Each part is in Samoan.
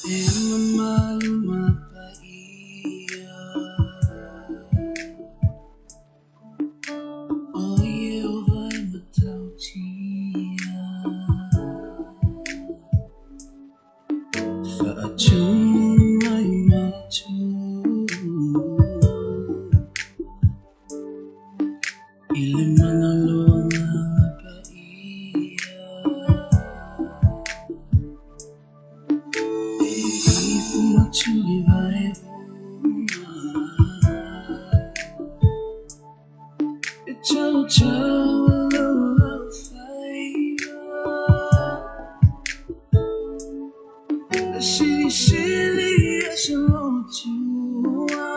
E mamalu mapaia O Ieova e matautia Whaatumu mai matu I le mana loa ngā paia E ifu matuli vai uma E chau chau alo lau whaiva E sili sili e se lotua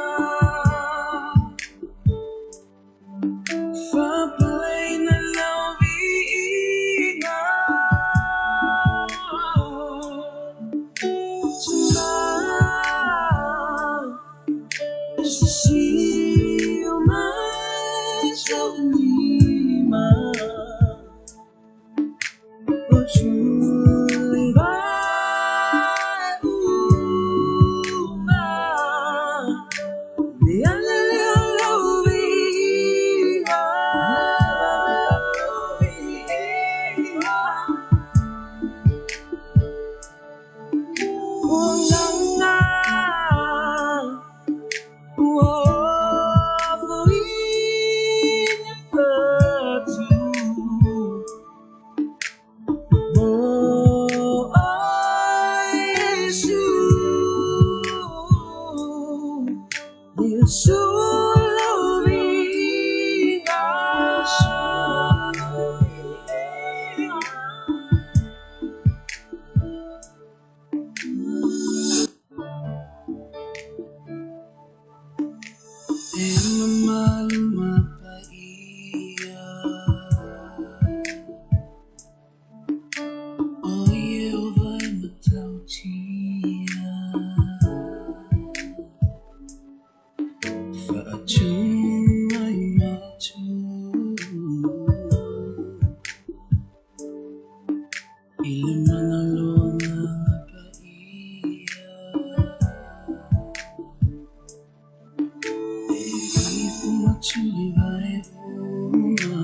Whapalei na lau viiga Tonight is the seal my lima O truly vai uma E mamalu mapaia O Ieova e matautia Whaatumu mai matu I le mana loa ngā paia E ifu matuli vai uma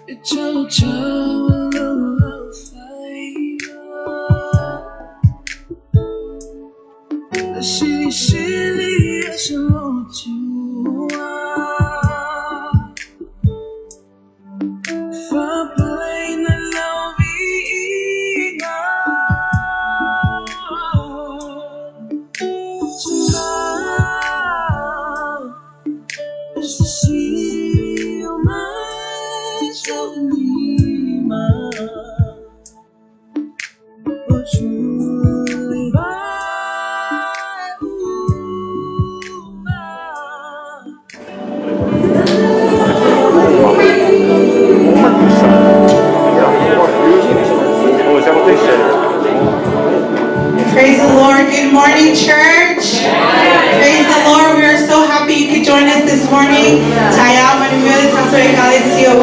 E chau chau alo lau whaiva E sili sili e se lotua Whapalei na lau viiga Tonight is the seal my lima O truly vai uma. Praise the Lord. Good morning, church. Praise the Lord. We are so happy you could join us this morning. Taya Manuel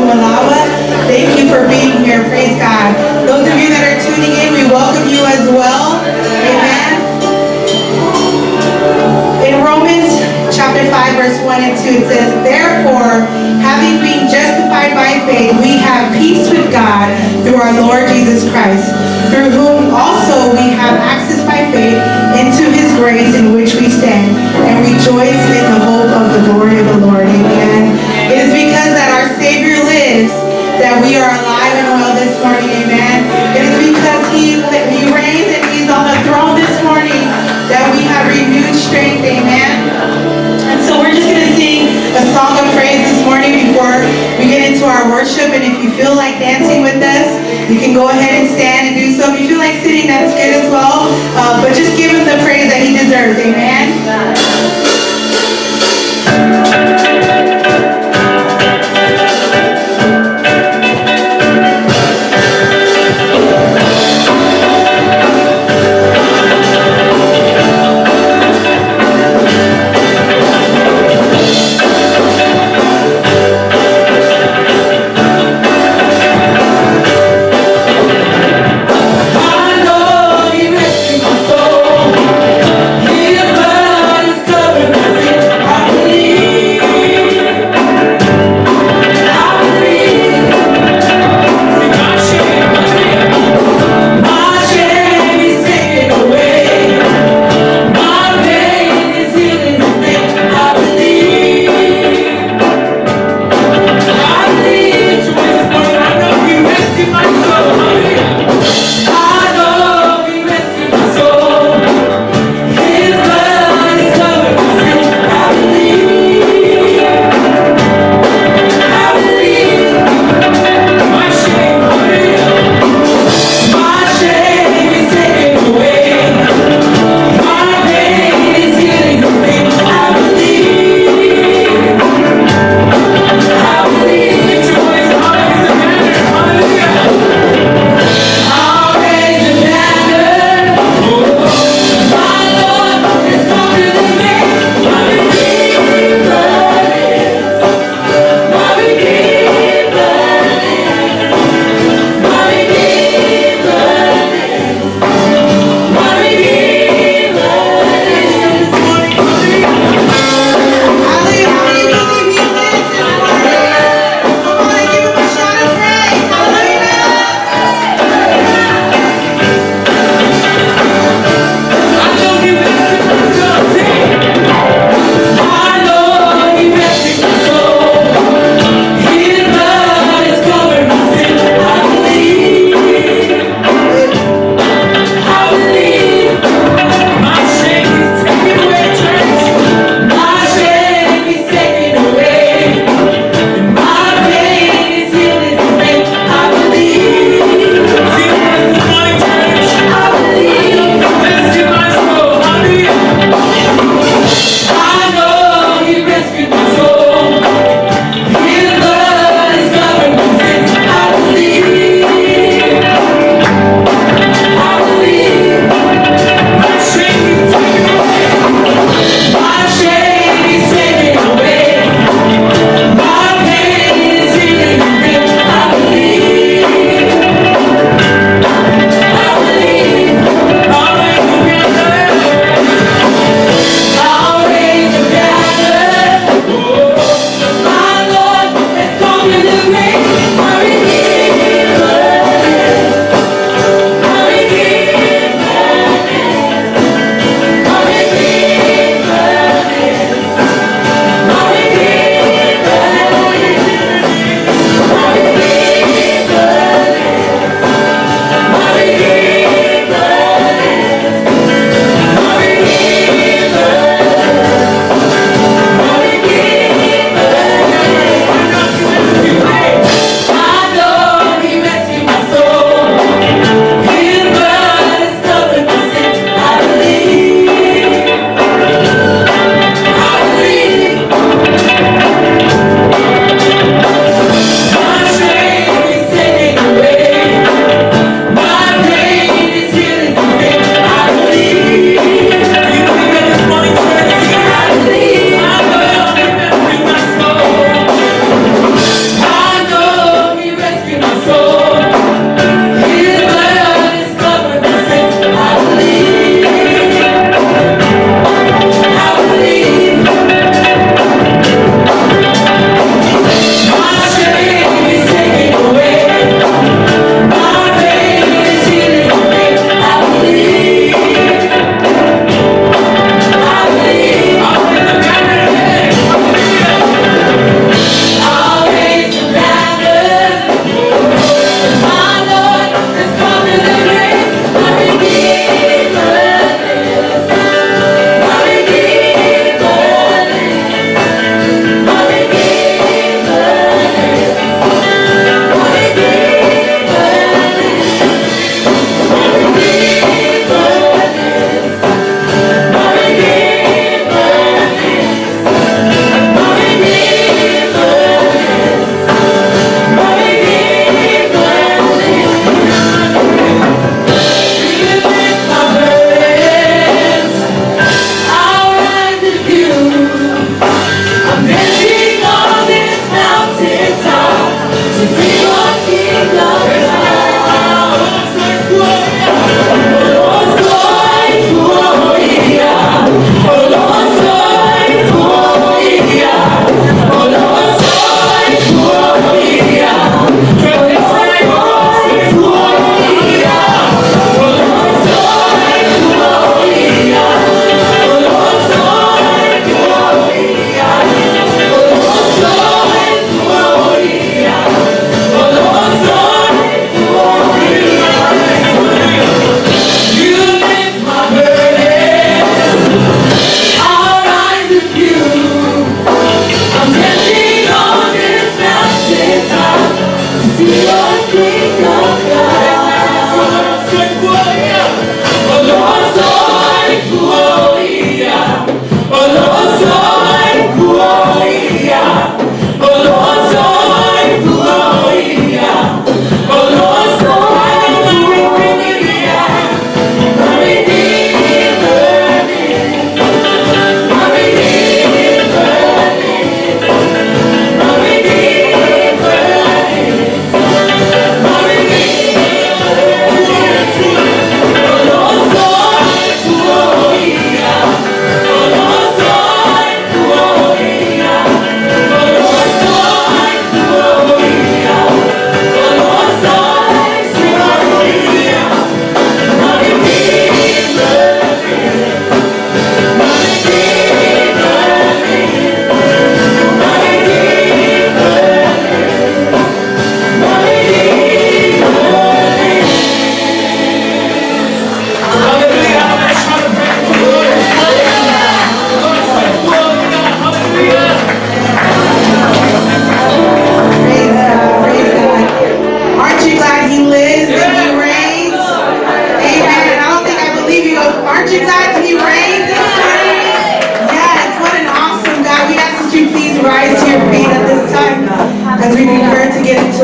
Malawa. Thank you for being here. Praise God. Those of you that are tuning in, we welcome you as well. Amen. In Romans chapter 5, verse 1 and 2, it says, "Therefore, having been justified by faith, we have peace with God through our Lord Jesus Christ, through whom also we have access by faith into his grace in which we stand, and rejoice in the hope of the glory of the Lord." Amen. It is because that our Savior lives that we are alive and well this morning. Amen. It is because he reigns and he's on the throne this morning that we have renewed strength. Amen. And so we're just going to sing a song of praise this morning before we get into our worship. And if you feel like dancing with us, you can go ahead and stand and do so. If you feel like sitting, that's good as well. But just give him the praise that he deserves. Amen.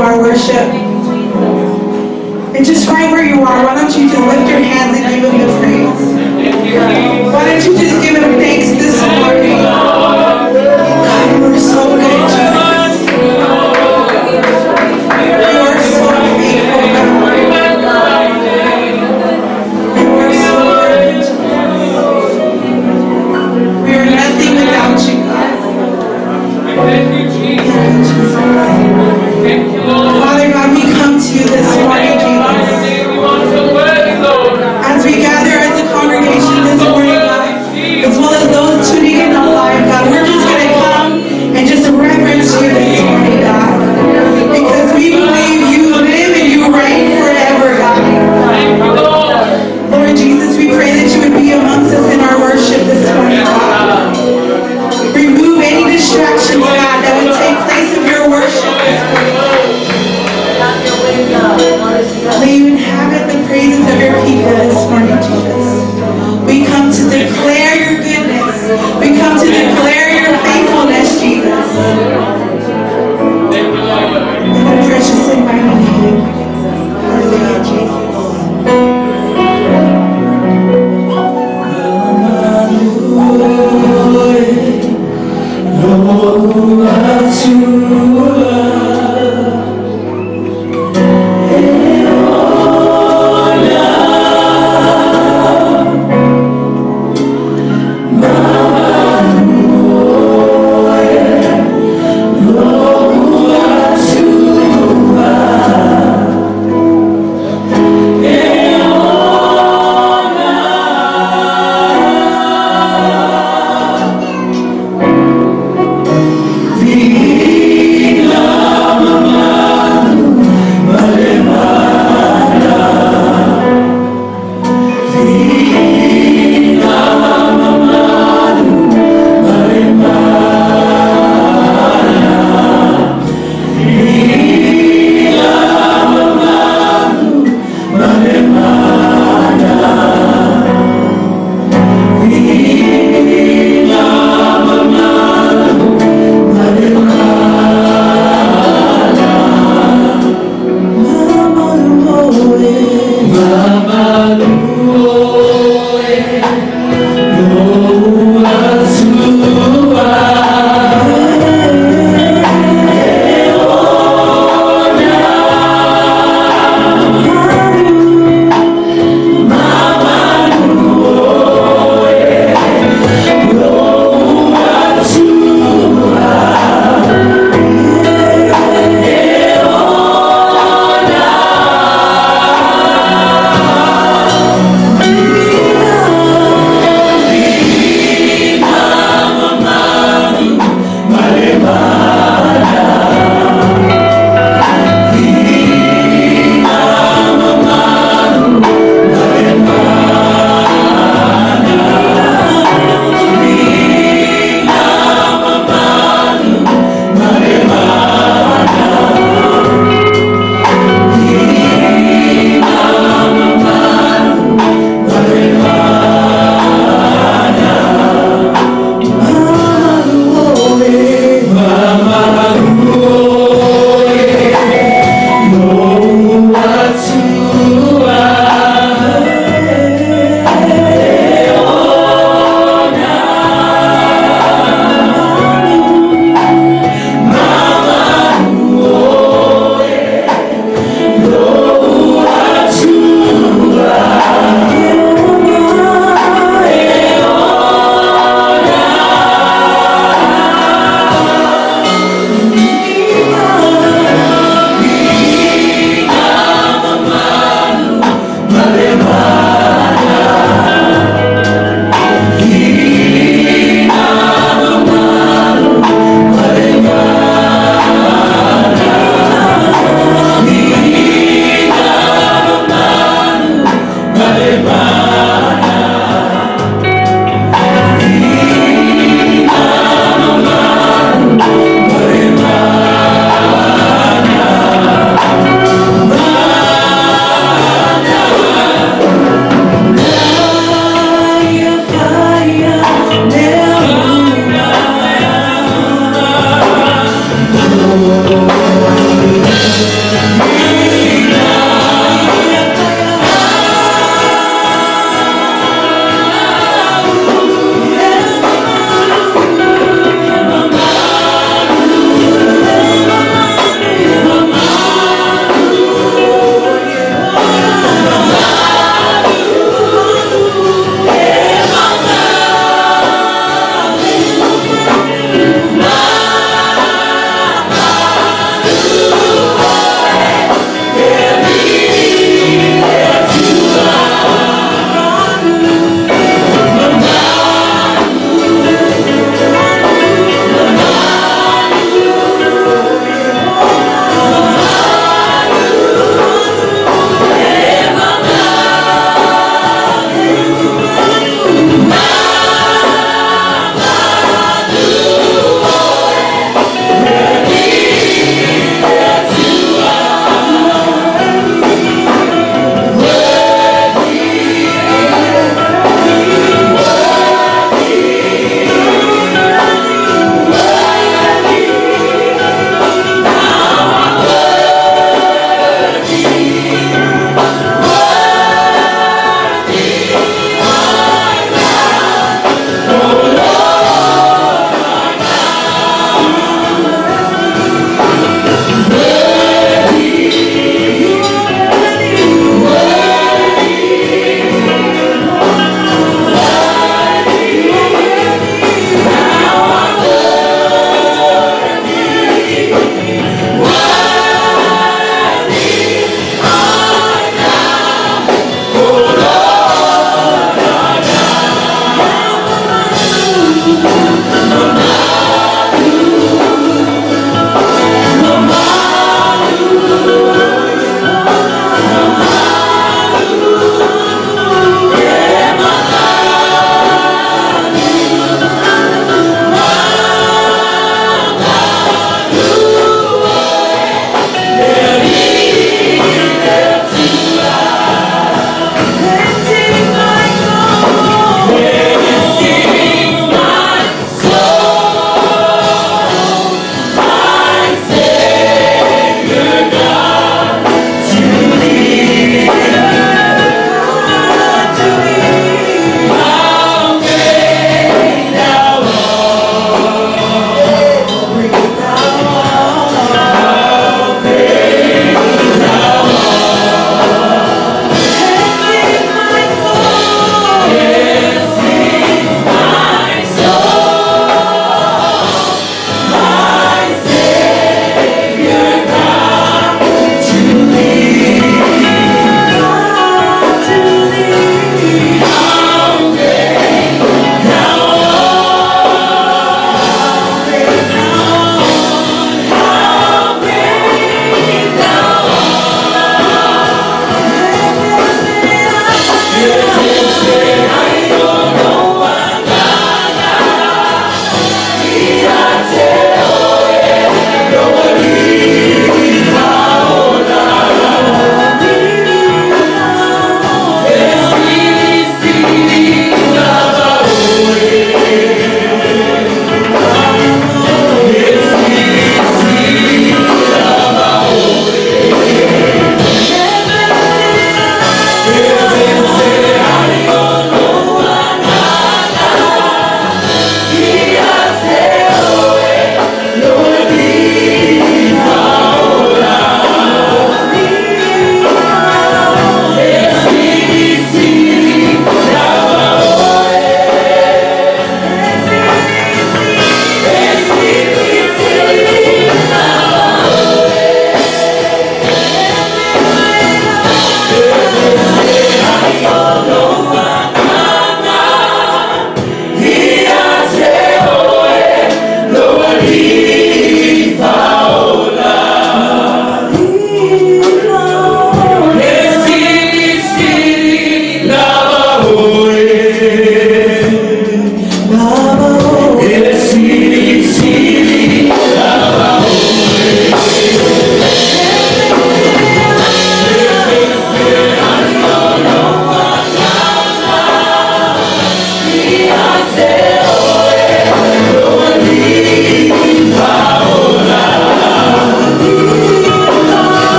to our worship. And just right where you are, why don't you just lift your hands and give him the praise? Why don't you just give him thanks this morning? God, you are so good, Jesus. You are so faithful, God. You are so worthy, Jesus. We are nothing without you, God. Thank you, Jesus. Jesus. Thank you, Lord. Father God, we come to you this morning, Jesus. You are so worthy, Lord. As we gather as a congregation this morning, God, as well as those tuning in online, God, we're just going to come and just reverence you this morning, God. Because we believe you live and you reign forever, God. Thank you, Lord. Lord Jesus, we pray that you would be amongst us in our worship this morning, God. Remove any distractions, God, that would take place of your worship this morning. May you inhabit the praises of your people this morning, Jesus. We come to declare your goodness. We come to declare your faithfulness, Jesus. Thank you, Lord. In the precious and mighty name. Hallelujah, Jesus. Be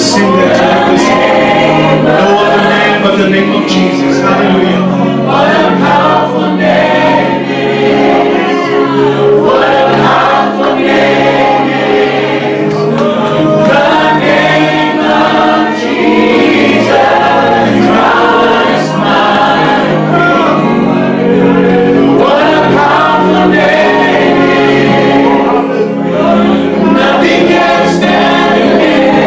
Let's sing that to him this morning. No other name but the name of Jesus. Hallelujah. What a powerful name it is. What a powerful name it is. The name of Jesus Christ, my King. What a powerful name it is. Nothing can stand against.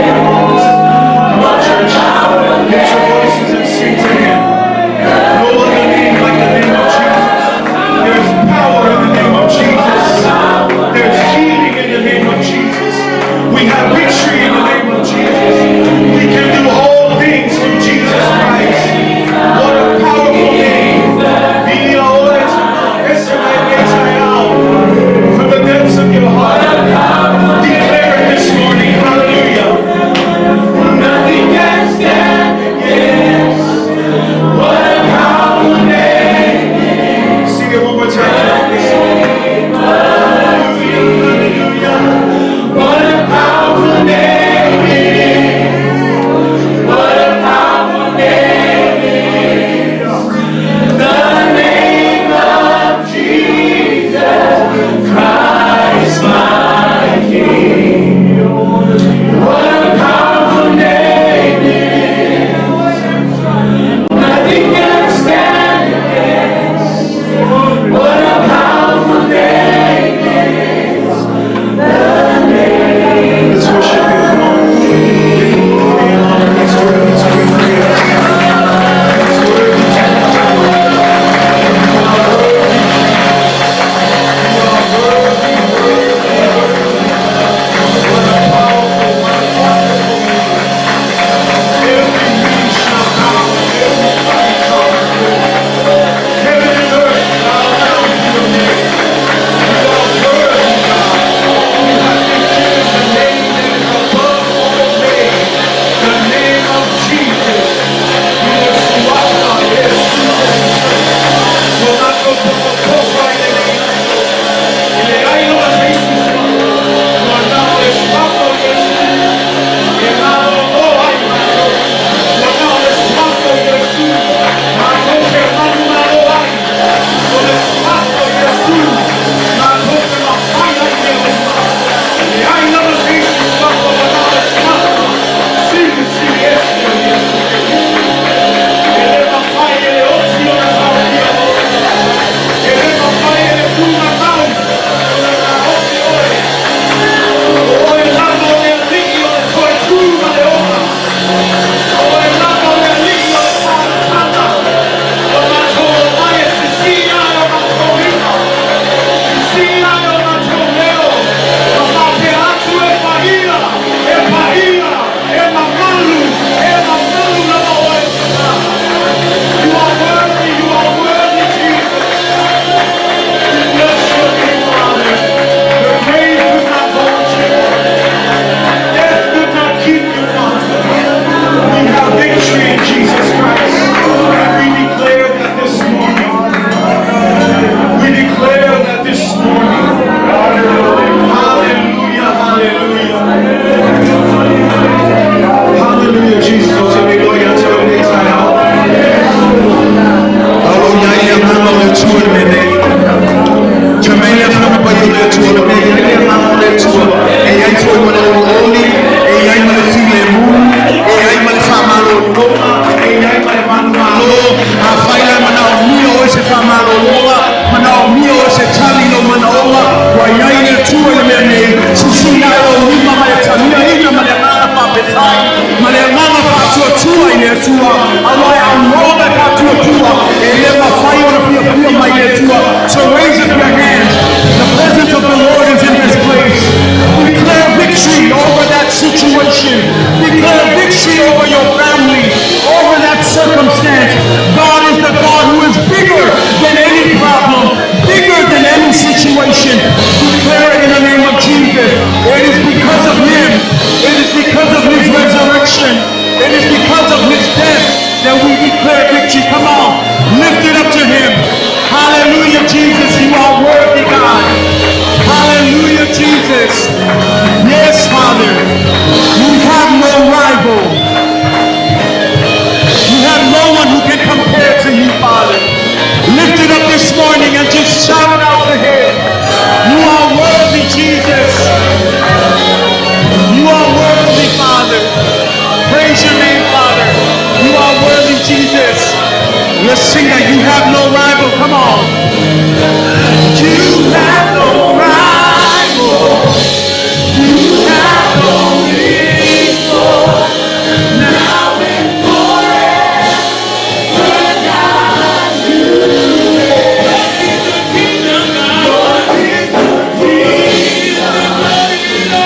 Come on, church. Lift your voices and sing to him. No other name like the name of Jesus. There's power in the name of Jesus. There's healing in the name of Jesus. We have victory in the name of Jesus. We can do all things through Jesus Christ. What a powerful name. From the depths of your heart, declare it this morning. Hallelujah. Nothing can stand against. What a powerful name. Sing it one more time. Hallelujah, hallelujah. What a powerful name it is. What a powerful name it is. The name of Jesus Christ, my King. What a powerful name it is. Nothing can stand against. What a powerful name it is. Let's worship him. Come on. Give him glory and honor. He's worthy to be praised. He's worthy to be praised. You are worthy, Jesus. You are worthy, worthy, worthy. What a powerful, what a wonderful name. Every knee shall bow, every tongue shall confess. Heaven and earth bow down to your name. You are worthy, God. You have been given the name that is above all names, the name of Jesus. You are worthy, you are worthy, Jesus. We bless your name, Father. The grave could not hold you. Death could not keep you, Father. We have victory in Jesus Christ. And we declare that this morning. We declare that this morning. Hallelujah, hallelujah. Hallelujah, Jesus. Alo ia ia nganga o le Atua le mea nei. Te mea ia pa i o le Atua le mea ia ia nganga o le Atua. E iai foi ma le olioli, e iai ma le filemu, e iai ma le faamalologa, e iai ma le manumalo. Afai la manaomia oe se faamalologa, manaomia oe se tali i lou manaoga, ua iai le Atua i le mea nei. Sisina e lou lima ma le taliaina ma le agaga faafetai, ma le agaga faatuatua i le Atua. Auā e aunoa faatuatua, e lē mafai ona fiafia mai le Atua. So raise up your hands. The presence of the Lord is in this place. Declare victory over that situation. Declare victory over your family, over that circumstance. God is the God who is bigger than any problem, bigger than any situation. Declare it in the name of Jesus. It is because of him. It is because of his resurrection. It is because of his death that we Sing that you have no rival. Come on. You have no rival. You have no equal. Now and forever, God, you reign. Yours is the kingdom.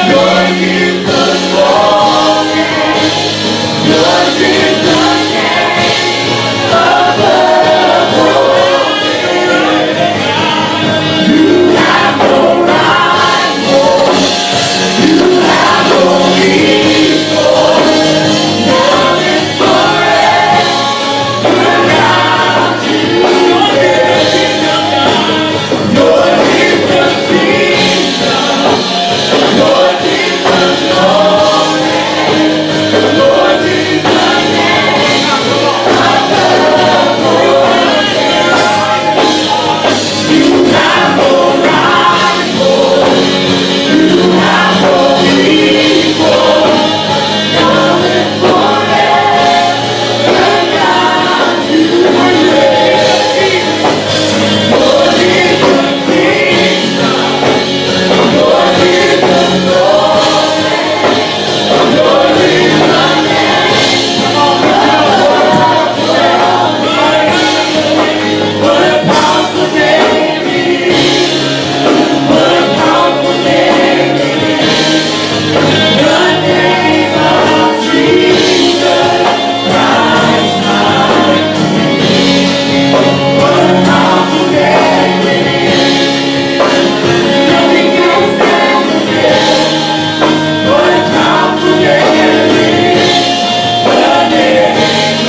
Yours is the glory. Yours is the name above all names. You have no rival. You have no equal. Now and forever, God, you reign. Yours is the kingdom. Yours is the glory. Yours is the name above all names. You have no rival. You have no equal. Now and forever, God, you reign. Yours is the kingdom. Yours is the glory. Yours is the name above all names. What a powerful name it is. What a powerful name it is. The name of Jesus Christ, my King. What a powerful name it is. Nothing can stand against. What a powerful name it is. The name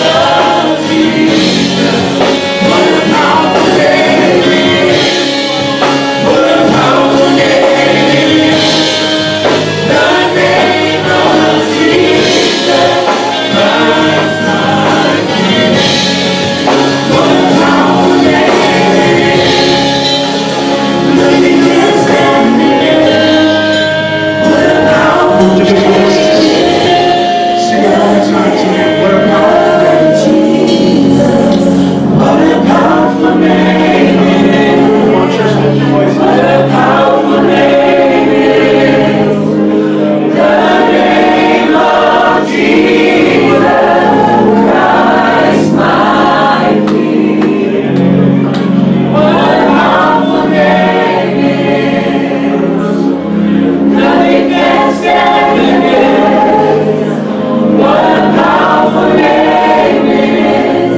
of Jesus. What a powerful name it is. What a powerful name it is. The name of Jesus Christ, my King. What a powerful name it is. Nothing can stand against. What a powerful Just your name voices. it is. Sing it one more time to him. What a powerful name. Jesus, what a powerful name it is. Come on, church, lift your voices. What a powerful name it is. The name of Jesus Christ, my King. What a powerful name it is. Nothing can stand against. What a powerful name it is.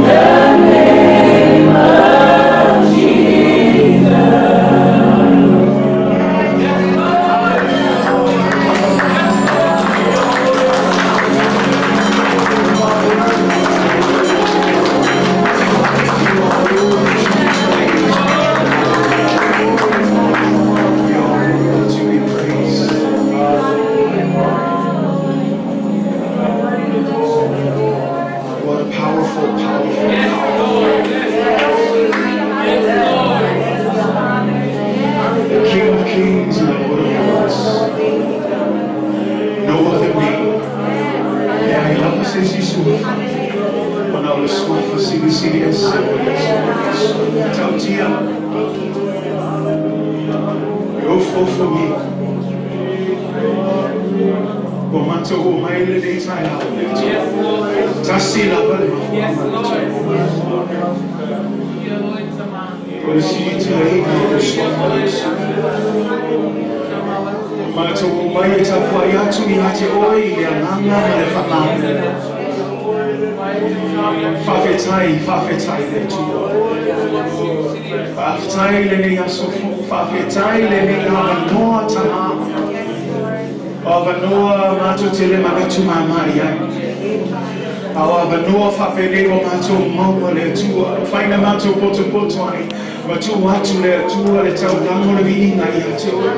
The name of Jesus. You are worthy to be praised. You are worthy to be praised. What a powerful, powerful, powerful. The King of Kings and the Lord of Lords. No other name. Yeah, I love this issue. Ona o le suafa silisili ese o Iesu Keriso. Tautia, e ofofo i. Ua matou oo mai lenei taeao le Atua. Tasi lava le mafuaaga le Atua. O le silitiaina o le suafa o Iesu. Ua matou oo mai e tapuai atu ia te oe i le agaga ma le faamalo. Faafetai, faafetai le Atua. Faafetai lenei aso fou, faafetai lenei avanoa tamā. O avanoa matou te le manatu mama i ai. A o avanoa faapenei ua matou maua le Atua. E fai na matou potopoto ai, ma tuu atu le Atua le taulaga o le viiga ia te oe.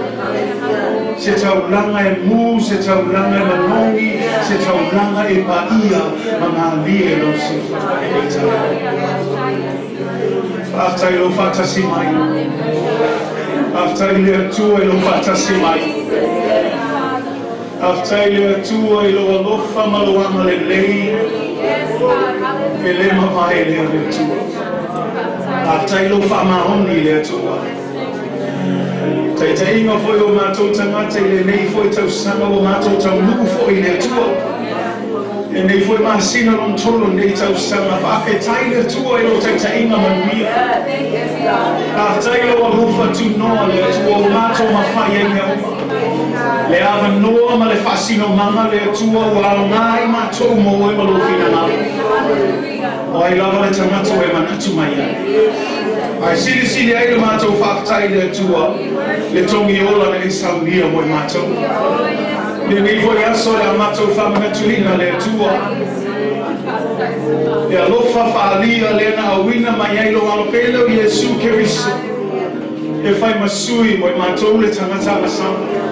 Se taulaga e mu, se taulaga e manogi, se taulaga e paia ma malie lou silafaga i lenei taeao. Faafetai i lou faatasi mai. Faafetai i le Atua i lou faatasi mai. Faafetai i le Atua i lou alofa ma lou agalelei. E le mavae lea le Atua. Faafetai lou faamaoni i le Atua. Taitaiga foi o matou tagata i lenei foi tausaga ua matou taunuu foi i le Atua. Lenei foi masina lona tolu o lenei tausaga. Faafetai le Atua i lou taitaiga manuia. Faafetai lou alofa tunoa le Atua ua matou mafai ai mea uma. Le avanoa ma le faasinomaga le Atua ua aoga ai matou mo oe ma lou finagalo. O ai lava le tagata ua e manatu mai ai. Ae silisili ai le matou faafetai i le Atua, le togi ola na e saunia mo i matou. Lenei foi aso o le a matou faamanatuina le Atua, le alofa faaalia lea na auina mai ai lou Alo Pele o Iesu Keriso e fai ma sui mo i matou le tagata agasala.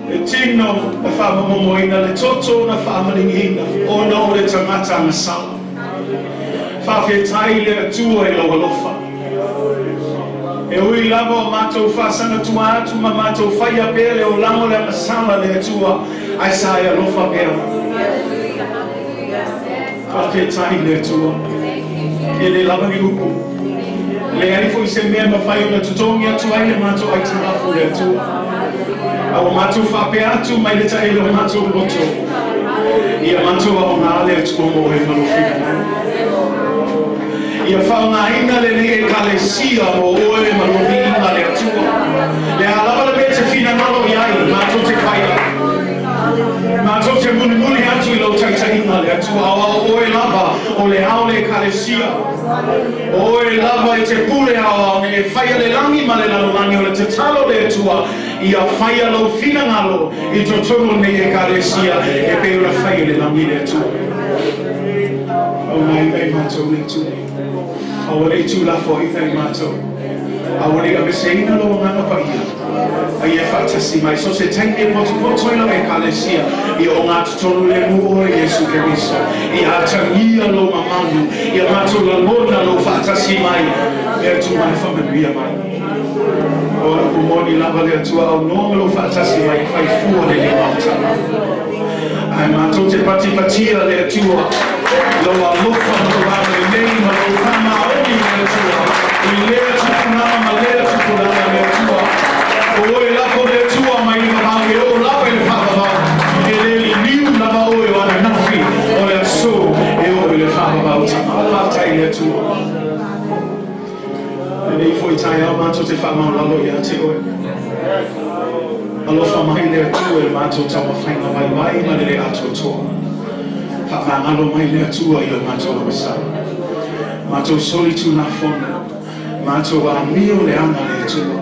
Le tino na faamomomoina, le toto na faamaligiina ona o le tagata agasala. Faafetai le Atua i lou alofa. E ui lava o matou faasagatua atu ma matou faia pea le olaga o le agasala le Atua, ae sa e alofa pea. Faafetai le Atua. E le lava ni upu. Leai foi se mea e mafai ona totogi atu ai le matou aitalafu le Atua. A ua matou faapea atu mai le taele o matou loto, ia matou aoga le Atua mo oe ma lou finagalo. Ia faaaogaina lenei Ekalesia mo oe ma lou viiga le Atua. Le a lava le mea e te finagalo i ai, matou te faia. Matou te mulimuli atu i lau taitaiga le Atua, a o oe lava o le ao o le Ekalesia. O oe lava e te pule aoao nei e faia le lagi ma le lalolagi o le tatalo le Atua ia faia lou finagalo i totonu o lenei Ekalesia e pei ona faia le lagi le Atua. Aumai mai matou le Atua. Aua ne i tuulafoaiina i matou. Aua ne i aveseina lou Agaga Paia. A ia faatasi mai so o se taimi e potopoto ai lau Ekalesia, ia ogatotonu lemu oe Iesu Keriso. Ia atagia lou mamalu, ia matou lagona lou faatasi mai, le Atua e faamanuia mai. O le upu moni lava le Atua aunoa ma lou faatasi mai e fai fua lenei Maota. Ae matou te patipatia le Atua, lou alofa ma lou agalelei ma lou faamaoni le Atua, i lea tupulaga ma lea tupulaga le Atua. O oe lava le Atua mai le vavau e oo lava i le faavavau, e le liliu lava oe o ananafi o le aso e oo i le faavavau tama. Faafetai le Atua. Lenei foi taeao matou te faamaolalo ia te oe. Alofa mai le Atua i le matou taumafaiga vaivai ma le le atoatoa. Faamagalo mai le Atua i o matou agasala. Matou soli tulafono, matou amio leaga le Atua.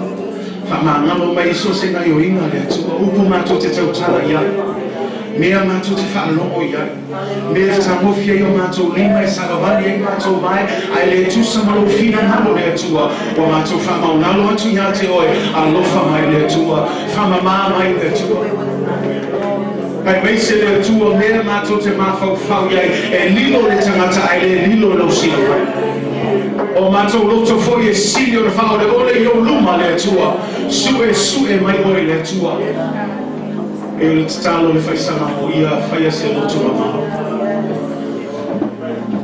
Faamagalo mai i so o se gaioiga le Atua. Upu matou te tautala i ai. Mea matou te faalogo i ai. Mea e fetagofi ai o matou lima e savavali ai matou vae, ae le tusa ma lou finagalo le Atua, ua matou faamaulalo atu ia te oe, alofa mai le Atua, faamama mai le Atua. Aemaise le Atua mea matou te mafaufau i ai, e lilo le tagata ae le lilo i lou silafai. O matou loto foi e sili ona faaoleole i ou luma le Atua, suesue mai oe le Atua. E o le tatalo le faisalamo ia faia se loto mamao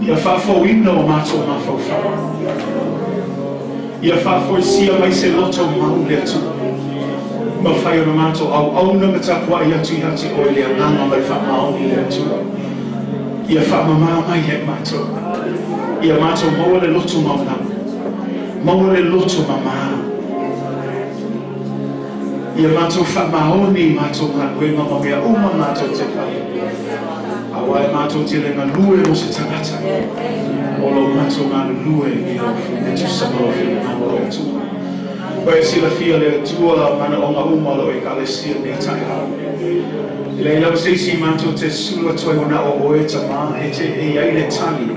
ia faafouina o matou mafaufau ia faafoisia mai se loto mau le Atua mafai ona matou auauna ma tapuai atu ia te oe le agaga ma le faamaoni le Atua ia faamama mai ia i matou ia matou maua le loto maunau maua le loto mama. Ia matou faamaoni i matou galuega ma mea uma matou te fai, aua e matou te le galue mo se tagata, o lo matou galulue i lau e tusa ma lou finagalo, o le Atua. Ua e silafia le Atua manaoga uma o lou Ekalesia nei taeao. E leai lava se isi matou te sulu atu ai ua na o oe, Tama, e te e i ai le tali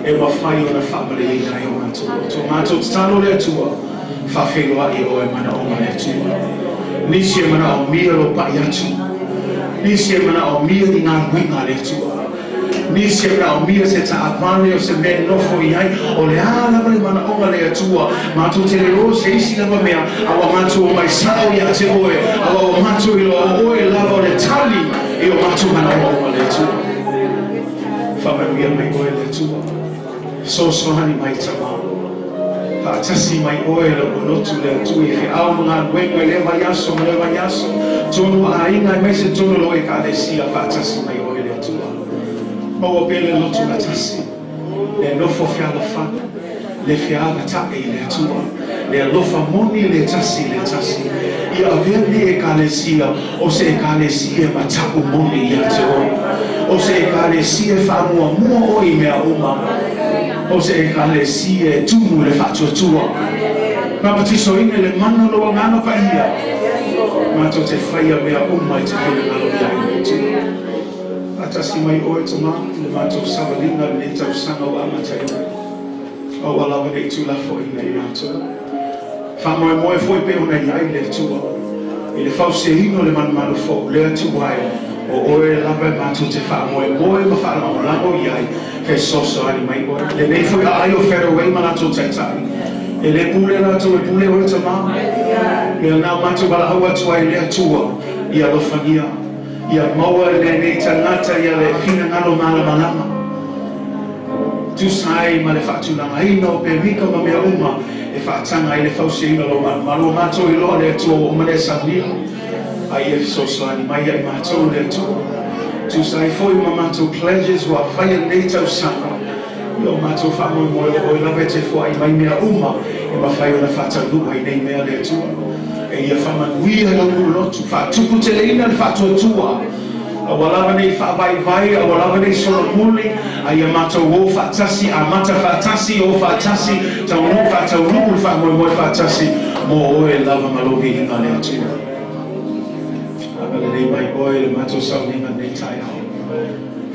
e mafai ona faamalieina ai o matou loto. Matou tatalo le Atua. Faafeiloai oe manaoga le Atua. Nisi e manaomia lou pai atu. Nisi e manaomia ni galuega a le Atua. Nisi e manaomia se taavale o se mea e nofo i ai. O le a lava le manaoga le Atua, matou te le o se isi lava mea, a ua matou omai sao ia te oe, a ua matou iloa o oe lava o le tali i o matou manaoga uma le Atua. Faamanuia mai Oe le Atua. Fesoasoani mai Tama. Faatasi mai Oe i lou lotu le Atua i feau ma galuega i lea vaiaso ma lea vaiaso. Tonu o aiga aemaise tonu o lou Ekalesia, faatasi mai Oe le Atua. Maua pea le lotu gatasi, le nofo fealofani, le feagata'i i le Atua, le alofa moni le tasi i le tasi. Ia avea lenei Ekalesia o se Ekalesia e mata'u moni ia te Oe, o se Ekalesia e faamuamua Oe i mea uma, o se Ekalesia e tumu i le faatuatua. Papatisoina i le mana o Lou Agaga Paia, matou te faia mea uma e te finagalo i ai le Atua. Faatasi mai Oe, Tama, i le matou savaliga i lenei tausaga ua amataina. Aua lava ne i tuulafoaina i matou. Faamoemoe foi pei ona i ai le Atua i le fausiaina o le malumalu fou, le Atua e, o Oe lava e matou te faamoemoe ma faalagolago i ai, fesoasoani mai Oe. Lenei foi aai o Federal Way ma latou taitai, e le pule latou, e pule Oe, Tama. Mea na matou valaau atu ai le Atua, ia alofagia, ia maua e lenei tagata ia le finagalo malamalama. Tusa ai ma le faatulagaina o pemita ma mea uma e faataga ai le fausiaina o lou malumalu. Ua matou iloa le Atua ua uma lea saunia, a ia fesoasoani mai ia i matou le Atua. Tusa ai foi ma matou pledges ua faia lenei tausaga, ia o matou faamoemoe o Oe lava e te foai mai mea uma e mafai ona faataunuu ai nei mea le Atua. E ia faamanuia lau lotu, faatuputeleina le faatuatua, aua lava nei faavaivai, aua lava nei solomuli, a ia matou o faatasi, amata faatasi, o faatasi, taunuu faataunuu le faamoemoe faatasi mo Oe lava ma lou viiga le Atua. Agalelei mai Oe le matou sauniga lenei taeao.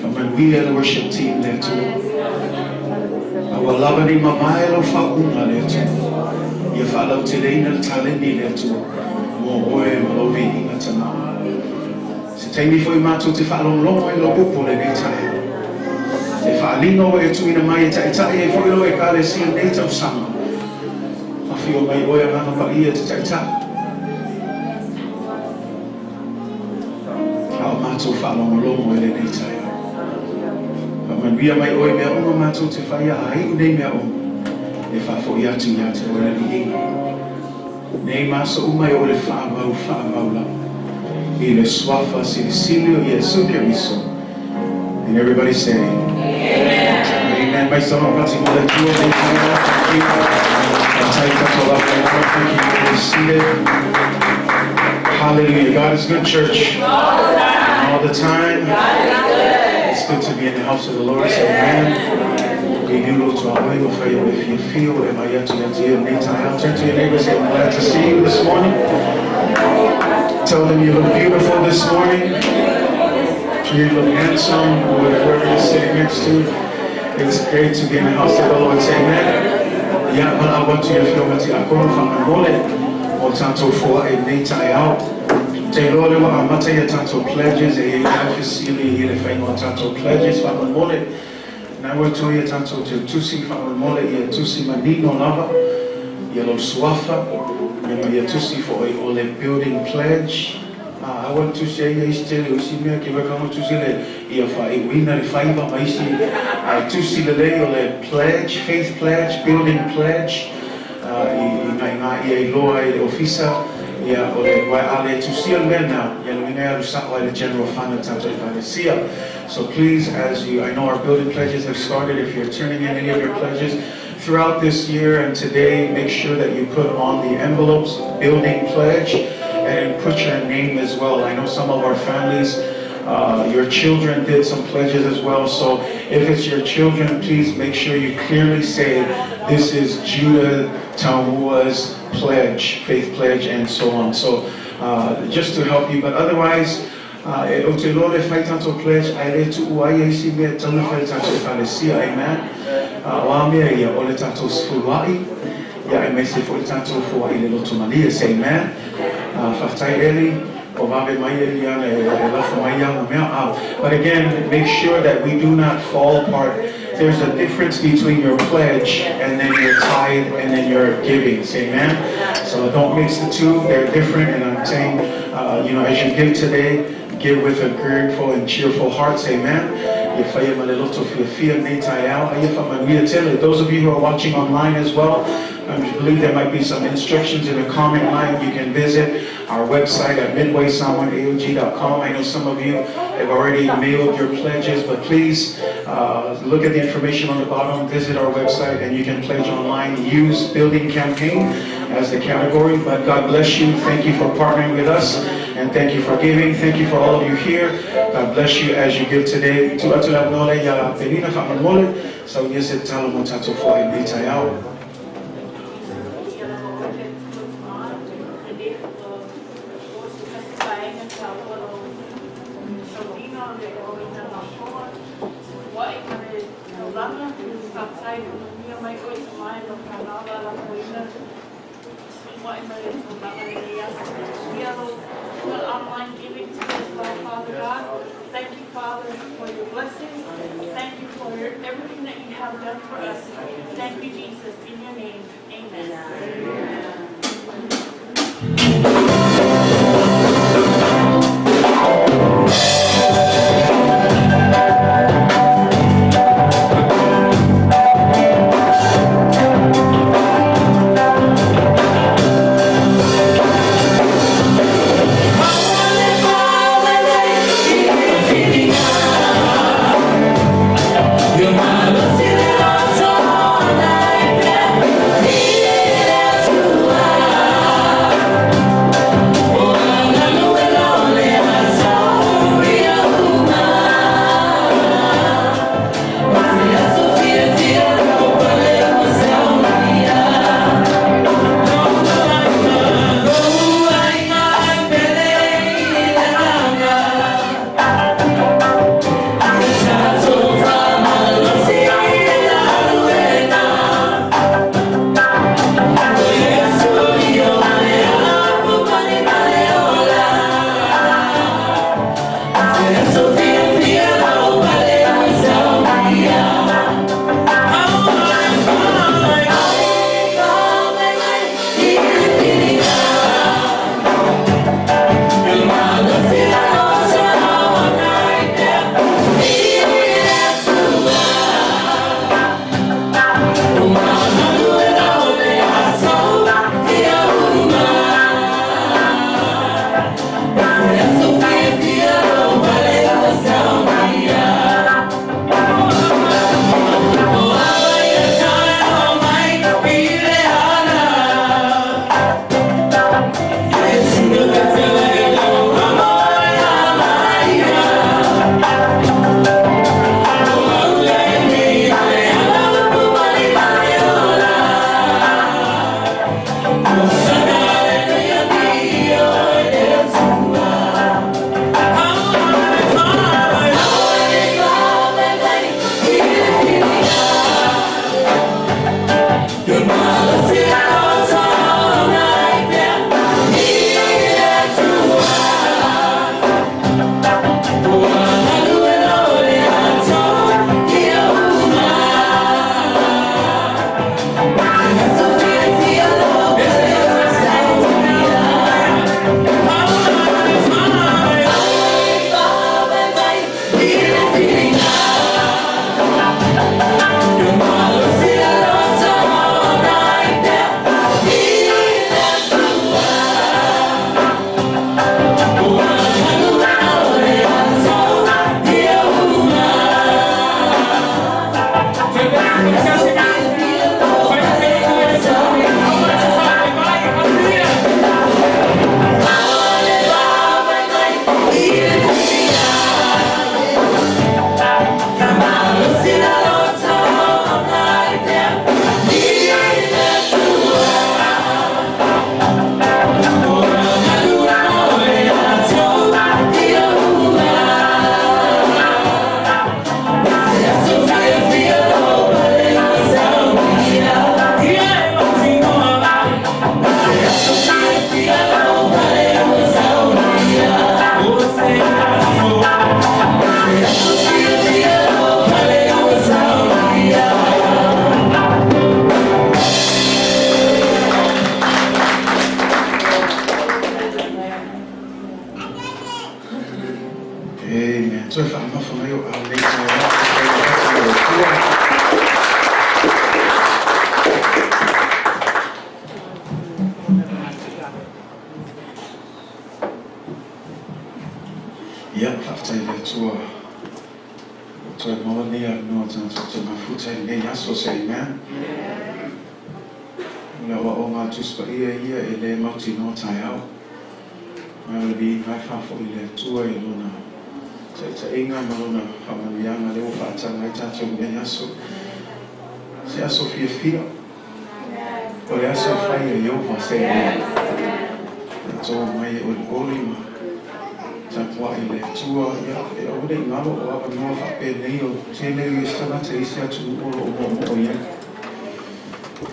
Faamanuia le worship team le Atua. Aua lava nei mamae lau faauuga le Atua. Ia faalauteleina le taleni le Atua mo Oe ma lou viiga, Tama. Se taimi foi matou te faalogologo ai lau upu lenei taeao. Le faaaliga ua e tuuina mai e taitai ai foi lou Ekalesia lenei tausaga. Afio mai Oe Agaga Paia te taitai. A o matou faalogologo i lenei taeao. Faamanuia mai Oe mea uma matou te faia a iu nei mea uma e faafoi atu ia te Oe le viiga. Nei ma aso uma e oo i le faavau faavau lava. I le Suafa Silisili o Iesu Keriso. And everybody say, Amen. Amen. Mai sama pati mo le Atua lenei taeao. Thank you. Faafetai katoa lava. Thank you. You may be seated. Hallelujah. God is good, church. All the time. It's good to be in the house of the Lord. Say amen. Turn to your neighbor and say, I'm glad to see you this morning. Tell them you look beautiful this morning. You look handsome, whoever you're sitting next to. It's great to be in the house of the Lord. Say amen. Ia valaau atu i afioga tiakono faamolemole o tatou foai lenei taeao. Te iloa lea ua amata ia tatou pledges e i ai lava fesili i le faiga o tatou pledges faamolemole. Na ua toe ia tatou teutusi faamolemole ia tusi manino lava ia lou suafa ia ma ia tusi foi o le building pledge a aua le tusi ai ia isi tele o isi mea ke weka mo tusi le ia faaiuina le faiva ma isi ae tusi lelei o le pledge, faith pledge, building pledge i i ngā ia iloa ai le ofisa ia o le wai a le tusia le mea na ia le uiga e alu sa'o ai le general fund o tatou Ekalesia. So please, as you, I know our building pledges have started. If you're turning in any of your pledges throughout this year and today, make sure that you put on the envelopes building pledge and put your name as well. I know some of our families, your children did some pledges as well. So if it's your children, please make sure you clearly say this is Judah Taumua's pledge, faith pledge, and so on. So just to help you. But otherwise, ou te iloa le fai tatou pledge ae le tuu ai ia isi mea e tatau ona fai e le tatou Ekalesia. Amen. O a mea ia? O le tatou sefuluai, ia aemaise foi le tatou foai i le loto malie. Say amen. Faafetai Eli, o vave mai Eliana e lafo mai ia mea. But again, make sure that we do not fall apart. There's a difference between your pledge and then your tithe and then your giving. Say amen. So don't mix the two. They're different. And I'm saying, as you give today, give with a grateful and cheerful heart. Say amen. Ia faia ma le loto fiafia lenei taeao, a ia faamanuia tele. Those of you who are watching online as well, I believe there might be some instructions in the comment line. You can visit our website at midwaysamoanaog.com. I know some of you have already mailed your pledges, but please look at the information on the bottom, visit our website, and you can pledge online. Use Building Campaign as the category. But God bless you. Thank you for partnering with us, and thank you for giving. Thank you for all of you here. God bless you as you give today. Tuu atu le avanoa ia Penina faamolemole, saunia se tatalo mo tatou foi i lenei taeao. Online giving to as well, Father God. Thank you, Father, for your blessings. Thank you for everything that you have done for us. Thank you, Jesus. In your name, amen. You're my Amen. Toe faamamafa mai ou aao i lenei taeao, faafetai le atu i le Atua. Ia, faafetai i le Atua ua toe maua lenei avanoa tatou te mafuta i lenei aso. Say amen. O le aoaoga a le Tusi Paia ia e le mautinoa taeao. Ae o le viiga e faafoi i le Atua i Lona taitaiga ma Lona faamanuiaga lea ua faataga ai tatou i lenei aso. Se aso fiafia. O le aso e fai e Ieova. Say amen. Tatou omai e olioli ma tapuai i le Atua. Ia, e aua ne i galo o avanoa faapenei o tele ia isi tagata i isi atunuu o lo o moomoo i ai.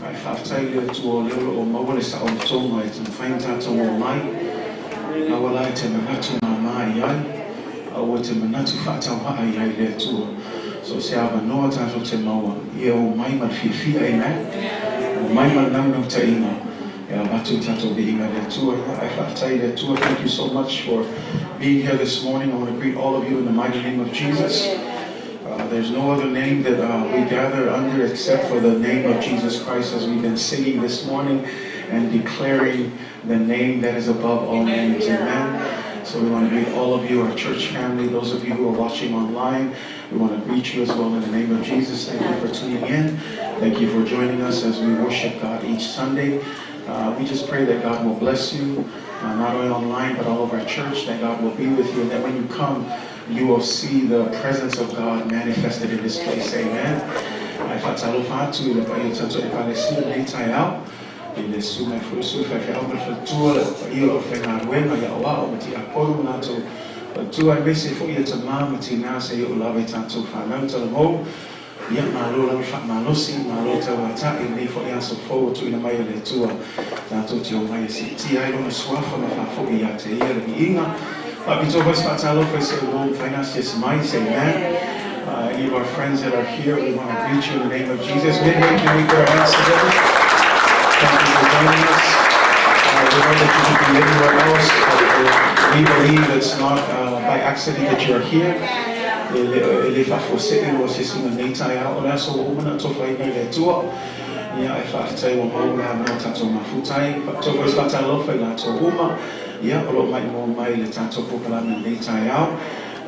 Ae faafetai i le Atua o lea o lo o maua le saolotoga e taumafai ona tatou omai. Aua la e te manatu māmā i ai, aua e te manatu faatauhaa i ai le Atua. So o se avanoa tatou te maua, ia omai ma le fiafia, amen. Omai ma le naunautaiga e avatu le tatou viiga i le Atua. Ia, ae faafetai i le Atua. Thank you so much for being here this morning. I want to greet all of you in the mighty name of Jesus. There's no other name that we gather under except for the name of Jesus Christ, as we've been singing this morning and declaring the name that is above all names. Amen. So we want to greet all of you, our church family, those of you who are watching online. We want to greet you as well in the name of Jesus. Thank you for tuning in. Thank you for joining us as we worship God each Sunday. We just pray that God will bless you, not only online, but all of our church, that God will be with you, and that when you come, you will see the presence of God manifested in this place. Amen. Ae faatalofa atu i le paia o tatou Ekalesia i lenei taeao, i le susuga i Foeusui faifeau ma le faletua, le paia o le aufaigaluega i aoao ma tiakono ma latou faletua, aemaise foi ia tama ma tinā seia oo lava i tatou fanau talavou. Ia, malo lava le faamalosi, malo tauata'i i lenei foi aso fou ua tuuina mai e le Atua tatou te omai e siitia ai Lona Suafa ma faafoi ia te Ia le viiga. Faapitoa foi se faatalofa i se uo mafai ona asiasi mai. Say amen. Any of our friends that are here, we want to greet you in the name of Jesus. Midway, can we put our hands together? Thank you for joining us. We know that you could be anywhere else, but we believe it's not by accident that you're here. E le faafuasei lou asiasiga i lenei taeao, o le aso ua uma ona atofaina e le Atua. Ia, e faafetai ua maua le avanoa tatou mafuta ai. Faapitoa foi se faatalofa i latou uma, ia, o lo o maimoa mai i le tatou polokalame i lenei taeao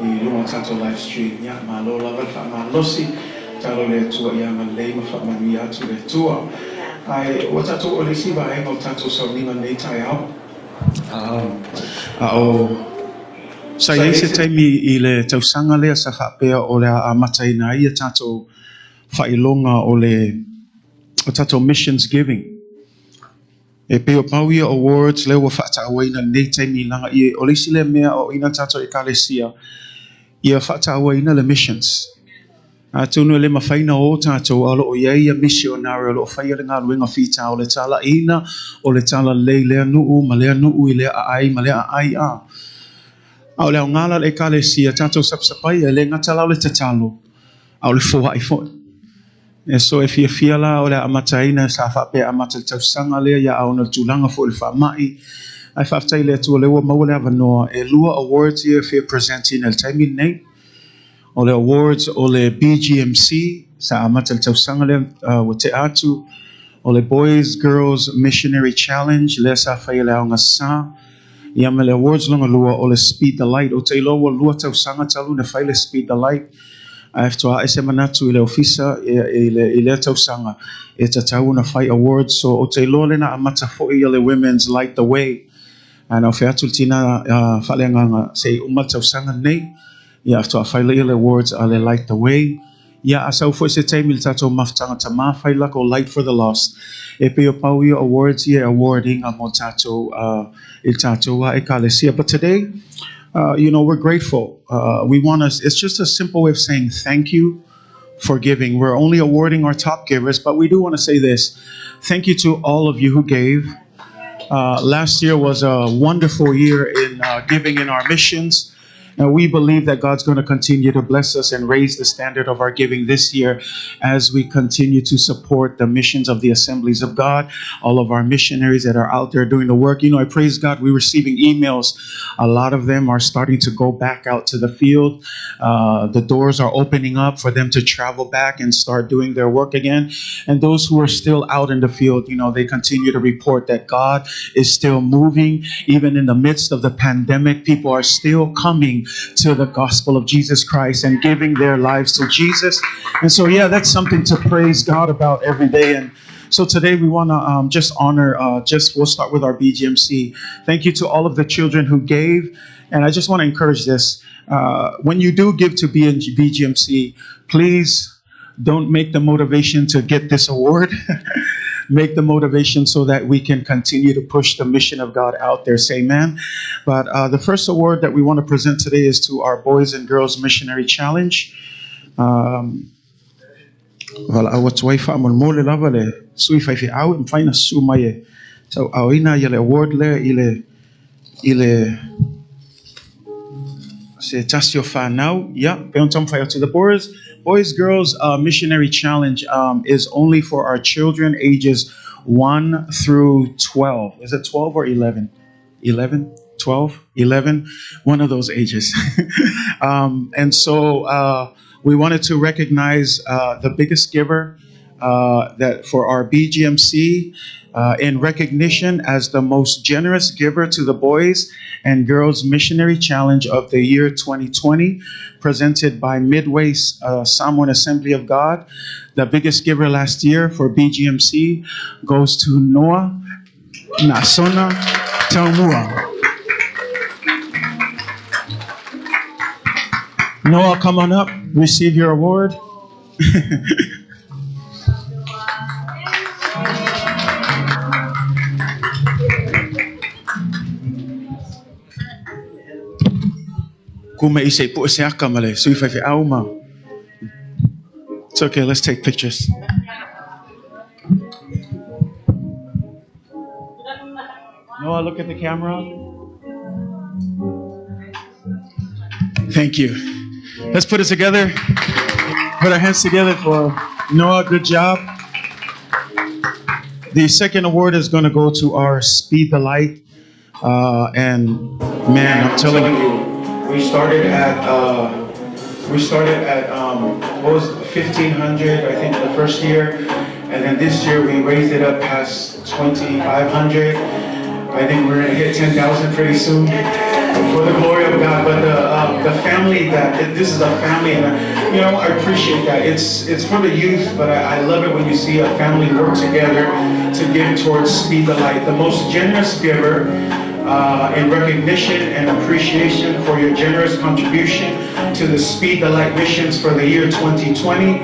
i luga o le tatou live stream. Ia, malo lava le faamalosi. Tatalo i le Atua ia agalelei ma faamanuia atu le Atua. Ae ua tatou oo i le isi vaega o le tatou sauniga i lenei taeao. A o sa i ai se taimi i le tausaga lea sa faapea o le a amataina ai ia tatou faailoga o le o tatou missions giving. E pei o pau ia awards lea ua faatauaina i lenei taimi leaga o le isi lea mea o aoaoina tatou Ekalesia ia faatauaina le missions. Atonu e le mafai ona o tatou, a o lo o i ai ia misionare o lo o faia le galuega fita o le talaiina o le talalelei i lea nuu ma lea nuu i lea aai ma lea aai a. A o le aoga la o le Ekalesia, tatou sapasapaia, e le gata la o le tatalo, a o le foai foi. E so e fiafia la o le a amataina, sa faapea e amata i le tausaga lea ia a ona o le tulaga foi o le faamai, ae faafetai i le Atua o lea ua maua le avanoa, e lua awards ia e fia present ina i le taimi lenei. O le awards o le BGMC sa amata i le tausaga lea ua tea atu, o le Boys Girls Missionary Challenge lea sa faia i le Aoga Sa, ia ma le awards lona lua o le Speed the Light. Ou te iloa ua lua tausaga talu ona fai le Speed the Light, ae faatoa ae se manatu i le ofisa i lea tausaga e tatau ona fai awards. So ou te iloa lea na amata foi le Women's Light the Way, ae na ofe atu le tina faaleagaga se i uma le tausaga lenei. Ia faatoa fai lea le awards a le Light the Way. Ia a sau foi se taimi i le tatou mafutaga tama fai lako Light for the Lost. E pei o pau ia awards ia e award ina mo tatou i le tatou a Ekalesia. But today, we're grateful. We want to, it's just a simple way of saying thank you for giving. We're only awarding our top givers, but we do want to say this. Thank you to all of you who gave. Last year was a wonderful year in giving in our missions. Now, we believe that God's going to continue to bless us and raise the standard of our giving this year as we continue to support the missions of the Assemblies of God, all of our missionaries that are out there doing the work. You know, I praise God, we're receiving emails. A lot of them are starting to go back out to the field. The doors are opening up for them to travel back and start doing their work again. And those who are still out in the field, you know, they continue to report that God is still moving. Even in the midst of the pandemic, people are still coming to the gospel of Jesus Christ and giving their lives to Jesus. And so, yeah, that's something to praise God about every day. And so today we want to just honor, we'll start with our BGMC. Thank you to all of the children who gave. And I just want to encourage this. When you do give to BGMC, please don't make the motivation to get this award. Make the motivation so that we can continue to push the mission of God out there. Say amen. But the first award that we want to present today is to our Boys and Girls Missionary Challenge. Vala awa tuai wha mo le lava le sui whai whi au mwhaina su mai e. So au ina ia le award le i le i le se tasi o whanau. Yeah, pe on tam whai to the Boys Girls Missionary Challenge is only for our children ages 1 through 12. Is it 12 or 11? 11? 12? 11? One of those ages. And so we wanted to recognize the biggest giver that for our BGMC in recognition as the most generous giver to the Boys and Girls Missionary Challenge of the year 2020, presented by Midway Samoan Assembly of God. The biggest giver last year for BGMC goes to Noah Nasona Taumua. Noah, come on up, receive your award. It's okay, let's take pictures. Noah, look at the camera. Thank you. Let's put it together. Put our hands together for Noah. Good job. The second award is going to go to our Speed the Light. And man, I'm telling you, we started at what was it, 1,500, I think, the first year, and then this year we raised it up past 2,500. I think we're gonna hit 10,000 pretty soon, for the glory of God. But the family this is a family, and you know, I appreciate that. It's for the youth, but I love it when you see a family work together to give towards Speed the Light. The most generous giver, in recognition and appreciation for your generous contribution to the Speed the Light missions for the year 2020,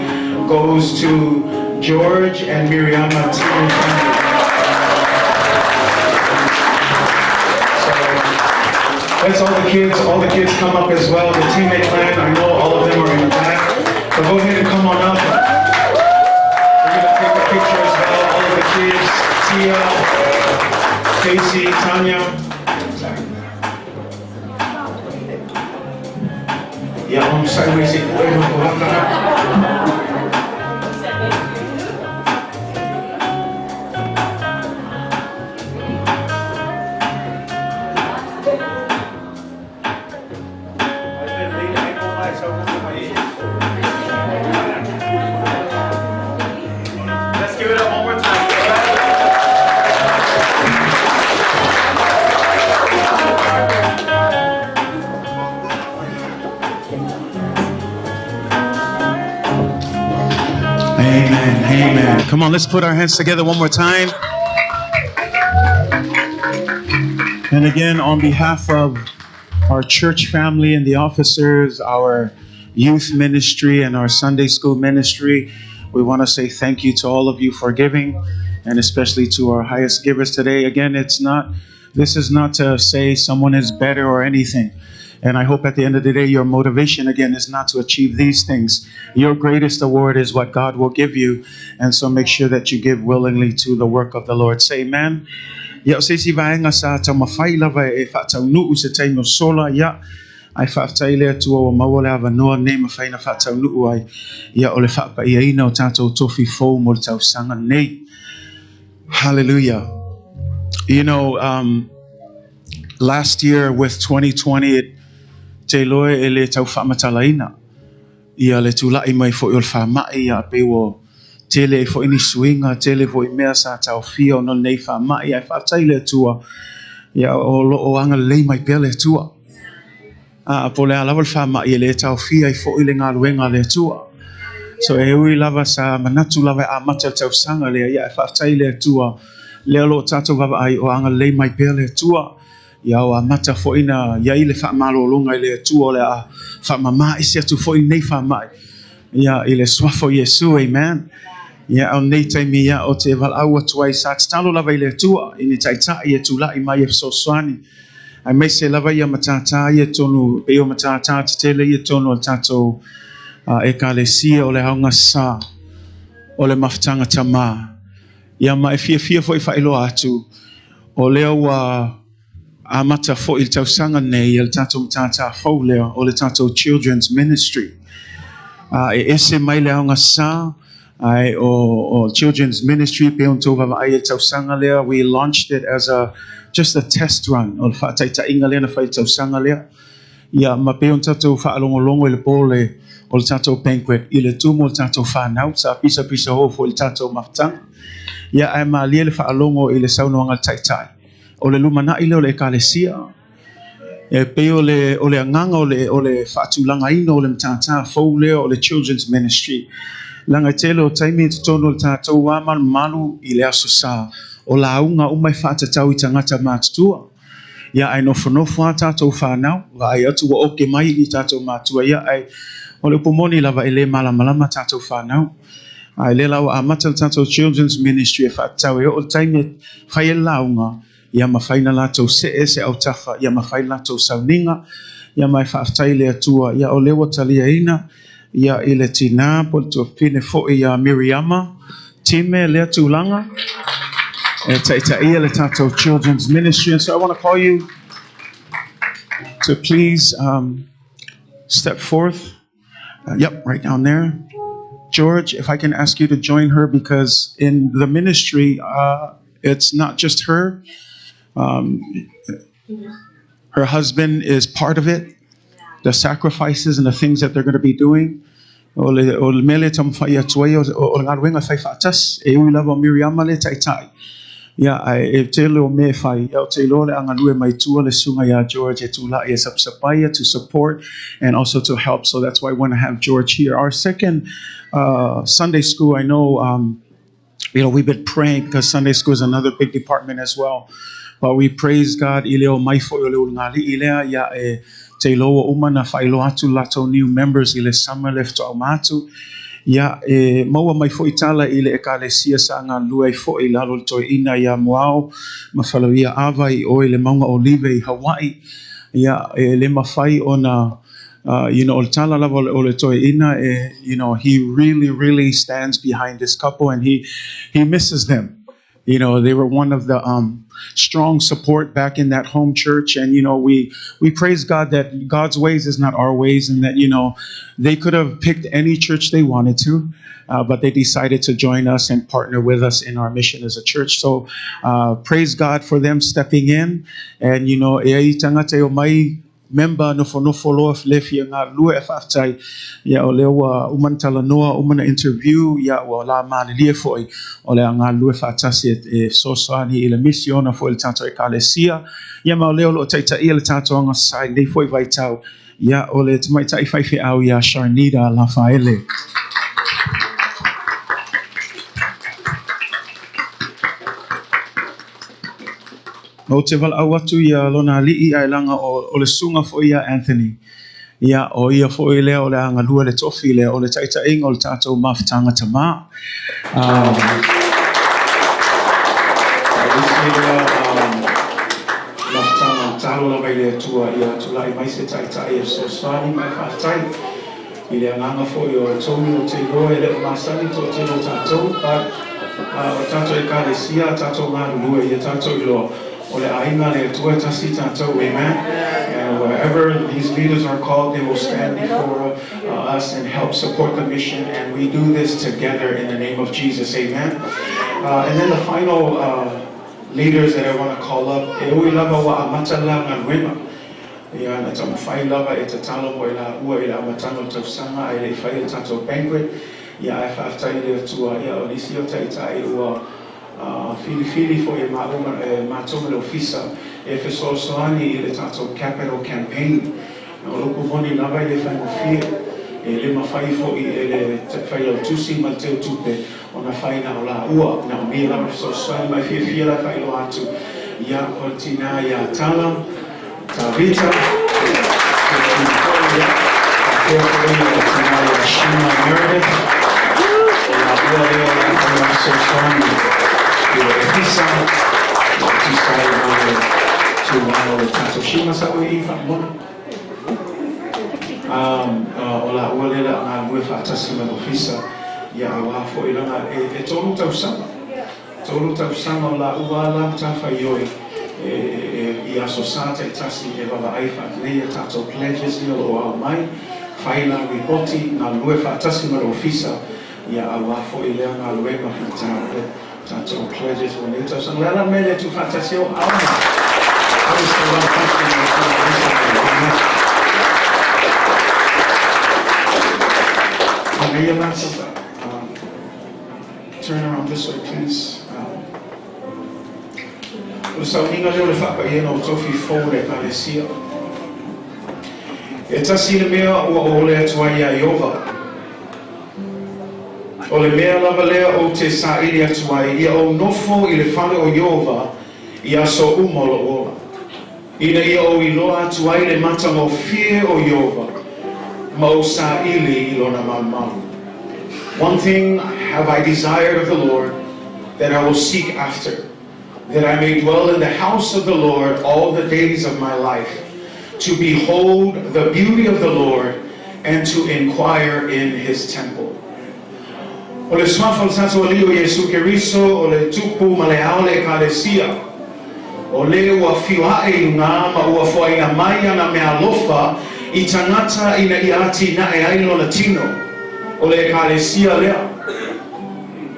goes to George and Miriama Timo family. So that's all the kids. All the kids come up as well. The teammate clan, I know all of them are in the back. But go ahead and come on up. We're gonna take a picture as well. All of the kids, Tia, Casey, Tanya. Yeah, I'm sideways. Let's give it up one more time. Amen, amen. Come on, let's put our hands together one more time. And again, on behalf of our church family and the officers, our youth ministry and our Sunday school ministry, we want to say thank you to all of you for giving, and especially to our highest givers today. Again, this is not to say someone is better or anything. And I hope at the end of the day, your motivation, again, is not to achieve these things. Your greatest award is what God will give you. And so make sure that you give willingly to the work of the Lord. Say amen. Ia o se isi vaega sa taumafai lava e faataunuu se taimi o sola, ia Ae faafetai i le Atua ua maua le avanoa lenei e mafai ona faataunuu ai ia o le faapaiaina o tatou tofi fou mo le tausaga lenei. Hallelujah. You know, last year with 2020, it, te iloa e le tau faamatalaina ia le tulai mai foi o le faamai, ia pei ua tele ai foi ni suiga, tele foi mea sa taofia ona o lenei faamai, ae faafetai i le Atua ia o lo o agalelei mai pea le Atua. A po o le a lava le faamai, e le taofia ai foi le galuega a le Atua. So e ui lava sa manatu lava e amata le tausaga lea, ia ae faafetai i le Atua lea o lo o tatou vaavaai o agalelei mai pea le Atua. Ia ua amata foi na i ai le faamalologa i le Atua o le a faamama ese atu foi lenei faamai ia i le suafa o Iesu, amen. Ia o lenei taimi ia o te valaau atu ai sa tatalo lava i le Atua i ni taitai e tulai mai e fesoasoani aemaise lava ia matata ia tonu pei o matata tetele ia tonu o le tatou Ekalesia o le aogasa o le mafutaga tamā. Ia ma e fiafia foi faailoa atu o lea ua amata foi i le tausaga nei ia le tatou matata fou lea o le tatou Children's Ministry. E ese mai le aogasa ae o Children's Ministry pei ona outou vaavaai i le tausaga lea, we launched it as a just a test run o le faataitaiga lea na fai i le tausaga lea. Ia ma pei ona tatou faalogologo i le po le o le tatou banquet i le tumu o le tatou fanau sa pisapisa hou foi i le tatou mafutaga. Ia ae malie le faalogo i le saunoaga a le taitai o le lumanai lea o le Ekalesia. E pei o le o le agaga o le o le faatulagaina o le matata fou lea o le Children's Ministry. Leaga e tele o taimi i totonu o le tatou a malumalu i le Aso Sa o lauga uma e faatatau i tagata matutua. Ia ae nofonofo lava tatou fanau, vaai atu ua oke mai i tatou matua, ia ae o le upu moni lava e le malamalama tatou fanau. Ae lea la ua amata le tatou Children's Ministry e faatatau e oo i le taimi e fai ai le lauga, ia mafai ona latou see se autafa, ia mafai le latou sauniga, ia ma e faafetai i le Atua, ia o lea ua taliaina ia i le tinā po o le tuafafine foi ia Miriama Time lea tulaga e taitaia le tatou Children's Ministry. And so I want to call you to please step forth. Yep, right down there. George, if I can ask you to join her, because in the ministry, it's not just her. Her husband is part of it, the sacrifices and the things that they're going to be doing. O le, o le mea lea e taumafai atu ai, o, o le galuega e fai faatasi, e ui lava o Miriama le taitai. Ia, ae e tele o mea e fai, ia, ou te iloa o le a galue mai tua le susuga iā George e tulai e sapasapaia, to support and also to help. So that's why I want to have George here. Our second Sunday school, I know, we've been praying because Sunday school is another big department as well. But we praise God i le o mai foi o le ulugalii lea, ia e te iloa ua uma na faailoa atu le latou new members i le summer le faatoa atu. Ia e maua mai foi tala i le Ekalesia sa galulue ai foi i lalo o le toeaina ia Moao ma Falauia Ava i o i le Mauga Olive i Hawaii. Ia e le mafai ona o le tala lava o le toeaina e, he really, really stands behind this couple and he misses them. They were one of the strong support back in that home church. And, we praise God that God's ways is not our ways, and that, they could have picked any church they wanted to, but they decided to join us and partner with us in our mission as a church. So praise God for them stepping in. And, e ai tagata e omai member nofonofo loa le fia galulue e faafetai ia o lea ua uma na talanoa, uma na interview, ia ua la malilie foi o le a galulue faatasi e fesoasoani i le misiona foi i le tatou Ekalesia. Ia ma o lea o lo o taitaia le tatou agasasa i lenei foi vaitau, ia o le tamaitai faifeau ia Sharnita Lafaele. Ou te valaau atu ia lona alii ae leaga o le susuga foi ia Anthony. Ia, o ia foi lea o le a galue le tofi lea o le taitaiga o le tatou mafutaga tamā. O le isi lea mafutaga tatalo lava i le Atua ia tulai mai se taitai e fesoasoani ma e faafetai i le agaga foi o Tony o te iloa e le o masani toatele o tatou, but o tatou Ekalesia, tatou galulue ia tatou iloa o le aiga a le Atua e tasi tatou, amen. And wherever these leaders are called, they will stand before us and help support the mission. And we do this together in the name of Jesus. Amen. And then the final leaders that I want to call up, e ui lava ua amata la galuega. Ia na taumafai lava e tatalo mo i laua i le amataga o le tausaga ae le i faia le tatou banquet. Ia ae faafetai i le Atua, ia o nisi o taitai ua filifili foi e maua ma e matou ma le ofisa e fesoasoani i le tatou capital campaign. O le upu moni lava e le faigofie, e le mafai foi e le Failautusi ma le Teutupe ona fai na o laua, na o mea lava fesoasoani ma e fiafia la e faailoa atu ia o le tinā ia Tala Tavita, ia faapea foi o le tinā ia Shima Meredith, o laua lea o le a fai fesoasoani i le ofisa e tusa ai ma le tulaga o le tatou Shima sa oe i faamona. O laua lea o le a galulue faatasi ma le ofisa, ia auā foi leaga e 3 tausaga. 3 tausaga o laua la matafaioi i Aso Sa taitasi e vaavaai faalelei a tatou pledges ia o lo o aumai, fai la ripoti, galulue faatasi ma le ofisa, ia auā foi lea galuega fita le tatou pledges mo lenei tausaga. O le a la le mea e le tuufaatasi ai o aoga? Ave se taulagi tasi mo le Amen. Manaia la Turn around this way, please. O le sauniga lea o le faapaiaina o tofi fou o le Ekalesia. E tasi le mea ua ou ole atu ai iā Ieova, o le mea lava lea ou te saili atu ai, ia ou nofo i le fale o Ieova i aso uma o lou ola, ina ia ou iloa atu ai le matagofie o Ieova ma ou saili i lona malumalu. One thing have I desired of the Lord, that I will seek after, that I may dwell in the house of the Lord all the days of my life, to behold the beauty of the Lord and to inquire in his temple. O le Suafa o le tatou Alii o Iesu Keriso, o le Tupu ma le Ao o le Ekalesia, o le ua afio aʻe i luga ma ua foaina mai ana meaalofa i tagata ina ia atinae ai lona tino, o le Ekalesia lea.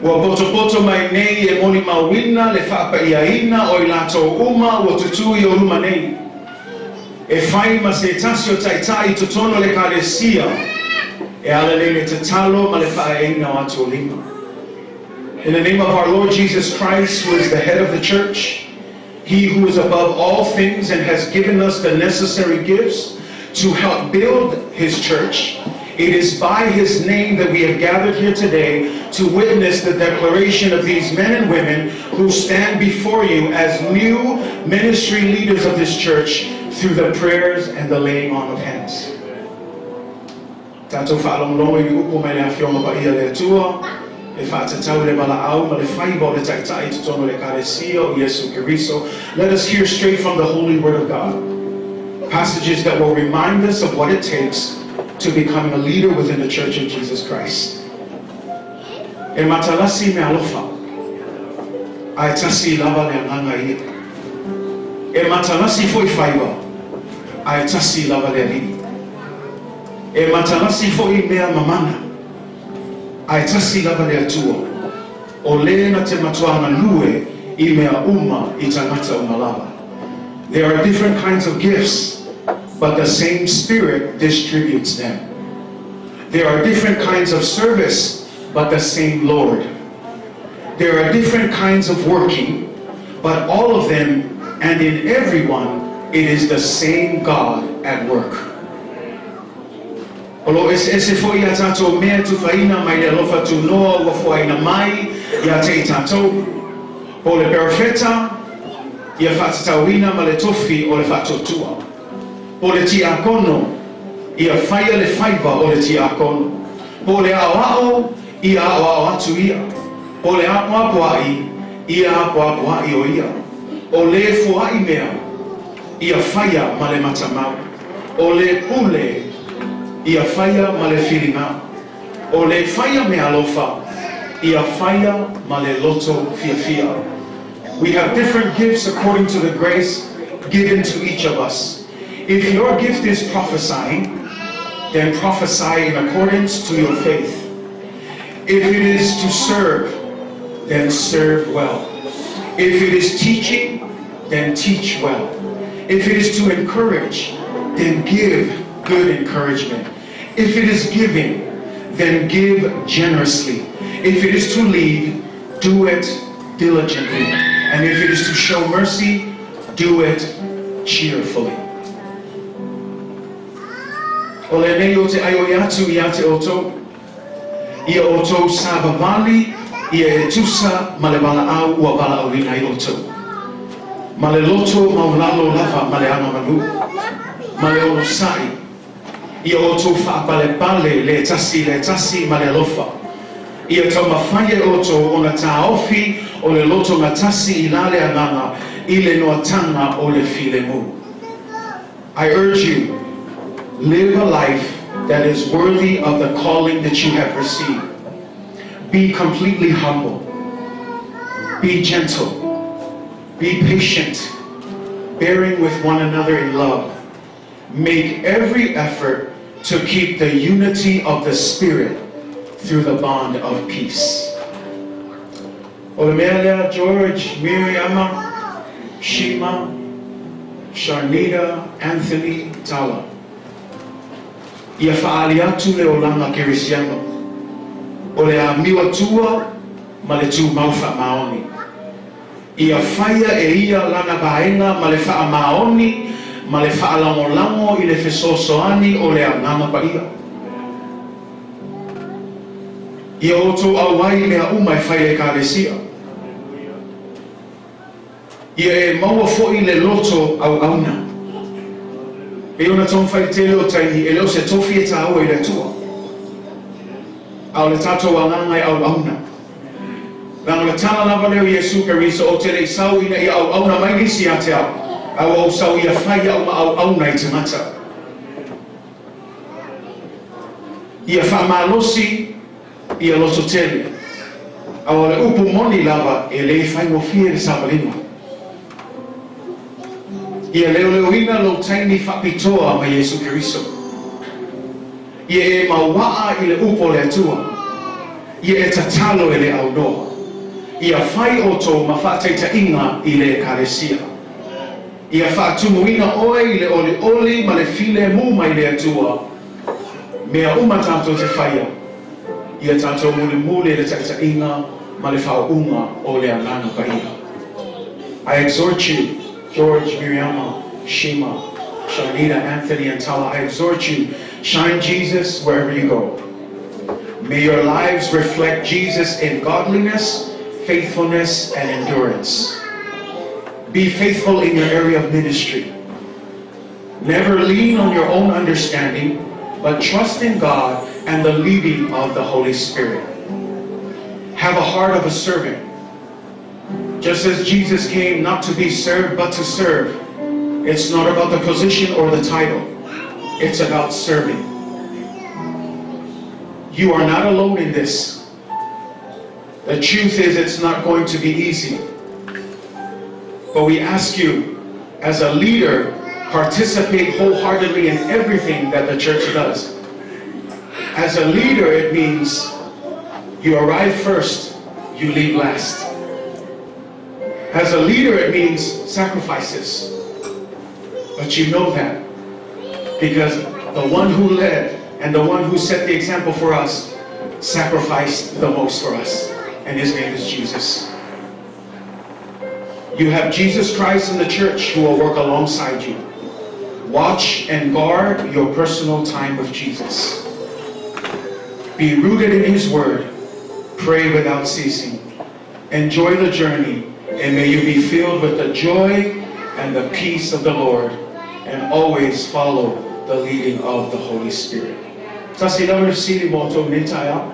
Ua potopoto mai nei e molimauina le faapaiaina o i latou uma ua tutū i o luma nei, e fai ma se tasi o taitai i totonu o le Ekalesia e ala nei le tatalo ma le faaeaina o atu o lima. In the name of our Lord Jesus Christ, who is the head of the church, he who is above all things and has given us the necessary gifts to help build his church, it is by his name that we have gathered here today to witness the declaration of these men and women who stand before you as new ministry leaders of this church through the prayers and the laying on of hands. Tatou faalogologo i ni upu mai le Afioga Paia a le Atua e faatatau i le valaau ma le faiva o le Taitai i totonu o le Ekalesia o Iesu Keriso. Let us hear straight from the holy word of God, passages that will remind us of what it takes to becoming a leader within the Church of Jesus Christ. E matalasi meaalofa, ae tasi lava le Agaga ia. E matalasi foi faiva, ae tasi lava le Alii. E matalasi foi mea mamana, ae tasi lava le Atua, o le na te matua galue i mea uma i tagata uma lava. There are different kinds of gifts, but the same Spirit distributes them. There are different kinds of service, but the same Lord. There are different kinds of working, but all of them and in everyone it is the same God at work. O lo o eseese foi a tatou mea e tufaina mai le alofa tunoa ua foaina mai ia te i tatou, po o le perofeta, ia faatatauina ma le tofi o le faatuatua, po o le tiakono, ia faia le faiva o le tiakono, po o le aoao, ia aoao atu ia, po o le apoapoaʻi, ia apoapoaʻi o ia, o le foai mea, ia faia ma le matamau, o le pule, ia faia ma le filiga, o le faia meaalofa, ia faia ma le loto fiafia. We have different gifts according to the grace given to each of us. If your gift is prophesying, then prophesy in accordance to your faith. If it is to serve, then serve well. If it is teaching, then teach well. If it is to encourage, then give good encouragement. If it is giving, then give generously. If it is to lead, do it diligently. And if it is to show mercy, do it cheerfully. O lenei ou te aioi atu ia te outou, ia outou savavali ia e tusa ma le valaau ua valaauina ai outou, ma le loto maulalo lava ma le agamalu, ma le onosai, ia outou faapalepale le tasi i le tasi ma le alofa, ia taumafai e outou ona taofi o le lotogatasi i la le Agaga i le noataga o le filemu. I urge you, live a life that is worthy of the calling that you have received. Be completely humble. Be gentle. Be patient, bearing with one another in love. Make every effort to keep the unity of the Spirit through the bond of peace. O le mea lea, George, Miriama, Shima, Sharnita, Anthony, Tala. Ia faaali atu le olaga kerisiano, o le amio atua ma le tumau faamaoni. Ia faia e ia lana vaega ma le faamaoni ma le faalagolago i le fesoasoani o le Agaga Paia. Ia outou auai i mea uma e fai e Ekalesia. Ia e maua foi le loto auauna. Pei ona taumafai tele o taimi, e le o se tofi e taua i le Atua, a o le tatou agaga e auauna. Leaga o le tala lava lea o Iesu Keriso, Ou te le i sau ina ia auauna mai nisi ia te au, a ua ou sau ia fai au ma auauna i tagata. Ia faamalosi ia loto tele. A o le upu moni lava e le faigofie le savaliga. Ia leoleoina lou taimi faapitoa ma Iesu Keriso. Ia e mauaa i le upu o le Atua. Ia e tatalo e le aunoa. Ia fai outou ma faataitaiga i le Ekalesia. Ia faatumuina oe i le olioli ma le filemu mai le Atua. Mea uma tatou te faia, ia tatou mulimuli i le taitaiga ma le faauuga o le Agaga Paia. I exhort you, George, Miriama, Shima, Sharnita, Anthony, and Tala, I exhort you, shine Jesus wherever you go. May your lives reflect Jesus in godliness, faithfulness, and endurance. Be faithful in your area of ministry. Never lean on your own understanding, but trust in God and the leading of the Holy Spirit. Have a heart of a servant. Just as Jesus came not to be served, but to serve. It's not about the position or the title. It's about serving. You are not alone in this. The truth is, it's not going to be easy. But we ask you, as a leader, participate wholeheartedly in everything that the church does. As a leader, it means you arrive first, you leave last. As a leader, it means sacrifices. But you know that because the one who led and the one who set the example for us sacrificed the most for us. And his name is Jesus. You have Jesus Christ in the church who will work alongside you. Watch and guard your personal time with Jesus. Be rooted in his word. Pray without ceasing. Enjoy the journey, and may you be filled with the joy and the peace of the Lord, and always follow the leading of the Holy Spirit. Tasi lava le fesili mo outou nei taeao.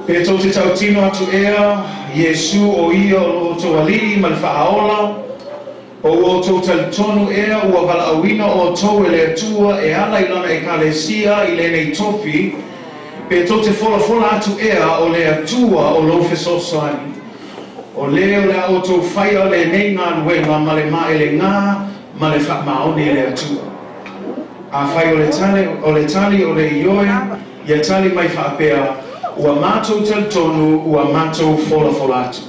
Pe tou te tautino atu ea, Iesu o ia o lo outou Alii ma le Faaola, po ua outou talitonu ea ua valaauina outou e le Atua e ala i Lana Ekalesia i lenei tofi, pe tou te folafola atu ea o le Atua o lou fesoasoani, o le o le a outou faia lenei galuega ma le maelegā ma le faamaoni i le Atua? Afai o le tali o le tali o le ioe, ia tali mai faapea, Ua matou talitonu, ua matou folafola atu.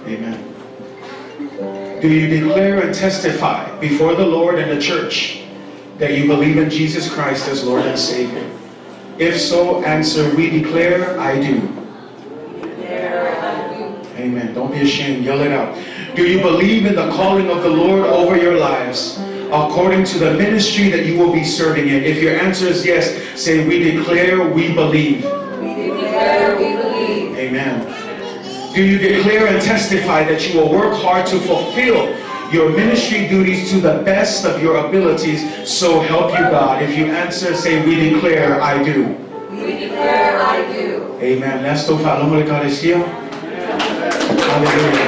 Amen. Do you declare and testify before the Lord and the church that you believe in Jesus Christ as Lord and Savior? If so, answer, We declare, I do. Amen. Don't be ashamed. Yell it out. Do you believe in the calling of the Lord over your lives according to the ministry that you will be serving in? If your answer is yes, say, We declare, we believe. We declare, we believe. Amen. Do you declare and testify that you will work hard to fulfill your ministry duties to the best of your abilities? So help you God. If you answer, say, We declare, I do. We declare, I do. Amen. Let's go faalogo le Ekalesia. Hallelujah.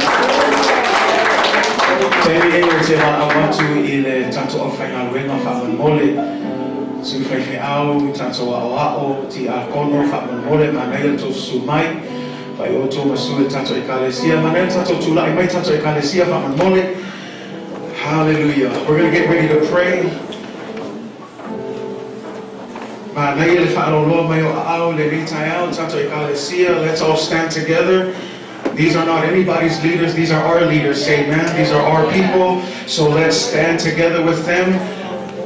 Taimi nei ou te valaau atu i le tatou aufaigaluega faamolemole, sui faifeau, tatou aoao, tiakono, faamolemole, manaia le tou susu mai, fai outou ma sui o le tatou Ekalesia, manaia le tatou tulai mai tatou Ekalesia faamolemole. Hallelujah. We're going to get ready to pray. Manaia le faaaloaloa mai o aao i lenei taeao tatou Ekalesia. Let's all stand together. These are not anybody's leaders. These are our leaders. Say amen. These are our people. So let's stand together with them.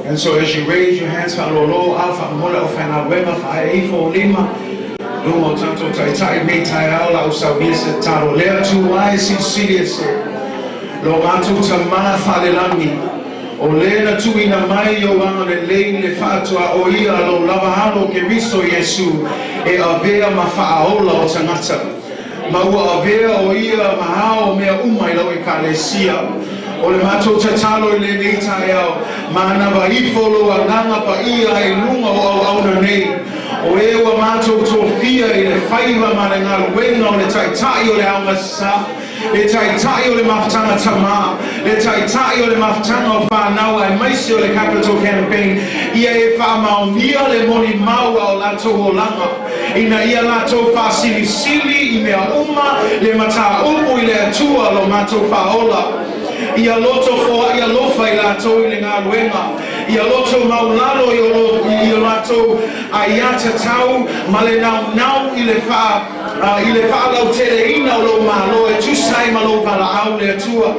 And so as you raise your hands, faaaloaloa au faamolemole aufaigaluega faaee ifo lima luma o tatou taitai i lenei taeao o le a ou saunia se tatalo. Le Atua e Silisili Ese, lo matou Tamā faalelagi, o le na tuuina mai ou agalelei le faatuaoia a lou lava Alo Keriso Iesu e avea ma Faaola o tagata, ma ua avea o ia ma ao o mea uma i lau Ekalesia. O le matou tatalo i lenei taeao, manava ifo lou Agaga Paia i luga o auauna nei, o e ua matou tofia i le faiva ma le galuega o le Taitai o le Aoga Sa, le Taitai o le Mafutaga Tamā, le Taitai o le Mafutaga o Fanau aemaise o le Capital Campaign, ia e faamaonia le molimau a o latou olaga, ina ia latou faasilisili i mea uma le mataupu i le Atua lo matou Faaola. Ia loto foai alofa i latou i le galuega, ia loto maulalo i o latou aiatatau ma le naunau i le i le faalauteleina o lou Malo e tusa ai ma lou valaau le Atua.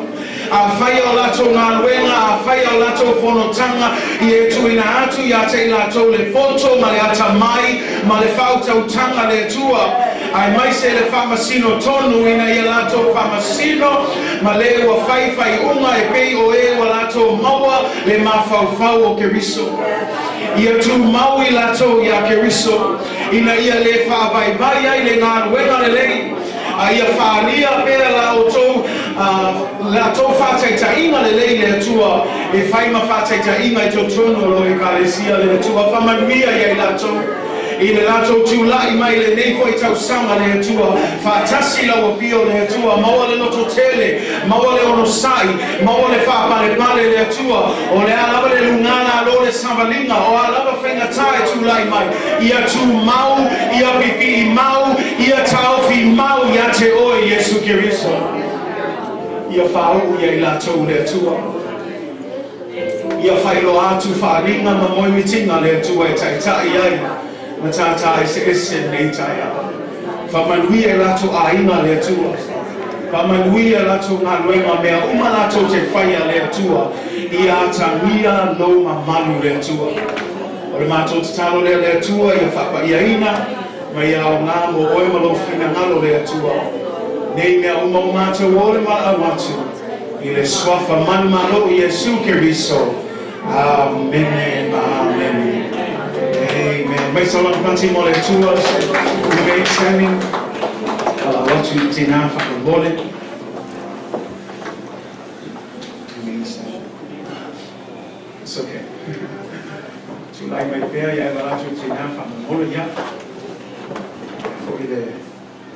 Afai o latou galuega, afai o latou fonotaga, ia e tuuina atu ia te i latou le poto ma le atamai ma le faautautaga le Atua, aemaise le faamasino tonu ina ia latou faamasino ma le ua fai faaiuga e pei o e ua latou maua le mafaufau o Keriso. Ia tumau i latou iā Keriso, ina ia le faavaivai ai le galuega lelei, a ia faaalia pea la outou la tou faataitaiga lelei le Atua e fai ma faataitaiga i totonu o lou Ekalesia le Atua. Faamanuia ia i latou i le latou tulai mai lenei foi tausaga le Atua, faatasi lau afio le Atua, maua le lototele, maua le onosai, maua le faapalepale le Atua. O le a lava le lugā lalo le savaliga, o a lava faigata e tulai mai, ia tumau, ia pipii mau, ia taofi mau ia te oe Iesu Keriso. Ia faauu ia i latou le Atua. Ia faailoa atu faaaliga ma moemitiga le Atua e taitai ai matata eseese lenei taeao. Faamanuia i latou aiga le Atua. Faamanuia i latou galuega, mea uma latou te faia le Atua. Ia atagia lou mamalu le Atua. O le matou tatalo lea le Atua, ia faapaiaina ma ia aoga mo oe ma lou finagalo le Atua. Nei mea uma o matou o le valaau atu i le suafa manumalo o Iesu Keriso. Amene ma amene. Amen. Mai sau lamapati mo le Atua. Remain standing. Valaau atu i tinā faamolemole. Remain standing. It's okay. Tulai mai pea ia e valaau atu i tinā faamolemole ia. Foi le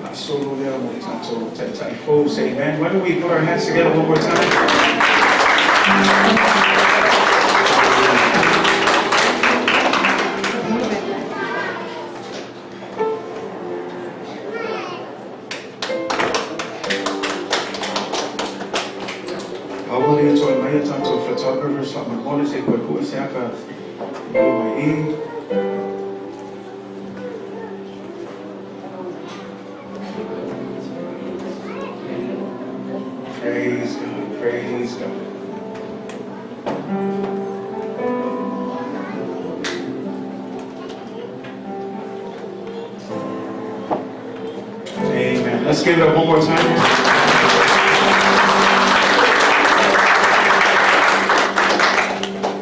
faasolo lea mo le tatou taitai fou. Say amen. Why don't we put our hands together one more time? Uma lea toe mai a tatou photographers faamolemole se i toe pue se aka i luma i i. Praise God, praise God. Amen. Let's give it up one more time.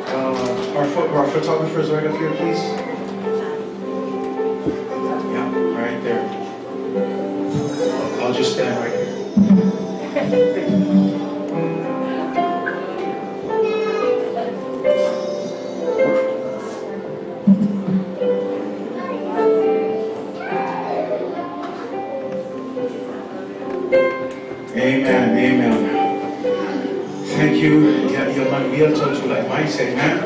Uh, our, our photographers right up here, please. Yeah, right there. I'll just stand right here. Amen, amen. Thank you. Ia, ia manuia le tou tulai mai, say amen.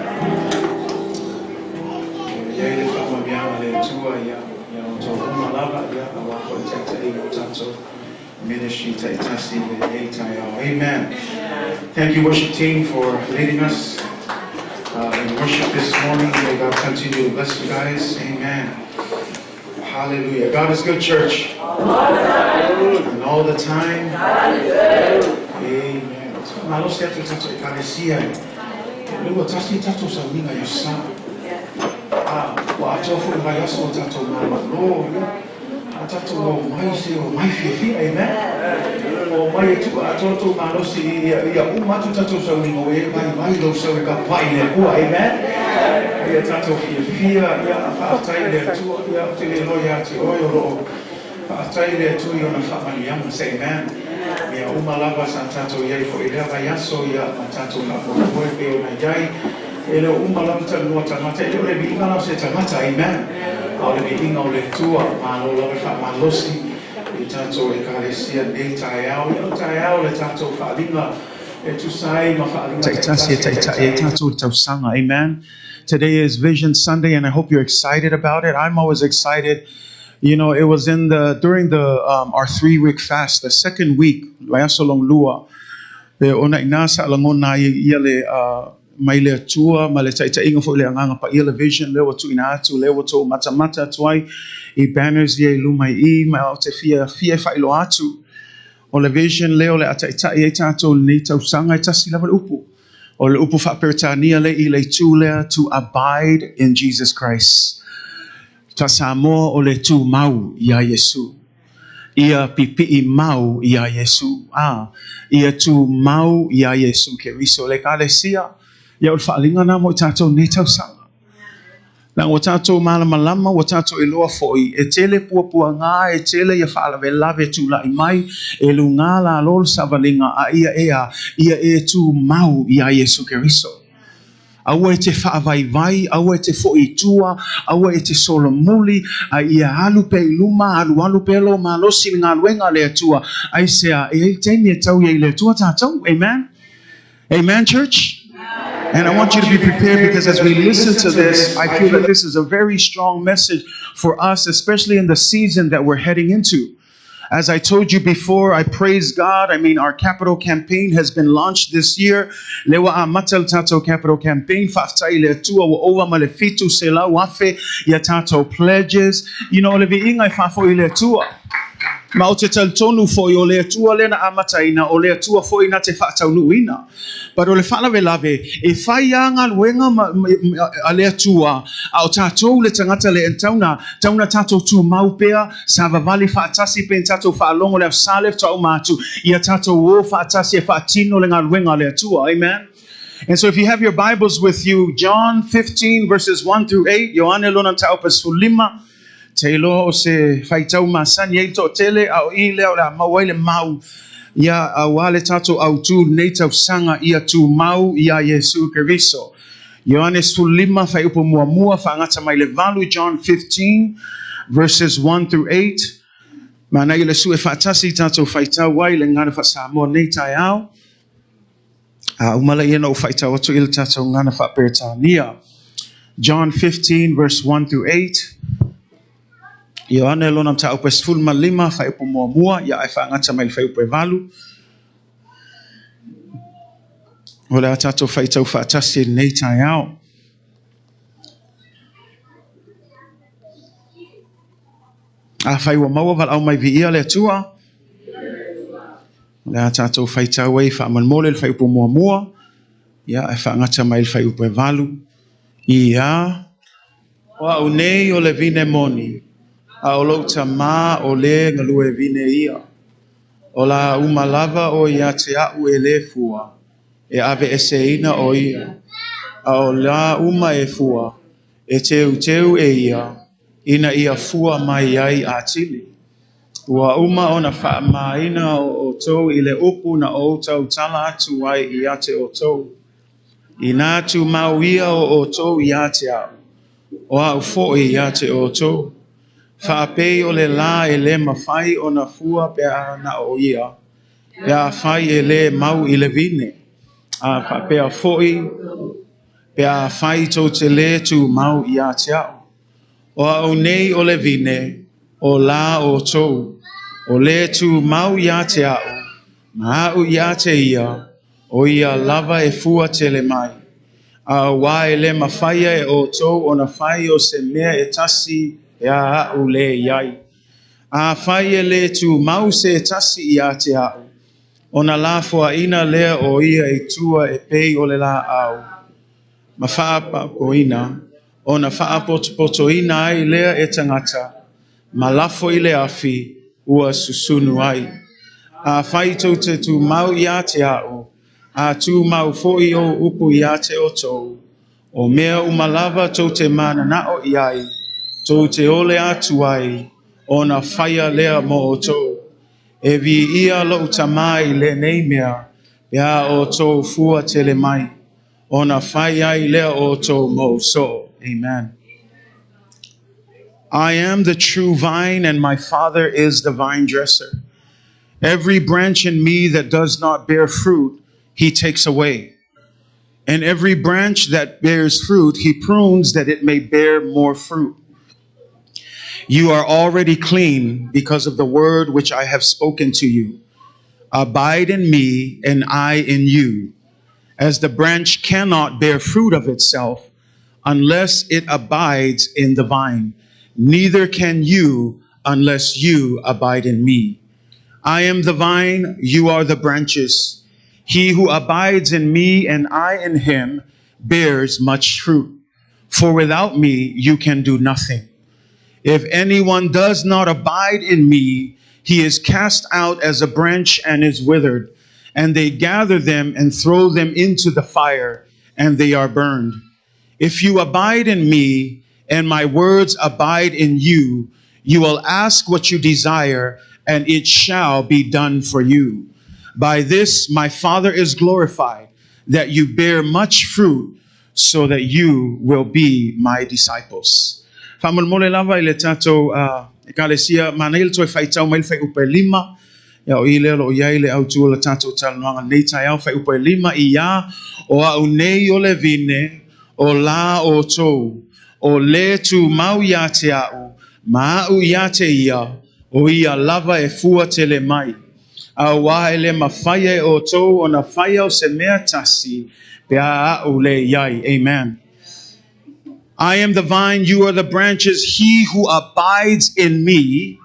Ia i le faamanuiaga a le Atua ia, ia outou uma lava, ia, aua foi le taitaiga o tatou ministry taitasi i lenei taeao. Amen. Thank you, worship team, for leading us in worship this morning. May God continue to bless you guys. Amen. Hallelujah. God is good, church. And all the time. Amen. Malosi atu tatou ekalesia. Le ua tasi tatou sauniga i aso Sa. A, ua atoa foi le vaiaso o tatou malolo, ia. A tatou omai se omai fiafia, amen. Omai e tuu atoa tou malosi ia, ia uma atu tatou sauniga ua e vaivai lou sau e kapa'i i le Atua, amen. Ia tatou fiafia, ia, faafetai i le Atua, ia, ou te le iloa ia te oe o lo o faafetai i le Atua i ona faamanuiaga, say amen. Ia uma lava sa tatou i ai foi i lea vaiaso, ia, ma tatou faamoemoe pei ona i ai. E le o uma lava talanoa tagata, e le o le viiga la o se tagata, amen. A o le viiga o le Atua, malo lava le faamalosi i tatou ekalesia nei taeao. Ia o le taeao o le tatou faaaliga e tusa ai ma faaaliga Taitasi e taitai ai tatou i le tausaga, amen. Today is Vision Sunday and I hope you're excited about it. I'm always excited. You know, it was in the during the our 3-week fast, the second week, vaiaso lona lua, e ona i ina sa lagona ai ia le mai le Atua ma le taitaiga foi le Agaga Paia le vision lea ua tuuina atu lea ua tou matamata atu ai i banners ia i luma i i ma ou te fiafia e faailoa atu o le vision lea o le a taitai ai tatou i lenei tausaga e tasi lava le upu o le upu faaperetania le i le itu lea, to abide in Jesus Christ. Faa-Samoa o le tumau iā Iesu. Ia pipii mau iā Iesu. A, ia tumau iā Iesu Keriso. Le ekalesia, ia o le faaaliga lena mo i tatou i lenei tausaga. Leaga ua tatou malamalama, ua tatou iloa foi, e tele puapuaga, e tele ia faalavelave e tulai mai, e lugā lalo le savaliga, a ia e a, ia e tumau iā Iesu Keriso. Aua e te faavaivai, aua e te foi i tua, aua e te solomuli, a ia alu pea i luma, alualu pea lou malosi i le galuega a le Atua. Aisea? E i ai le taimi e tau ai i le Atua tatou. Amen? Amen, church? And I want you to be prepared because as we listen to this, I feel that this is a very strong message for us, especially in the season that we're heading into. As I told you before, I praise God. I mean, our capital campaign has been launched this year. Lea ua amata le tatou capital campaign. Faafetai i le Atua ua ova ma le 700,000 ia tatou pledges. You know, o le viiga e faafoi i le Atua. Ma ou te talitonu foi o le Atua lea na amataina, o le Atua foi na te faataunuuina. But o le faalavelave, e fai lava galuega ma, ma, a le Atua, a o tatou le tagata le tauna, tauna tatou tumau pea, savavali faatasi pe tatou faalogo le Aso Sa lea faatoa uma atu, ia tatou o faatasi e faatino le galuega a le Atua. Amen. And so if you have your Bibles with you, John 15 verses 1 through 8, Ioane lona mataupu 15, te iloa o se faitau masani ai le toatele, a o i lea o le a maua ai le mau, ia aua le tatou autū lenei tausaga ia tumau iā Iesu Keriso. Ioane 15 fuaiupu muamua faagata mai le 8, John 15 verses 1 through 8. Manaia le sue faatasi i tatou faitau ai le gagana faa-Samoa nei taeao. A uma lea ona ou faitau atu i le tatou gagana faa-Peretania. John 15 verse 1 through 8. Ioane lona mataupu e 15 fuaiupu muamua ia ae faagata mai le fuaiupu e 8. O le a tatou faitau faatasi i lenei taeao. Afai ua maua valaau mai viia le Atua, o le a tatou faitau ai faamolemole le fuaiupu muamua, ia e faagata mai le fuaiupu e valu. Ia, o au nei o le vine moni, a o lou Tamā o le galue vine ia. O lā uma lava o ia te a'u e lē fua, e aveeseina o ia, a o lā uma e fua, e teuteu e ia, ina ia fua mai ai atili. Ua uma ona faamamaina o outou i le upu na ou tautala atu ai ia te outou. Inā tumau ia o outou ia te a'u, o a'u foi ia te outou. Faapei o le lā e lē mafai ona fua pe a na o ia, pe afai e lē mau i le vine, a faapea foi pe afai tou te lē tumau ia te a'u. O a'u nei o le vine, o lā outou, o le tumau ia te a'u, ma a'u ia te ia, o ia lava e fua tele mai. Auā e lē mafaia e outou ona fai o se mea e tasi pe a a'u lē i ai. Afai e lē tumau se tasi ia te a'u, ona lafoaina lea o ia i tua e pei o le lāʻau, ma faapapoina, ona faapotopotoina ai lea e tagata, ma lafo i le afi ua susunu ai. Afai tou te tumau ia te a'u, a tumau foi ou upu ia te outou, o mea uma lava tou te mananao i ai, tou te ole atu ai, ona faia lea mo outou. E viia lou Tamā i lenei mea, pe a outou fua tele mai, ona fai ai lea o outou mo soo. Amen. I am the true vine, and my Father is the vine dresser. Every branch in me that does not bear fruit, he takes away. And every branch that bears fruit, he prunes that it may bear more fruit. You are already clean because of the word which I have spoken to you. Abide in me, and I in you. As the branch cannot bear fruit of itself unless it abides in the vine, neither can you unless you abide in me. I am the vine, you are the branches. He who abides in me and I in him bears much fruit. For without me you can do nothing. If anyone does not abide in me, he is cast out as a branch and is withered. And they gather them and throw them into the fire, and they are burned. If you abide in me, and my words abide in you, you will ask what you desire, and it shall be done for you. By this my Father is glorified, that you bear much fruit, so that you will be my disciples. Faamolemole lava i le tatou ekalesia manaia le toe faitau mai le fuaiupu e lima. Ia o i lea o lo o i ai le autu o le tatou talanoaga nei taeao fuaiupu e lima i a o a'u nei o le vine o lā outou o lē tumau ia te a'u ma a'u ia te ia o ia lava e fua tele mai. Auā e lē mafaia e outou ona faia o se mea tasi pe a a'u lē i ai. Amen. I am the vine, you are the branches. He who abides in me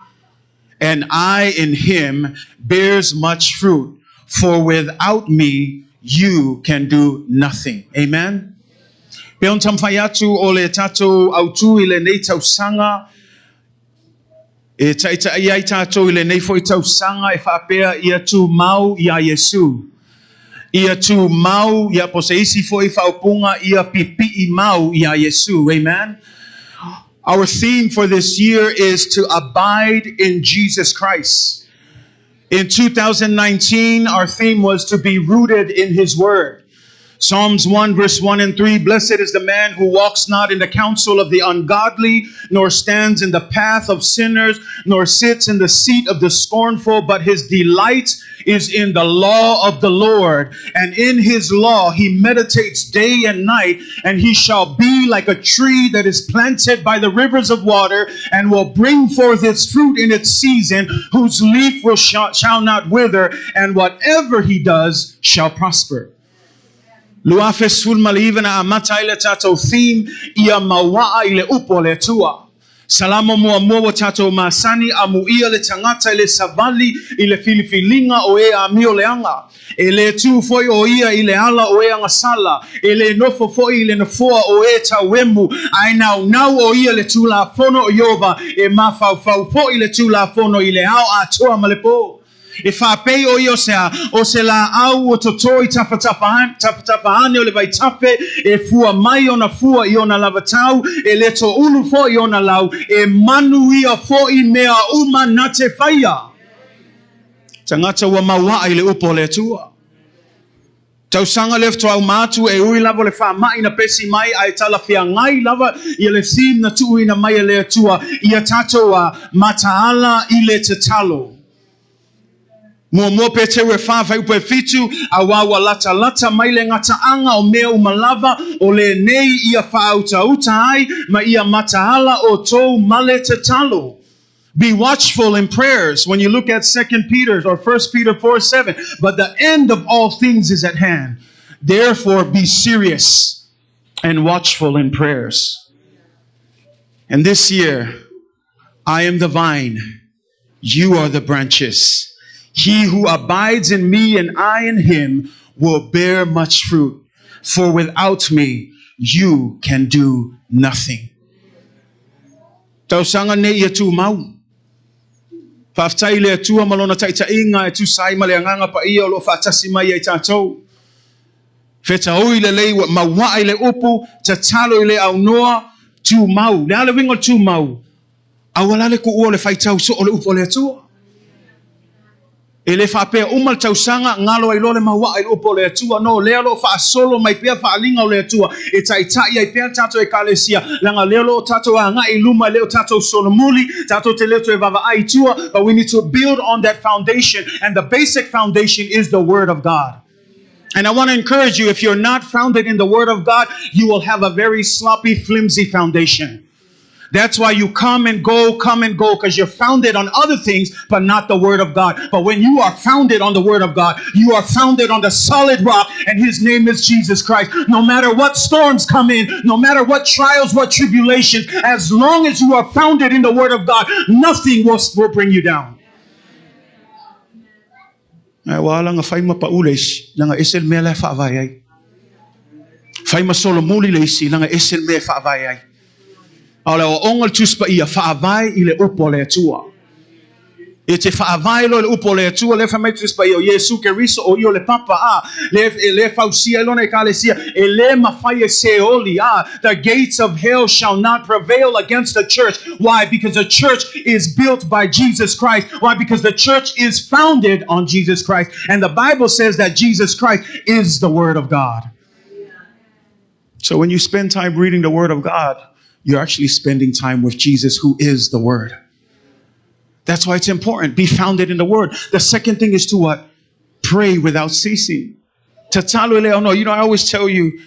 and I in him bears much fruit, for without me you can do nothing. Amen. Pe on taumafai atu o le tatou autu i lenei tausaga e taita'i ai tatou i lenei foi tausaga e faapea ia tumau iā Iesu. Ia tumau, ia po o se isi foi faaupuga ia pipi'i mau iā Iesu. Amen. Our theme for this year is to abide in Jesus Christ. In 2019, our theme was to be rooted in His Word. Psalms 1, verse 1 and 3 Blessed is the man who walks not in the counsel of the ungodly, nor stands in the path of sinners, nor sits in the seat of the scornful, but his delight is in the law of the Lord. And in his law he meditates day and night, and he shall be like a tree that is planted by the rivers of water, and will bring forth its fruit in its season, whose leaf will shall, shall not wither, and whatever he does shall prosper. 2019 na amata ai le tatou theme ia mauaa i le upu a le Atua. Salamo muamua ua tatou masani, Amuia le tagata i le savali i le filifiliga o e amio leaga. E le tu foi o ia i le ala o e agasala, e le nofo foi i le nofoa o e tauemu, ae naunau o ia i le tulafono o Ieova, e mafaufau foi i le tulafono i le ao atoa ma le po. E faapei o ia o se a? O se laau ua toto i tafatafa ane o le vaitafe, e fua mai ona fua i ona lava tau, e le toulu foi ona lau, e manuia foi mea uma na te faia. Tagata ua mauaa i le upu a le Atua. Tausaga lea faatoa uma atu, e ui lava o le faamai na pesi mai, ae talafeagai lava ia le theme na tuuina mai e le Atua ia tatou a mataala i le tatalo. Muamua Peteru e fa fuaiupu e fitu, Auā ua latalata mai le gataaga o mea uma lava, o lenei ia faautauta ai ma ia mataala outou ma le tatalo. Be watchful in prayers. When you look at 2 Peter or 1 Peter 4 7, but the end of all things is at hand. Therefore, be serious and watchful in prayers. And this year, I am the vine, you are the branches. He who abides in me and I in him will bear much fruit, for without me you can do nothing. Tausaga nei ia tumau. Faafetai i le Atua ma Lona taitaiga e tusa ai ma le Agaga Paia o lo o faatasi mai ia i tatou. Fetaui lelei ua mauaa i le upu, tatalo i le aunoa, tumau. Le a le uiga o le tumau? Aua la le tuua o le faitau soo o le upu a le Atua. E le faapea uma le tausaga, galo ai loa le mauaa i le upu o le Atua. No, lea o lo o faasolo mai pea faaaliga o le Atua e taitai ai pea le tatou Ekalesia, leaga lea o lo o tatou agai i luma, e le o tatou solomuli, tatou te le o toe vaavaai i tua, but we need to build on that foundation, and the basic foundation is the Word of God. And I want to encourage you, if you're not founded in the Word of God, you will have a very sloppy, flimsy foundation. That's why you come and go, come and go, because you're founded on other things, but not the Word of God. But when you are founded on the Word of God, you are founded on the solid rock, and His name is Jesus Christ. No matter what storms come in, no matter what trials, what tribulations, as long as you are founded in the Word of God, nothing will bring you down. Ae ua ala ona fai ma pau le isi, leaga ese le mea la e faavae ai. Fai ma solomuli le isi, leaga ese le mea e faavae ai. A o le aoaoga o le Tusi Paia, faavae i le upu a le Atua. E te faavae loa i le upu a le Atua, lea fai mai le Tusi Paia, o Iesu Keriso, o ia o le papa, a, lea, lea e fausia ai lona Ekalesia, e le mafai e Seoli, a, the gates of hell shall not prevail against the church. Why? Because the church is built by Jesus Christ. Why? Because the church is founded on Jesus Christ. And the Bible says that Jesus Christ is the Word of God. So when you spend time reading the Word of God, you're actually spending time with Jesus, who is the Word. That's why it's important. Be founded in the Word. The second thing is to what? Pray without ceasing. Tatalo le ono. I always tell you,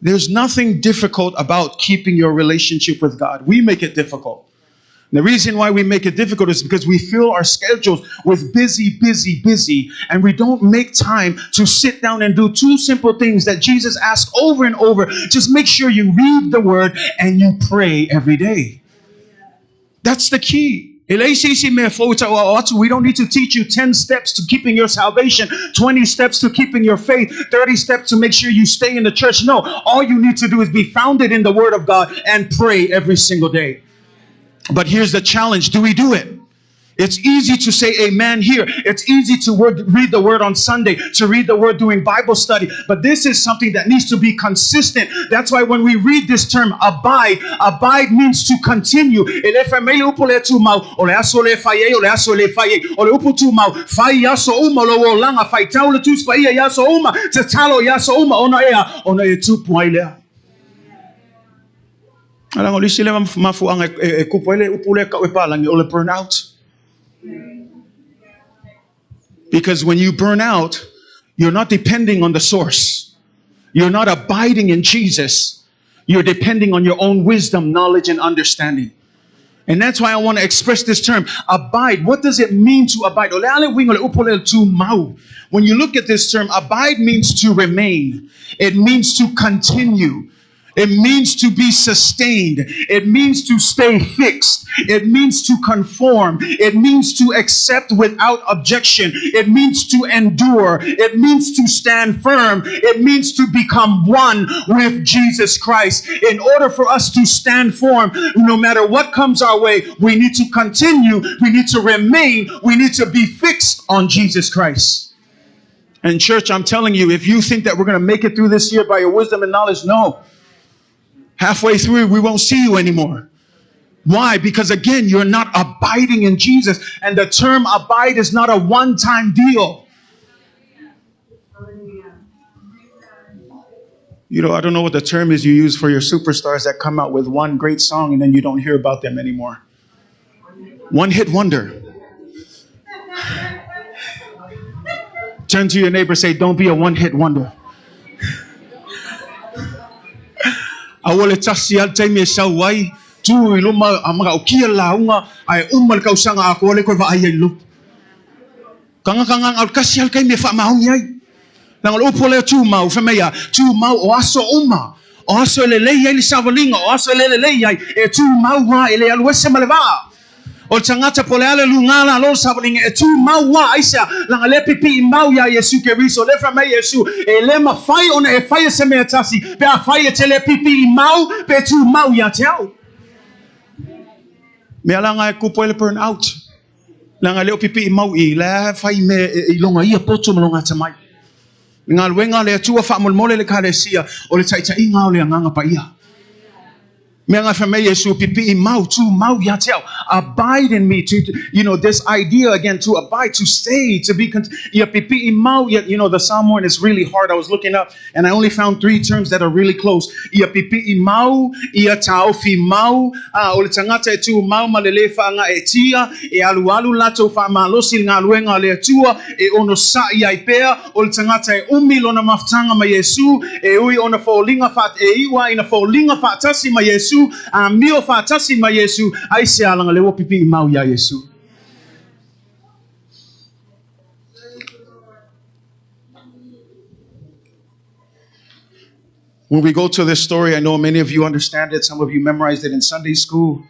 there's nothing difficult about keeping your relationship with God. We make it difficult. And the reason why we make it difficult is because we fill our schedules with busy, busy, busy, and we don't make time to sit down and do two simple things that Jesus asked over and over. Just make sure you read the Word and you pray every day. That's the key. E leai se isi mea fou e tauaao atu. We don't need to teach you 10 steps to keeping your salvation, 20 steps to keeping your faith, 30 steps to make sure you stay in the church. No, all you need to do is be founded in the Word of God and pray every single day. But here's the challenge. Do we do it? It's easy to say amen here. It's easy to read the word on Sunday, to read the word during Bible study. But this is something that needs to be consistent. That's why when we read this term, abide, abide means to continue. E le fai mai le upu lea tumau, o le aso lea e fai ai, o le aso lea e fai ai. O le upu tumau, fai i aso uma o lou olaga, faitau le Tusi Paia i aso uma, tatalo i aso uma, ona e a? Ona e tupu ai lea. Leaga o le isi lea mafuaaga e kupu ai le upu lea kau e palagi, o le burn out. Because when you burn out, you're not depending on the source. You're not abiding in Jesus. You're depending on your own wisdom, knowledge, and understanding. And that's why I want to express this term, abide. What does it mean to abide? O le a le uiga o le upu lea tumau. When you look at this term, abide means to remain. It means to continue. It means to be sustained. It means to stay fixed. It means to conform. It means to accept without objection. It means to endure. It means to stand firm. It means to become one with Jesus Christ. In order for us to stand firm, no matter what comes our way, we need to continue. We need to remain. We need to be fixed on Jesus Christ. And church, I'm telling you, if you think that we're going to make it through this year by your wisdom and knowledge, no. Halfway through, we won't see you anymore. Why? Because again, you're not abiding in Jesus. And the term abide is not a one-time deal. You know, I don't know what the term is you use for your superstars that come out with one great song and then you don't hear about them anymore. One hit wonder. Turn to your neighbor, say, don't be a one-hit wonder. Aua le tasi lava le taimi e sau ai, tu i luma a makaokia le lauga, ae uma le kausaga atoa lea koe vaai ai i luma. Kagakagaga o le tasi lava le taimi e faamaoni ai. Leaga o le upu lea tumau, fai mai a, tumau o aso uma, o aso e lelei ai le savaliga, o aso e le lelei ai, e tumau lava e le alu ese ma le vaa. O le tagata po o le a le luga lalo o le savaliga e tumau lava, aisea? Leaga lea pipii mau iā Iesu Keriso, lea fai mai Iesu, e le mafai ona e faia se mea tasi pe afai e te le pipii mau pe tumau ia te au. Mea leaga e kupu ai le burn out, leaga e le o pipii mau i la fai mea i loga ia poto ma loga atamai. Le galuega a le Atua faamolemole le Ekalesia o le taitaiga o le Agaga Paia. Mea nga fai mai Iesu, pipii mau, tu mau ia te au. Abide in me. To, you know, this idea again, to abide, to stay, to be, ia pipii mau, ia, you know, the Samoan is really hard. I was looking up and I only found 3 terms that are really close. Ia pipii mau, ia taofi mau, a, o le tagata e tu mau ma le le faagaeetia, e alualu latou faamalosi i le galuega a le Atua, e onosa'i ai pea, o le tagata e umi lona mafutaga ma Iesu, e ui ona foliga fa, e iu a ina foliga faatasi ma Iesu, amio faatasi ma Iesu, aisea laga lea ua pipii mau iā Iesu. When we go to this story, I know many of you understand it. Some of you memorized it in Sunday school.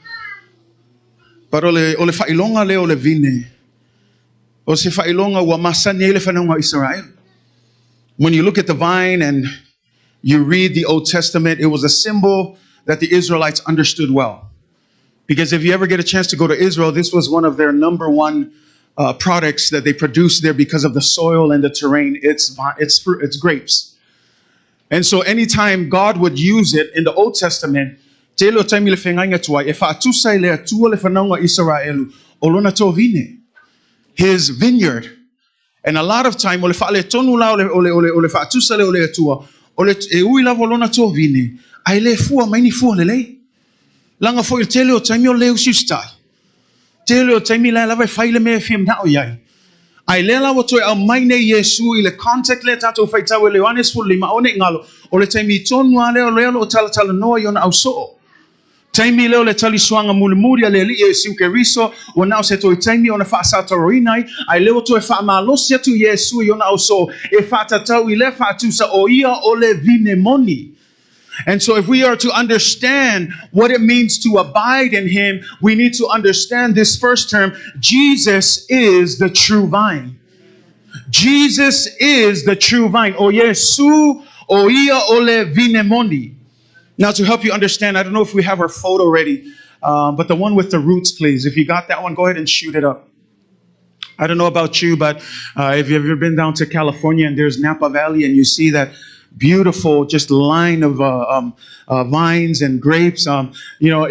But o le, o le faailoga lea o le vine, o se faailoga ua masani ai le fanauga o Isaraelu. When you look at the vine and you read the Old Testament, it was a symbol that the Israelites understood well. Because if you ever get a chance to go to Israel, this was one of their number one products that they produced there because of the soil and the terrain. It's, it's, fruit, it's grapes. And so anytime God would use it in the Old Testament, tele o taimi le feagaiga tuai, e faatusa i le Atua le fanauga o Isaraelu, o lona tovine, his vineyard. And a lot of time, o le faaletonu la o le, o le, o le, o le faatusa lea o le Atua, o le, e ui lava o lona tovine, ae le fua mai ni fua lelei. Leaga foi o le tele o taimi o le usiusitai. Tele o taimi la e lava e fai le mea e fia manao i ai. Ae lea la ua toe aumai nei Iesu i le contact lea tatou faitau e le Ioane 15, aua ne i galo, o le taimi tonu lava lea o lea o lo o talatalanoa i ona ausoo. Taimi lea o le talisuaga mulimuli a le Alii Iesu Keriso, ua na o se toe taimi ona faasataroina ai, ae lea ua toe faamalosi atu Iesu i ona ausoo e faatatau i lea faatusa o ia o le vine moni. And so if we are to understand what it means to abide in him, we need to understand this first term, Jesus is the true vine. Jesus is the true vine. O Iesu, o ia o le vine moni. Now to help you understand, I don't know if we have our photo ready, but the one with the roots, please. If you got that one, go ahead and shoot it up. I don't know about you, but if you've ever been down to California and there's Napa Valley and you see that beautiful just line of vines and grapes, you know,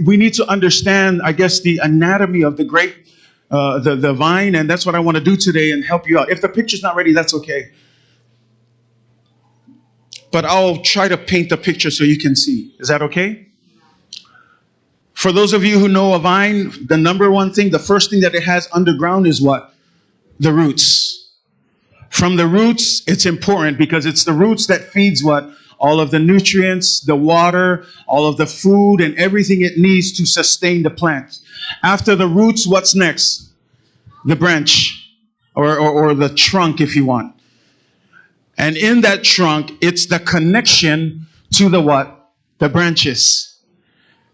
we need to understand, I guess, the anatomy of the grape, the vine, and that's what I want to do today and help you out. If the picture's not ready, that's okay. But I'll try to paint the picture so you can see. Is that okay? For those of you who know a vine, the number one thing, the first thing that it has underground is what? The roots. From the roots, it's important because it's the roots that feeds what? All of the nutrients, the water, all of the food, and everything it needs to sustain the plant. After the roots, what's next? The branch, or the trunk, if you want. And in that trunk, it's the connection to the what? The branches.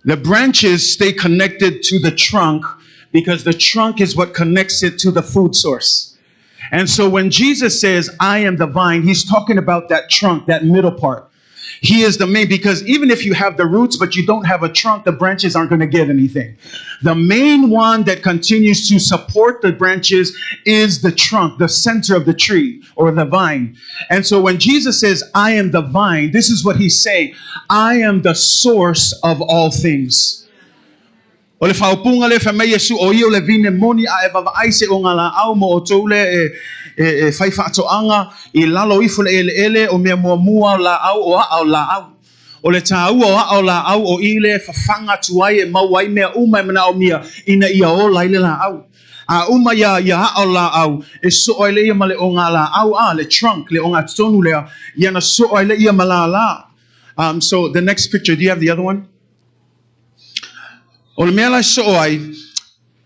The branches stay connected to the trunk because the trunk is what connects it to the food source. And so when Jesus says, I am the vine, he's talking about that trunk, that middle part. He is the main, because even if you have the roots, but you don't have a trunk, the branches aren't going to get anything. The main one that continues to support the branches is the trunk, the center of the tree or the vine. And so when Jesus says, I am the vine, this is what he's saying. I am the source of all things. O le faaupuga lea fai mai Iesu, o ia o le vine moni a e vaavaai se o ngā laau mo outou le e, e, e fai faatoaga i lalo ifo le eleele o mea muamua o laau o aa o laau. O le tāua o aa o laau o i le fafaga atu ai e maua ai mea uma e manaomia ina ia ola ai le laau. A uma ia, ia aa o laau, e soo ai lea ma le o ngā laau a, le trunk, le ogatotonu lea, ia na soo ai lea ma lālā. So the next picture, do you have the other one? O le mea la e soo ai,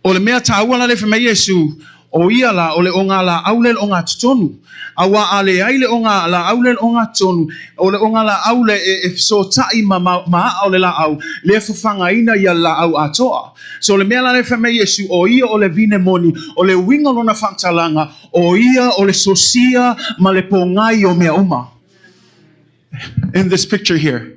o le mea tāua la le fai mai Iesu, o ia la, o le ogalaau le le ogatotonu. Auā a leai le ogalaau le le ogatotonu, o le ogalaau le e, e fesootai ma, ma, ma aa o le laau, lea fafagaina ia le laau atoa. So o le mea la le fai mai Iesu, o ia o le vine moni, o le uiga o lona faamatalaga, o ia o le sosia ma le pōgai o mea uma. In this picture here.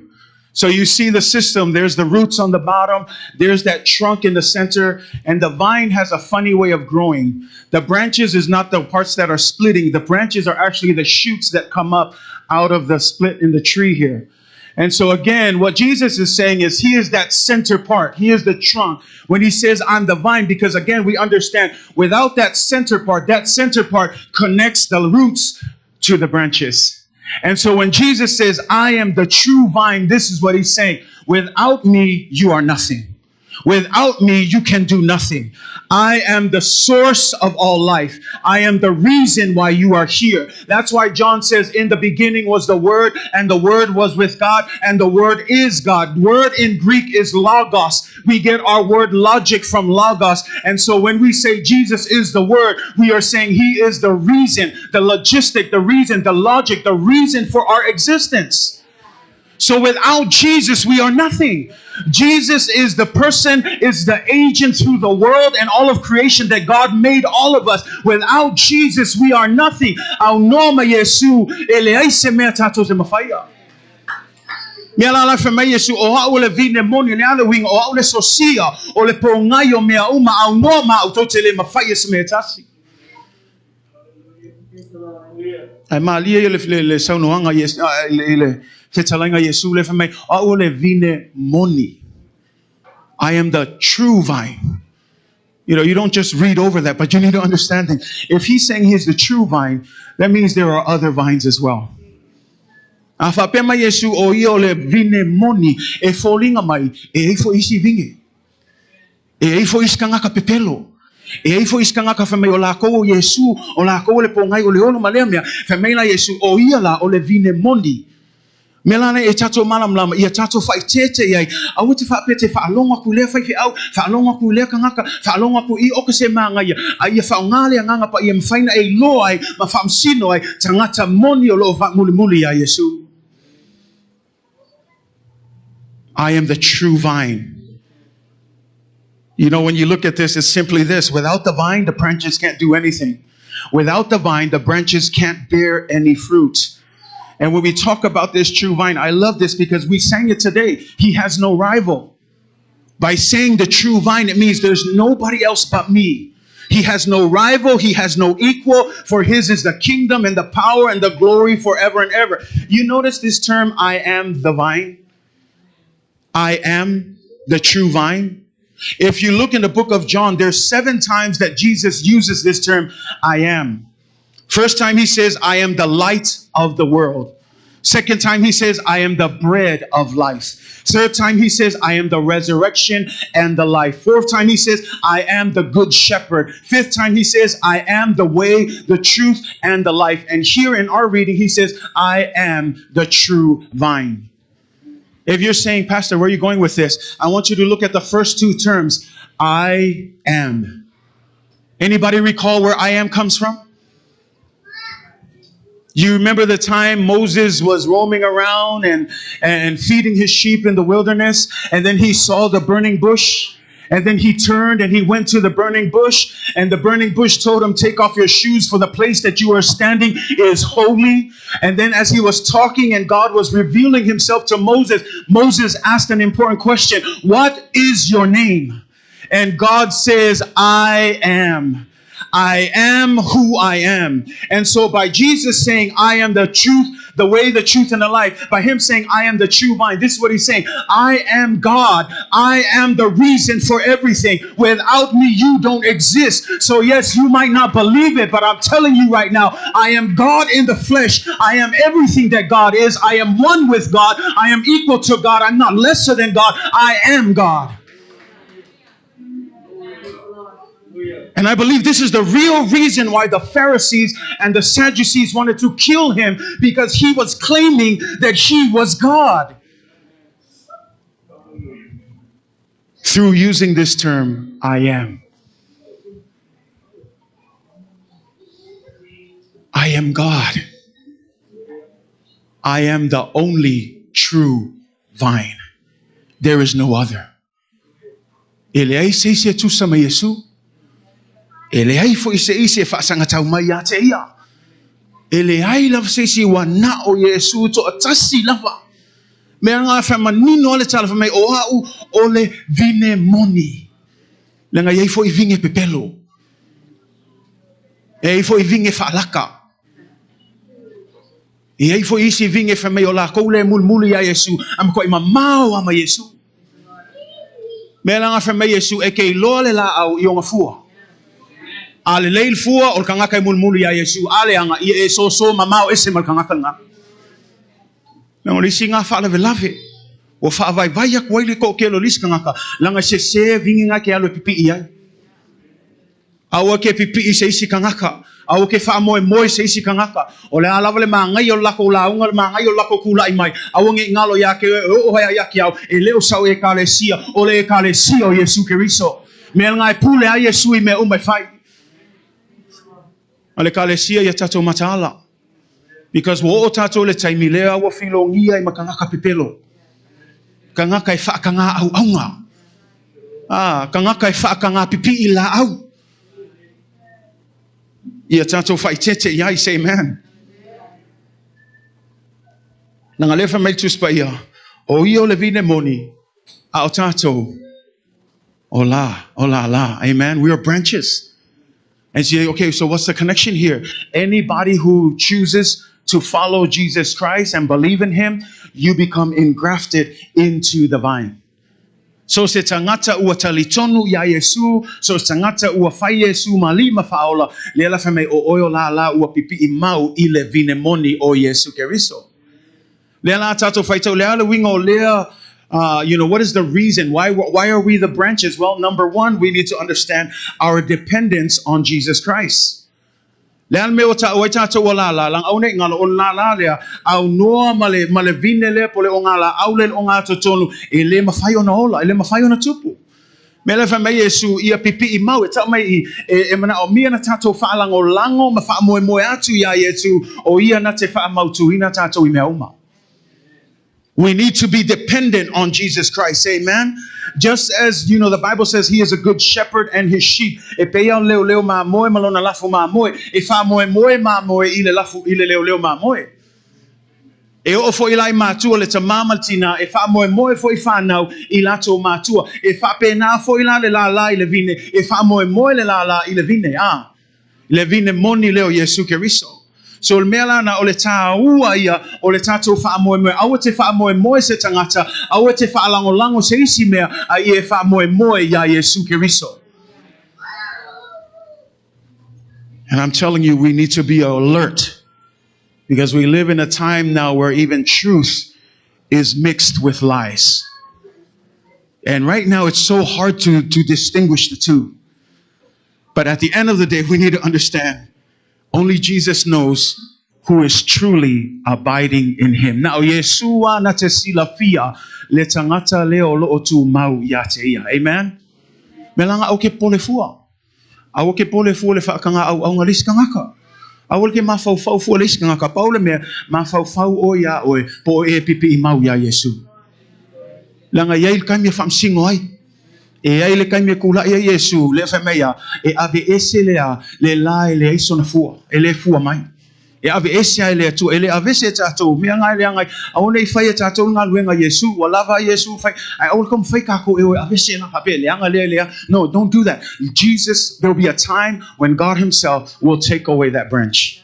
So you see the system, there's the roots on the bottom, there's that trunk in the center, and the vine has a funny way of growing. The branches is not the parts that are splitting, the branches are actually the shoots that come up out of the split in the tree here. And so again, what Jesus is saying is he is that center part. He is the trunk. When he says, I'm the vine, because again, we understand without that center part connects the roots to the branches. And so when Jesus says, I am the true vine, this is what he's saying. Without me, you are nothing. Without me, you can do nothing. I am the source of all life. I am the reason why you are here. That's why John says, in the beginning was the Word, and the Word was with God, and the Word is God. Word in Greek is logos. We get our word logic from logos. And so when we say Jesus is the Word, we are saying He is the reason, the logistic, the reason, the logic, the reason for our existence. So without Jesus, we are nothing. Jesus is the person, is the agent through the world and all of creation that God made all of us. Without Jesus, we are nothing. Au noma Iesu, e leai se mea tatou te mafaia. Mea la la fai mai Iesu, o au o le vine moni, le ale uiga, o au le sosia, o le pōgai o mea uma, au noa ma au tou te le mafaia se mea e tasi. Ae malie ia le, le, le saunoaga i le, i le fetalaiga Iesu le fai mai, o au o le vine moni. I am the true vine. You know, you don't just read over that, but you need to understand it. If he's saying he's the true vine, that means there are other vines as well. A faapea mai Iesu, o ia o le vine moni, e foliga mai, e i ai foi isi vine. E i ai foi isi tagata pepelo. E i ai foi isi tagata fai mai o lakou o Iesu, o lakou o le pōgai o le ono ma lea mea. Fai mai la Iesu, o ia la o le vine moni. Mea la nei e tatou malamalama, ia tatou faaeteete i ai, aua te faapea te faalogo aku i lea faifeau, faalogo aku i lea tagata, faalogo aku i oka se māgaia, a ia faaaoga le Agaga Paia e mafai ona e iloa ai ma faamasino ai tagata moni o lo o faamulimuli iā Iesu. I am the true vine. You know, when you look at this, it's simply this. Without the vine, the branches can't do anything. Without the vine, the branches can't bear any fruit. And when we talk about this true vine, I love this because we sang it today. He has no rival. By saying the true vine, it means there's nobody else but me. He has no rival. He has no equal. For his is the kingdom and the power and the glory forever and ever. You notice this term, I am the vine? I am the true vine. If you look in the book of John, there's 7 times that Jesus uses this term, I am. First time he says, I am the light of the world. Second time he says, I am the bread of life. Third time he says, I am the resurrection and the life. Fourth time he says, I am the good shepherd. Fifth time he says, I am the way, the truth, and the life. And here in our reading, he says, I am the true vine. If you're saying, Pastor, where are you going with this? I want you to look at the first two terms. I am. Anybody recall where I am comes from? You remember the time Moses was roaming around and feeding his sheep in the wilderness, and then he saw the burning bush, and then he turned and he went to the burning bush, and the burning bush told him, take off your shoes, for the place that you are standing is holy. And then as he was talking and God was revealing himself to Moses, Moses asked an important question. What is your name? And God says, I am. I am who I am. And so by Jesus saying, I am the truth, the way, the truth, and the life, by him saying, I am the true vine, this is what he's saying. I am God. I am the reason for everything. Without me, you don't exist. So yes, you might not believe it, but I'm telling you right now, I am God in the flesh. I am everything that God is. I am one with God. I am equal to God. I'm not lesser than God. I am God. And I believe this is the real reason why the Pharisees and the Sadducees wanted to kill him, because he was claiming that he was God. Through using this term, I am. I am God. I am the only true vine. There is no other. E leai se isi e tusa ma Iesu. E leai fo'i se isi e faasagatau mai ia te ia. E leai lava se isi ua na o Iesu to'atasi lava. Mea ngā whamanino a le tala whamai o au o le vine moni. Leaga e i ai fo'i vine pepelo. E i ai fo'i vine faalaka. E i ai fo'i isi vine fai mai o lakou lea e mulimuli iā Iesu, a matuai mamao lava ma Iesu. Mea la fai mai Iesu, e te iloa le laau i ona fua. A lelei le fua o le tagata e mulimuli iā Iesu, a leaga ia e soso mamao ese ma le tagata lena. Leaga o le isi lena faalavelave, ua faavaivai atu ai le toatele o le isi tagata, leaga e sese vine na e te alu e pipii ai. Aua ke pipiʻi se isi kanaka. Aua ke faamoemoe se isi kanaka. O le a lava le māgaia o le lakou lauga, le māgaia o le lakou kulaʻi mai, aua ne i galo iā te oe e oo ai ia ke ao, e le o sau Ekalesia, o le Ekalesia o Iesu Keriso. Mea lena e pule ai Iesu i mea uma e fai. A le Ekalesia ia tatou mataala. Because ua oo tatou i le taimi lea ua filogia i ma kanaka pepelo. Kanaka e faakagā ʻauʻauga. Ah, kanaka e faakagā pipiʻi lāʻau. Ia tatou faaeteete i ai, say amen. Leaga lea fai mai le Tusi Paia, o ia o le vine moni, a o tatou, o la, o lālā. Amen. We are branches. And say, okay, so what's the connection here? Anybody who chooses to follow Jesus Christ and believe in him, you become engrafted into the vine. So se tagata ua talitonu iā Iesū, so se tagata ua fai Iesū ma alii ma faaola, lea la fai mai o oe o lālā ua pipiʻi mau i le vine moni o Iesū Keriso. Lea la tatou faitau, le a le uiga o lea, what is the reason? Why are we the branches? Well, number one, we need to understand our dependence on Jesus Christ. Le a le mea ua taʻu ai tatou ua lālā, leaga aua ne i galo, o le lālā lea, aunoa ma le, ma le vine lea po o le ogalaau lea i le ogatotonu, e le mafai ona ola, e le mafai ona tupu. Mea lea fai mai Iesu, ia pipiʻi mau, e taʻu mai i, e, e manaʻomia na tatou faalagolago ma faamoemoe atu iā Iesu, o ia na te faamautuina tatou i mea uma. We need to be dependent on Jesus Christ. Amen. Just as, you know, the Bible says he is a good shepherd and his sheep. E pei lava o le leoleo mamoe ma lona lafu mamoe. E faamoemoe mamoe i le lafu i le leoleo mamoe. E oo foi la i matua le tamā ma le tinā, e faamoemoe foi fanau i latou matua. E faapena foi la le lālā i le vine, e faamoemoe le lālā i le vine. A, le vine moni lea o Iesu Keriso. So o le mea lana o le tāua ia o le tatou faamoemoe. Aua te faamoemoe se tagata, aua te faalagolago se isi mea, a ia e faamoemoe iā Iesu Keriso. And I'm telling you, we need to be alert. Because we live in a time now where even truth is mixed with lies. And right now it's so hard to, to distinguish the two. But at the end of the day, we need to understand only Jesus knows who is truly abiding in him. Na o Iesu lava na te silafia le tagata lea o lo o tumau ia te ia. Amen? Me langa au ke pole fua. Aua ke pole fua le whaakanga au au le isi tagata. Aua ke mafaufau fua le isi tagata. Pau le mea, mafaufau oe ia oe, po o e pipi'i mau ia Iesu. Leaga e i ai le taimi e faamasino ai. E i ai le taimi e kula'i ai Iesu, lea fai mai ia, e aveese le a, le la e leai sona fua, e le fua mai. E aveese ai le Atua, e le aveese e tatou, mea na e leaga ai, aua ne i fai e tatou le galuega a Iesu, ua lava a Iesu fai, ae aua le taumafai tatou e o e aveese la faapea, leaga lea lea. No, don't do that. Jesus, there will be a time when God himself will take away that branch.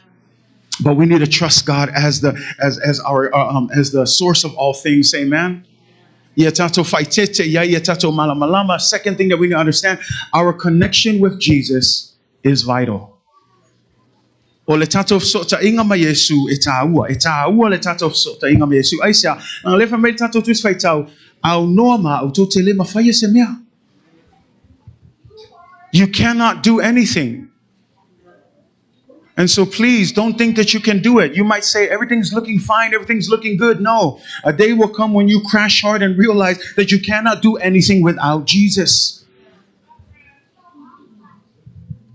But we need to trust God as the as as our as the source of all things. Amen. Ia tatou faaeteete i ai, ia tatou malamalama. Second thing that we need to understand, our connection with Jesus is vital. O le tatou fesootaiga ma Iesu e tāua. E tāua le tatou fesootaiga ma Iesu. Aisea? Leaga lea fai mai le tatou Tusi Faitau, aunoa ma au tou te le mafaia se mea. You cannot do anything. And so please don't think that you can do it. You might say everything's looking fine, everything's looking good. No, a day will come when you crash hard and realize that you cannot do anything without Jesus.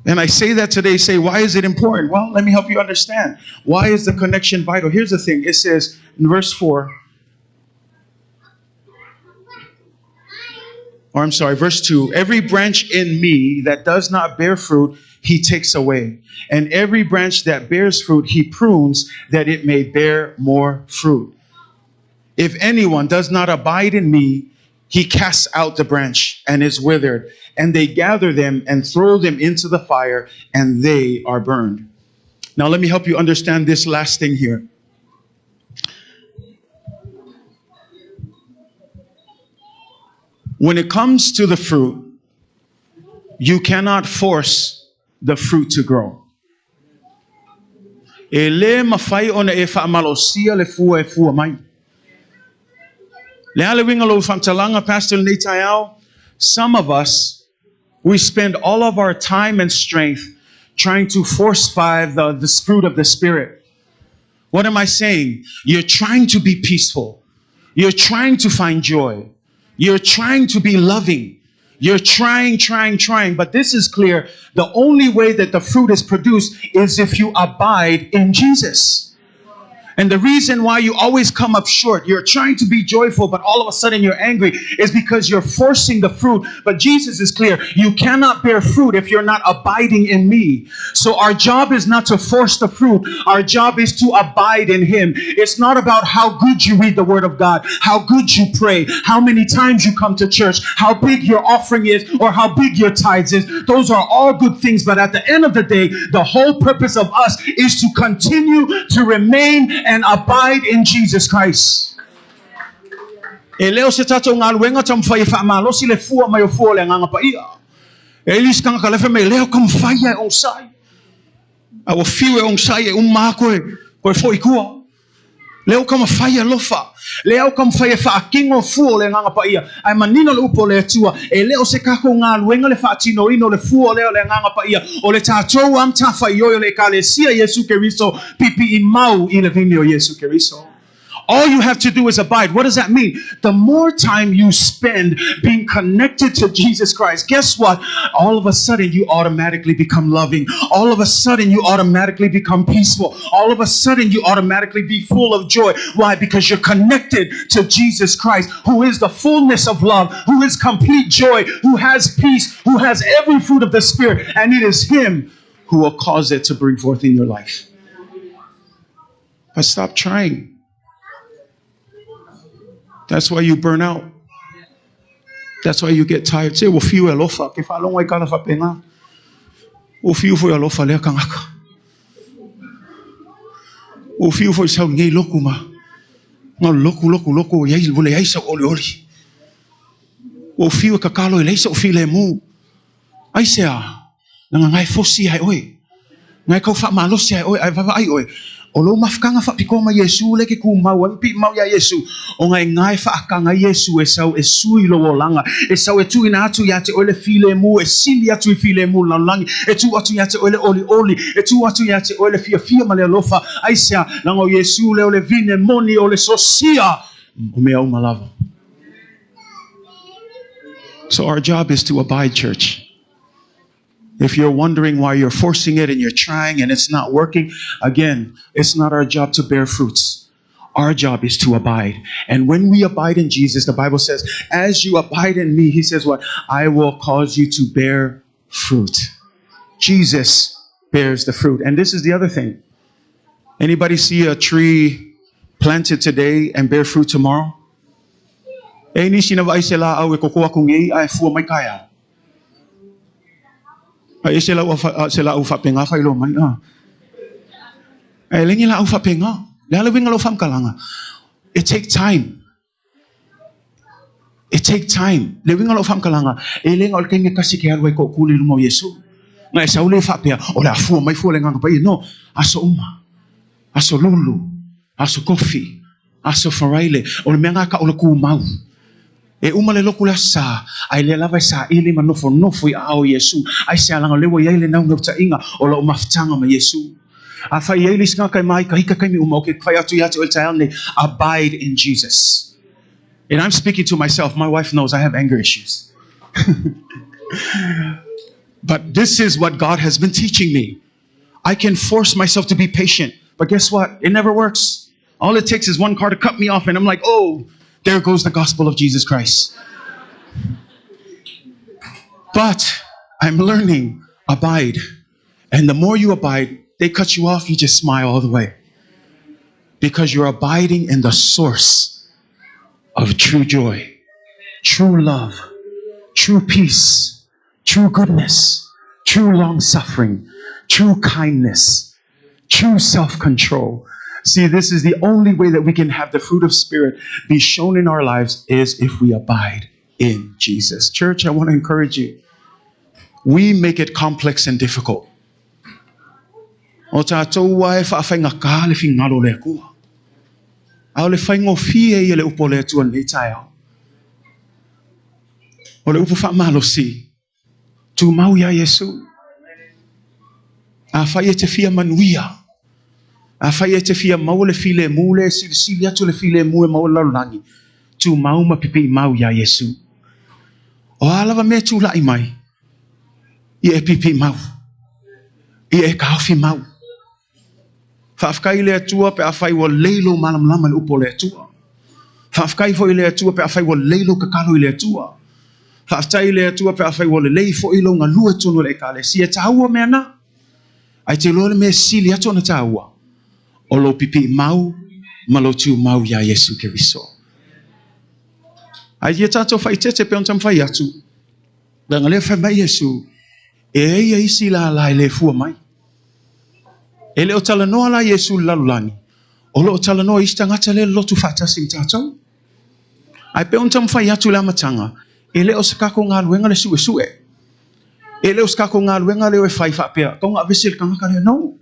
And I say that today, say, why is it important? Well, let me help you understand. Why is the connection vital? Here's the thing. It says in verse 4, or I'm sorry, verse 2 Every branch in me that does not bear fruit, he takes away. And every branch that bears fruit, he prunes that it may bear more fruit. If anyone does not abide in me, he casts out the branch and is withered. And they gather them and throw them into the fire, and they are burned. Now, let me help you understand this last thing here. When it comes to the fruit, you cannot force the fruit to grow. E le mafai ona e faamalosia le fua e fua mai. Le a le uiga o lau faamatalaga, Pastor, lenei taeao, some of us, we spend all of our time and strength trying to force five the, the fruit of the Spirit. What am I saying? You're trying to be peaceful. You're trying to find joy. You're trying to be loving. You're trying, trying, trying. But this is clear. The only way that the fruit is produced is if you abide in Jesus. And the reason why you always come up short, you're trying to be joyful, but all of a sudden you're angry, is because you're forcing the fruit. But Jesus is clear you cannot bear fruit if you're not abiding in me. So our job is not to force the fruit, our job is to abide in Him. It's not about how good you read the Word of God, how good you pray, how many times you come to church, how big your offering is, or how big your tithes is. Those are all good things, but at the end of the day, the whole purpose of us is to continue to remain and abide in Jesus Christ. E le o se tatou galuega taumafai e faamalosi le fua mai o fua o le Agaga Paia. E le isi tagata la fai mai, lea o taumafai ia e onosai. A ua fiu e onosai e uma lava koe, koe foi i tua. Lea ua taumafai e alofa. Lea ua taumafai e faatino fua o le Agaga Paia. Ae manino le upu o le Atua, e le o se tatou galuega le faatinoina o le fua lea o le Agaga Paia, o le tatou lava matafaioi o le Ekalesia Iesu Keriso, pipii mau i le vini o Iesu Keriso. All you have to do is abide. What does that mean? The more time you spend being connected to Jesus Christ, guess what? All of a sudden, you automatically become loving. All of a sudden, you automatically become peaceful. All of a sudden, you automatically be full of joy. Why? Because you're connected to Jesus Christ, who is the fullness of love, who is complete joy, who has peace, who has every fruit of the Spirit. And it is Him who will cause it to bring forth in your life. But stop trying. That's why you burn out. That's why you get tired. Se ua fiu e alofa, ke faalogo ai kala faapena. Ua fiu foi alofa lea tagata. Ua fiu foi sau nei loku ma. Na loku loku loku i ai ua leai sau olioli. Ua fiu e kakalo e leai sau filemu. Aisea? Leaga na e fosi ai oe. Na e kau faamalosi ai oe, ae vaavaai oe. O lou mafutaga faapitoa ma Iesu lea e te tumau ai ma piimau iā Iesu, ona e na e faataga ai Iesu e sau e sui lou olaga, e sau e tuuina atu iā te oe le filemu, e sili atu i filemu o le lalolagi, e tuu atu iā te oe le olioli, e tuu atu iā te oe le fiafia ma le alofa. Aisea? Leaga o Iesu lea o le vine moni o le sosia o mea uma lava. So our job is to abide, church. If you're wondering why you're forcing it and you're trying and it's not working, again, it's not our job to bear fruits. Our job is to abide. And when we abide in Jesus, the Bible says, as you abide in me, he says what? I will cause you to bear fruit. Jesus bears the fruit. And this is the other thing. Anybody see a tree planted today and bear fruit tomorrow? E nisi na vaai se laau e koko aku nei ae fua mai taeao. A e se lau se laau faapena faailoa mai a. Ae le ni laau faapena. Le a le uiga o lau faamatalaga? It take time. It take time. Le uiga o lau faamatalaga, e le na o le taimi e tasi e te alu ai tootuli i luma o Iesu. Na e sau lea faapea, o le a fua mai fua le Agaga Paia. No, aso uma, aso lulu, aso tofi, aso faraile. O le mea lena e tau o le tumau. E uma le lotu le Aso Sa, ae lea lava e saili ma nofonofo i aao o Iesu. Aisea? Leaga o lea ua i ai le naunautaiga o lau mafutaga ma Iesu. Afai e i ai le isi tagata e māikaika taimi uma, ou te fai atu ia te oe i le taeao lenei, abide in Jesus. And I'm speaking to myself, my wife knows I have anger issues. But this is what God has been teaching me. I can force myself to be patient, but guess what? It never works. All it takes is one car to cut me off, and I'm like, oh, there goes the gospel of Jesus Christ. But I'm learning, abide. And the more you abide, they cut you off, you just smile all the way. Because you're abiding in the source of true joy, true love, true peace, true goodness, true long suffering, true kindness, true self control. See, this is the only way that we can have the fruit of Spirit be shown in our lives is if we abide in Jesus. Church, I want to encourage you. We make it complex and difficult. O tatou lava e faafaigata le finagalo o le Atua. A o le faigofie ia le upu o le Atua i lenei taeao. O le upu faamalosi, tumau iā Iesu. Afai e te fia manuia, afai e te fia maua le filemu lea e silisili atu le filemu e maua i le lalolagi, tumau ma pipiimau iā Iesu. O a lava mea e tulai mai, ia e piipiimau, ia e taofi mau. Faafetai i le Atua pe afai ua lelei lou malamalama i le upu o le Atua. Faafetai foi i le Atua pe afai ua lelei lou tatalo i le Atua. Faafetai i le Atua pe afai ua lelei foi lou galue tonu i le Ekalesia. E taua mea na. Ae te iloa le mea e sili atu ona taua, o lou piipiimau ma lou tumau iā Iesu Keriso. Ae ia tatou faaeteete pei ona taumafai atu, leaga lea fai mai Iesu, e ai ia isi lala e le fua mai. E le o talanoa la Iesu i le lalolagi, o lo o talanoa i isi tagata lea e lotu faatasi ma tatou. Ae pei ona taumafai atu i le amataga, e le o se tatou galuega le suesue. E le o se tatou galuega lea e fai faapea, tau na aveese le tagata lea. No.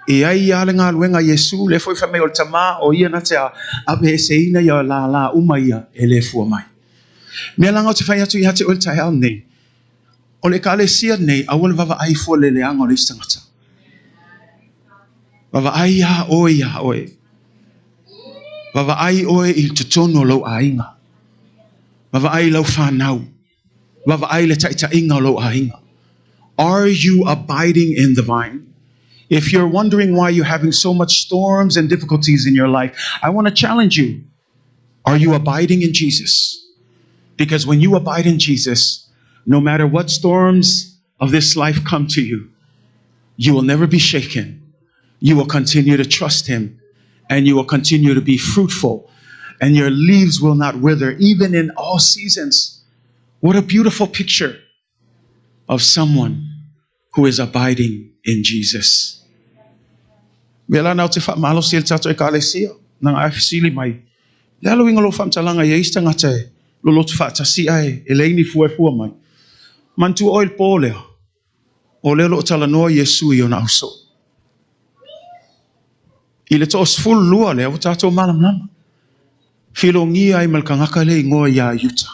E ai lava le galuega a Iesu, lea foi fai mai o le Tama, o ia na te aveeseina ia lala uma ia e le fua mai. Mea laga ou te fai atu ia te oe i le taeao lenei, o le Ekalesia lenei, aua le vaavaai fua i le leaga o le isi tagata. Vaavaai lava oe iā oe. Vaavaai oe i totonu o lou aiga. Vaavaai i lau fanau. Vaavaai i le taitaiga o lou aiga. Are you abiding in the vine? If you're wondering why you're having so much storms and difficulties in your life, I want to challenge you. Are you abiding in Jesus? Because when you abide in Jesus, no matter what storms of this life come to you, you will never be shaken. You will continue to trust Him and you will continue to be fruitful and your leaves will not wither, even in all seasons. What a beautiful picture of someone who is abiding in Jesus. Mea la na o te faamalosi e le tatou Ekalesia, na nga e fesili mai, le a le uiga o lou faamatalaga i ai isi tagata e lolotu faatasi ae e leai ni fua e fua mai. Manatua oe i le po lea, o lea o lo o talanoa Iesu i ona ausoo. I le toasefululua lea ua tatou malamalama, filogia ai ma le tagata lea e igoa ia Iuta.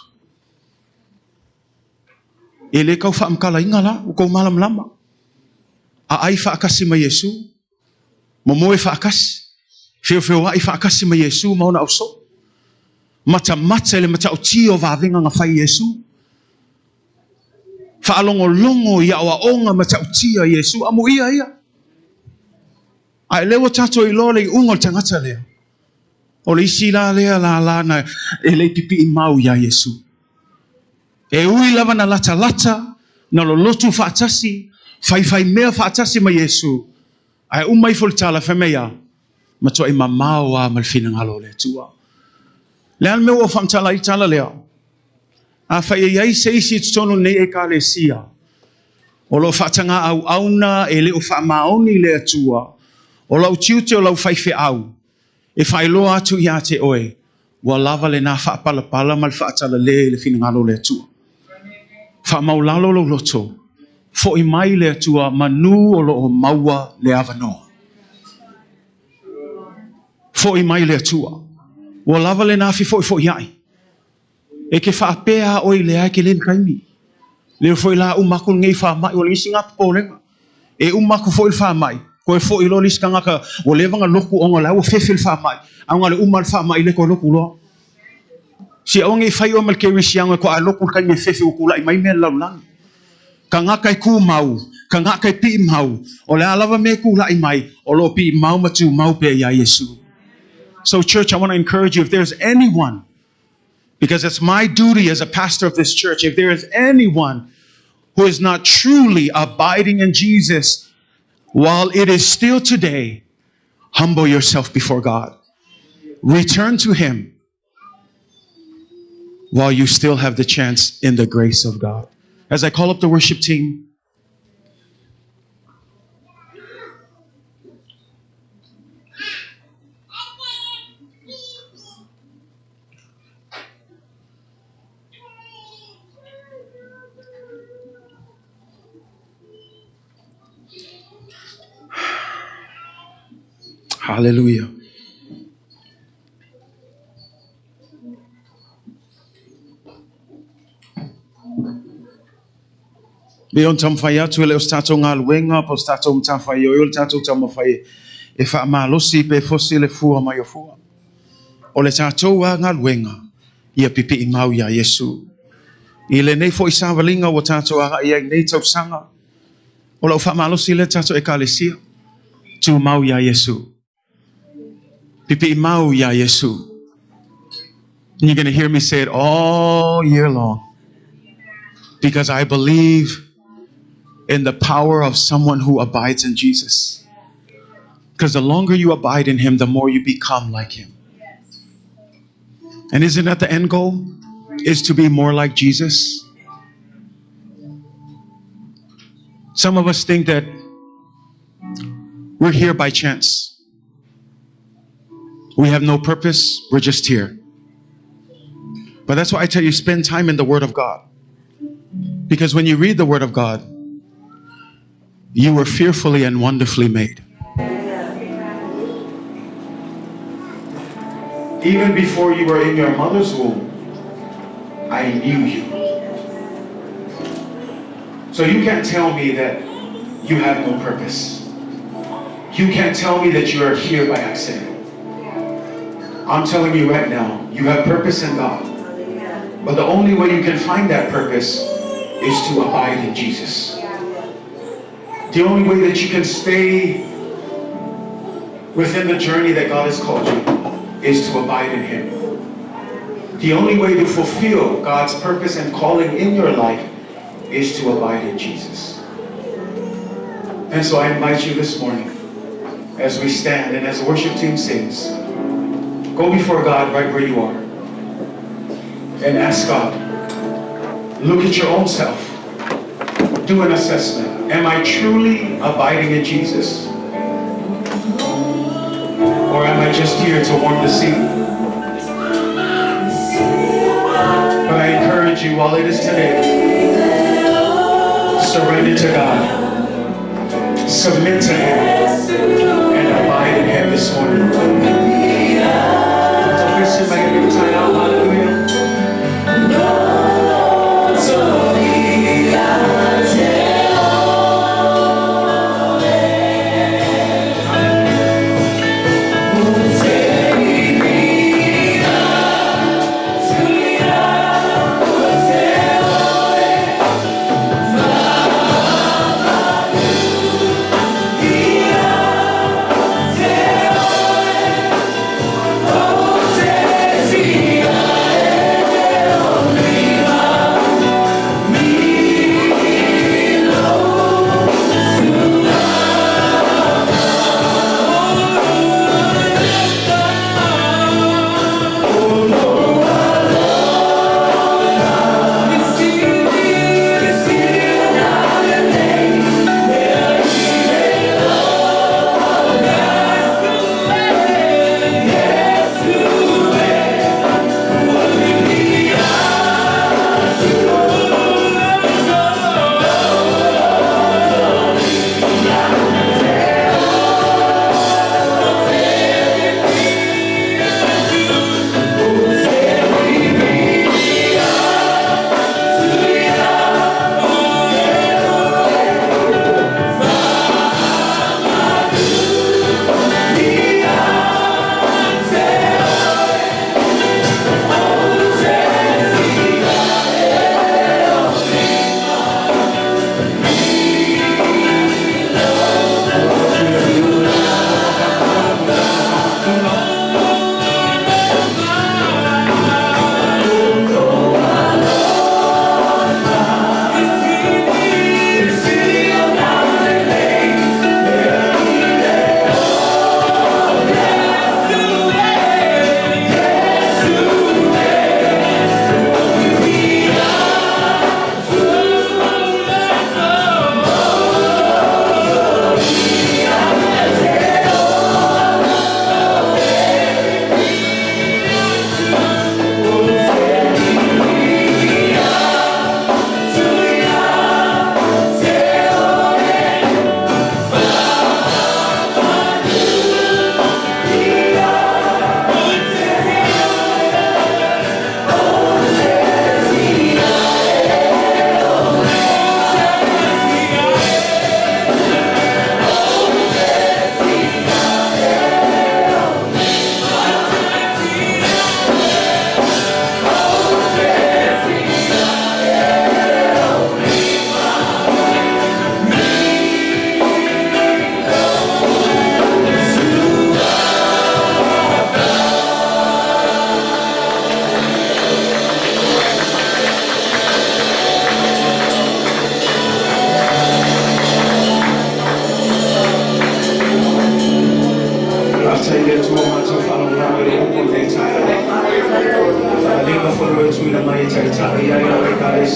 E le tau faamatalaina la, ua tou malamalama. Aai faatasi ma Iesu, momoe faatasi, feofeoai faatasi ma Iesu ma ona ausoo. Matamata i le matautia o vavega na fai e Iesu. Faalogologo i aoaoga matautia a Iesu, amuia ia. Ae lea ua tatou iloa le iuga o le tagata lea. O le isi la lea lala na e le i pipii mau iā Iesu. E ui lava na latalata, na lolotu faatasi, faifaimea faatasi ma Iesu, ae uma ifo le tala fai mai a, matuai mamao lava ma le finagalo o le Atua. O le a le mea ua ou faamatala ai le tala lea? Afai e i ai se isi i totonu o lenei Ekalesia o lo o faataga auauna e le o faamaoni i le Atua, o lau tiute o lau faifeau e faailoa atu ia te oe, ua lava lena faapalapala ma le faatalale i le finagalo o le Atua. Faamaulalo lou loto, foi mai le Atua manu o lo o maua le avanoa. Foi mai le Atua. Ua lava lena fefoifoiai. E te faapea a oe lea e tele le taimi. Lea foi la uma atu lenei faamai, o le isi na popolega. E uma atu foi le faamai, toe foi loa le isi tagata ua leva ona lotu ona o la ua fefe le faamai, a na o le uma le faamai le toe lotu loa. Se aua ne i fai oe ma le kerisiano e toa lotu le taimi e fefe ua tulai mai mea i le lalolagi. Tagata e tumau, tagata e piimau, o le a lava mea e tulai mai, o lo o piimau ma tumau pea iā Iesu. So church, I want to encourage you, if there's anyone, because it's my duty as a pastor of this church, if there is anyone who is not truly abiding in Jesus while it is still today, humble yourself before God. Return to Him while you still have the chance in the grace of God. As I call up the worship team, Hallelujah. E ona taumafai atu e le o se tatou galuega po o se tatou matafaioi o le tatou taumafai e faamalosi pe fosi le fua mai o fua. O le tatou a galuega ia pipii mau iā Iesu. I lenei foi savaliga ua tatou agai ai nei tausaga, o lau faamalosi lea tatou Ekalesia, tumau iā Iesu. Pipii mau iā Iesu. And you're going to hear me say it all year long. Because I believe in the power of someone who abides in Jesus. Because the longer you abide in Him, the more you become like Him. And isn't that the end goal? Is to be more like Jesus? Some of us think that we're here by chance. We have no purpose. We're just here. But that's why I tell you, spend time in the Word of God. Because when you read the Word of God, you were fearfully and wonderfully made. Even before you were in your mother's womb, I knew you. So you can't tell me that you have no purpose. You can't tell me that you are here by accident. I'm telling you right now, you have purpose in God. But the only way you can find that purpose is to abide in Jesus. The only way that you can stay within the journey that God has called you is to abide in Him. The only way to fulfill God's purpose and calling in your life is to abide in Jesus. And so I invite you this morning, as we stand and as the worship team sings, go before God right where you are and ask God, look at your own self, do an assessment. Am I truly abiding in Jesus? Or am I just here to warm the seat? But I encourage you, while it is today, surrender to God, submit to Him, and abide in Him this morning.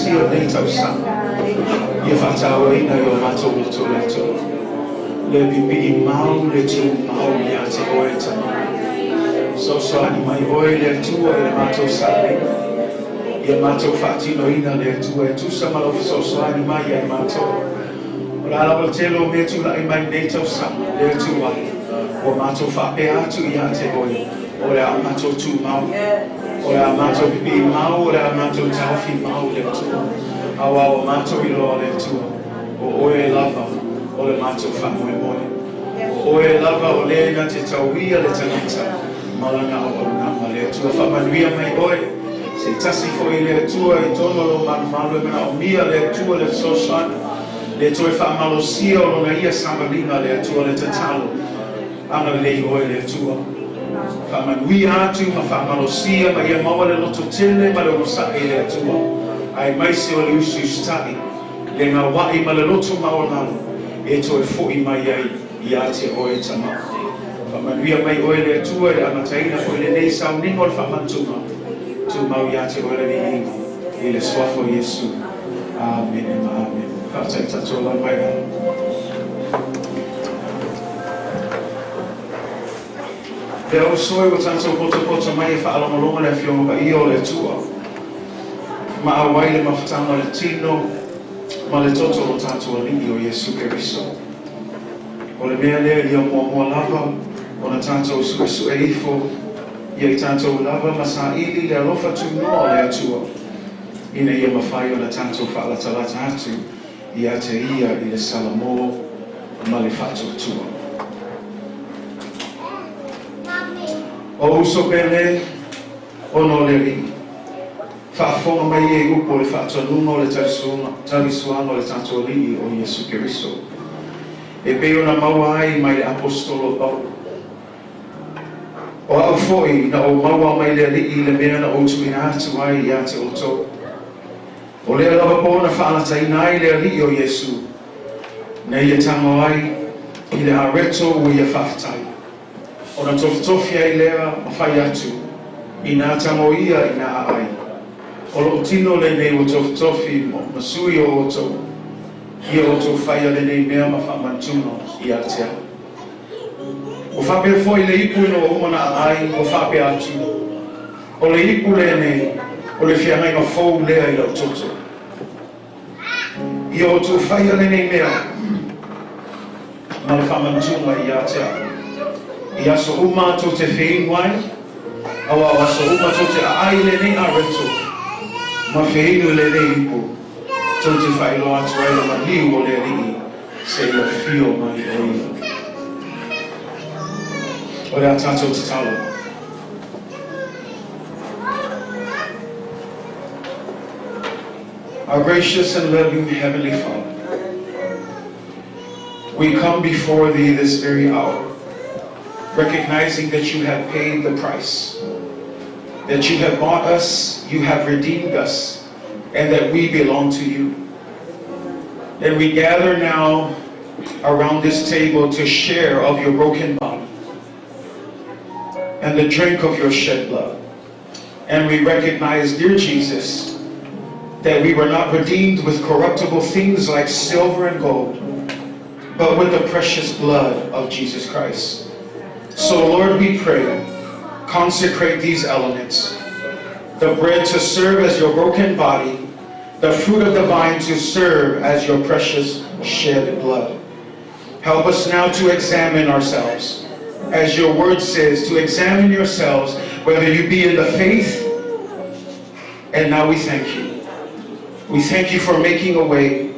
Ekalesia o lenei tausaga. Ia faatauaina i o matou loto le Atua. Le pipii mau le tumau ia te oe e Tama. Fesoasoani mai oe le Atua i le matou sailiga. Ia matou faatinoina le Atua e tusa ma lau fesoasoani mai ia i matou. O le a lava le tele o mea tulai mai i lenei tausaga, le Atua, ua matou faapea atu ia te oe, o le a matou tumau, o le a matou pipii mau, o le a matou taofi mau le Atua, auā ua matou iloa le Atua, o oe lava o le matou faamoemoe. O oe lava o le na te tauia le tagata ma lana auaunaga. Le Atua, faamanuia mai oe, se tasi foi le Atua i totonu o lou malumalu e manaomia le Atua le fesoasoani, le toe faamalosia o lona ia savaliga le Atua le tatalo, agalelei oe le Atua. Faamanuia atu ma faamalosia ma ia maua le lototele ma le onosai i le Atua, aemaise o le usiusitai, le gauai ma le loto maualalo e toe foi mai ai ia te oe Tama. Faamanuia mai oe le Atua i le amataina foi lenei sauniga o le faamanatuga, tumau ia te oe le viiga i le suafa o Iesu. Amene ma amene. Faafetai tatou lava e ala. Le au uso e ua tatou potopoto mai e faalogologo le Afioga Paia o le Atua ma auai le mafutaga o le tino ma le toto o lo tatou Alii o Iesu Keriso. O le mea lea ia muamua lava ona tatou suesue ifo ia i tatou lava ma saili le alofa tunoa o le Atua ina ia mafai ona tatou faalatalata atu ia te ia i le salamo ma le faatuatua. O uso pele ona o le Alii, faafofoga mai ia i upu o le faatonuga o le talisuaga o le tatou Alii o Iesu Keriso, e pei ona maua ai mai le Aposetolo Paulo. O au foi na ou maua mai le Alii le mea na ou tuuina atu ai ia te outou. O lea lava po na faalataina ai le Alii o Iesu, na ia tago ai i le areto ua ia faafetai, ona tofitofi ai lea ma fai atu, Inā tago ia ina aai, o lou tino lenei ua tofitofi ma sui o outou, ia outou faia lenei mea ma faamanatuga ia te au. Ua faapea foi le ipu ina ua uma ona aai, ua faapea atu, O le ipu lenei, o le feagaiga fou lea i lau toto. Ia outou faia lenei mea ma le faamanatuga ia te au. I aso uma tou te feinu ai, auā o aso uma tou te aai i lenei areto ma feinu i lenei ipu, tou te faailoa atu ai le maliu o le Alii seia afio mai o ia. O le a tatou tatalo. Our gracious and loving Heavenly Father, we come before Thee this very hour, recognizing that You have paid the price, that You have bought us, You have redeemed us, and that we belong to You. And we gather now around this table to share of Your broken body and the drink of Your shed blood. And we recognize, dear Jesus, that we were not redeemed with corruptible things like silver and gold, but with the precious blood of Jesus Christ. So, Lord, we pray, consecrate these elements, the bread to serve as your broken body, the fruit of the vine to serve as your precious shed blood. Help us now to examine ourselves. As your word says, to examine yourselves, whether you be in the faith. And now we thank you. We thank you for making a way.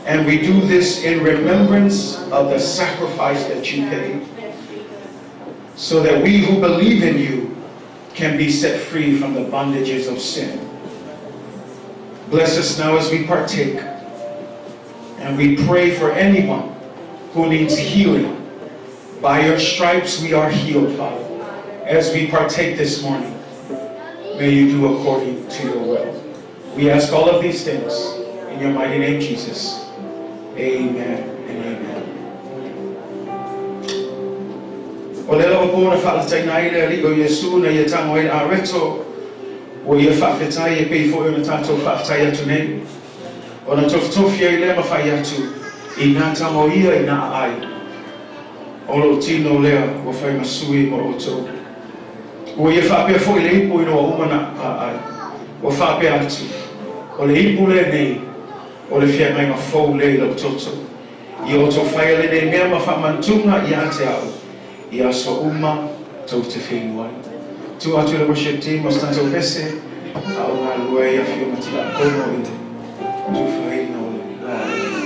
And we do this in remembrance of the sacrifice that you paid, so that we who believe in you can be set free from the bondages of sin. Bless us now as we partake. And we pray for anyone who needs healing. By your stripes we are healed, Father. As we partake this morning, may you do according to your will. We ask all of these things in your mighty name, Jesus. Amen and amen. O lea lava po na faalataina ai le Alii o Iesu na ia tago ai le areto, Ua ia faafetai e pei foi ona tatou faafetai atu nei, ona tofitofi ai lea ma fai atu i nā tama o ia i nā aai o lou tino lea ua fai ma sui mo outou. Ua ia faapea foi le ipu ina ua uma ona aai, ua faapea atu, O le ipu lenei o le feagaiga fou lea i lou toto. Ia outou faia lenei mea ma faamanatuga ia te au i aso uma tou te feinu ai. Tuu atu i le worship team o se tatou pese a o galulue ai Afioga Tiakono i le tufaina o le laau.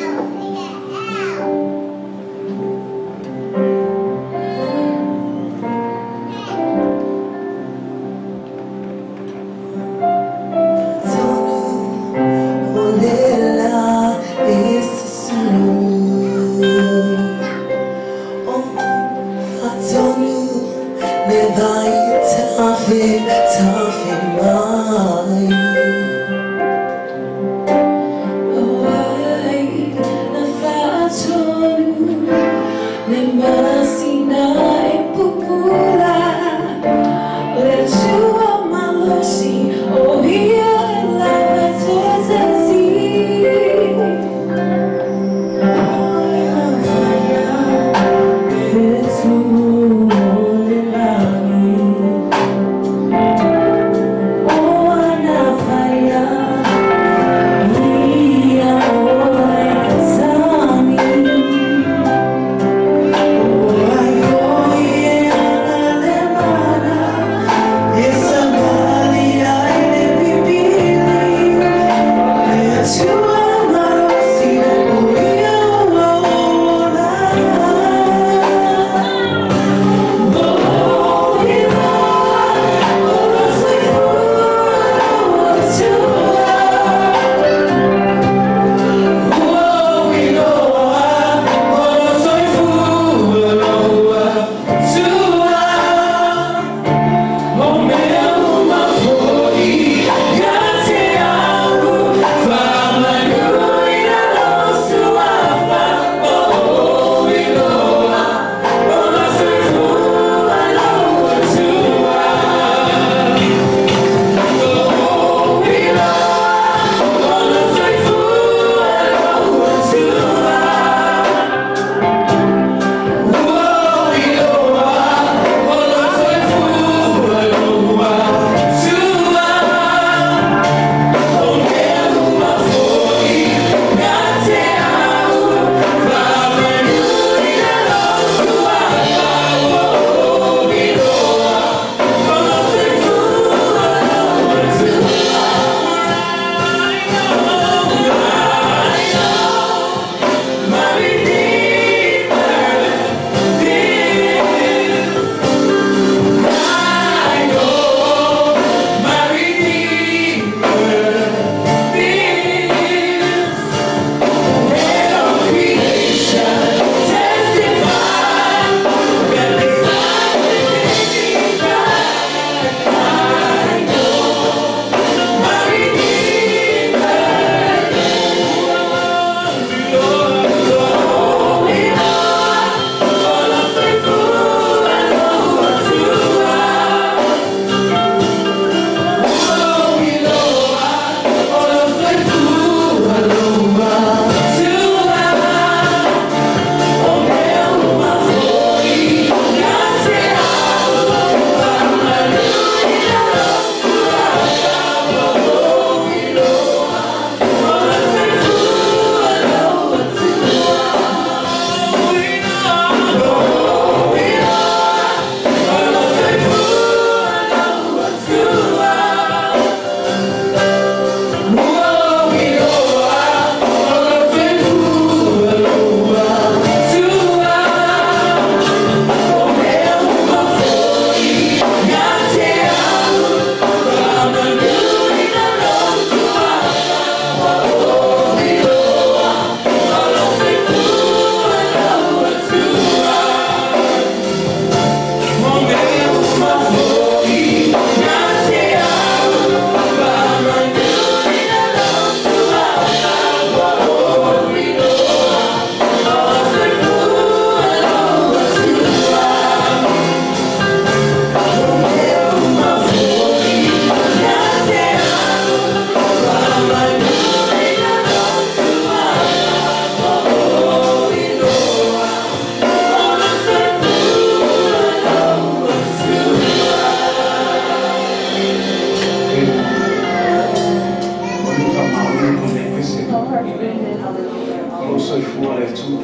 soifua le Atua.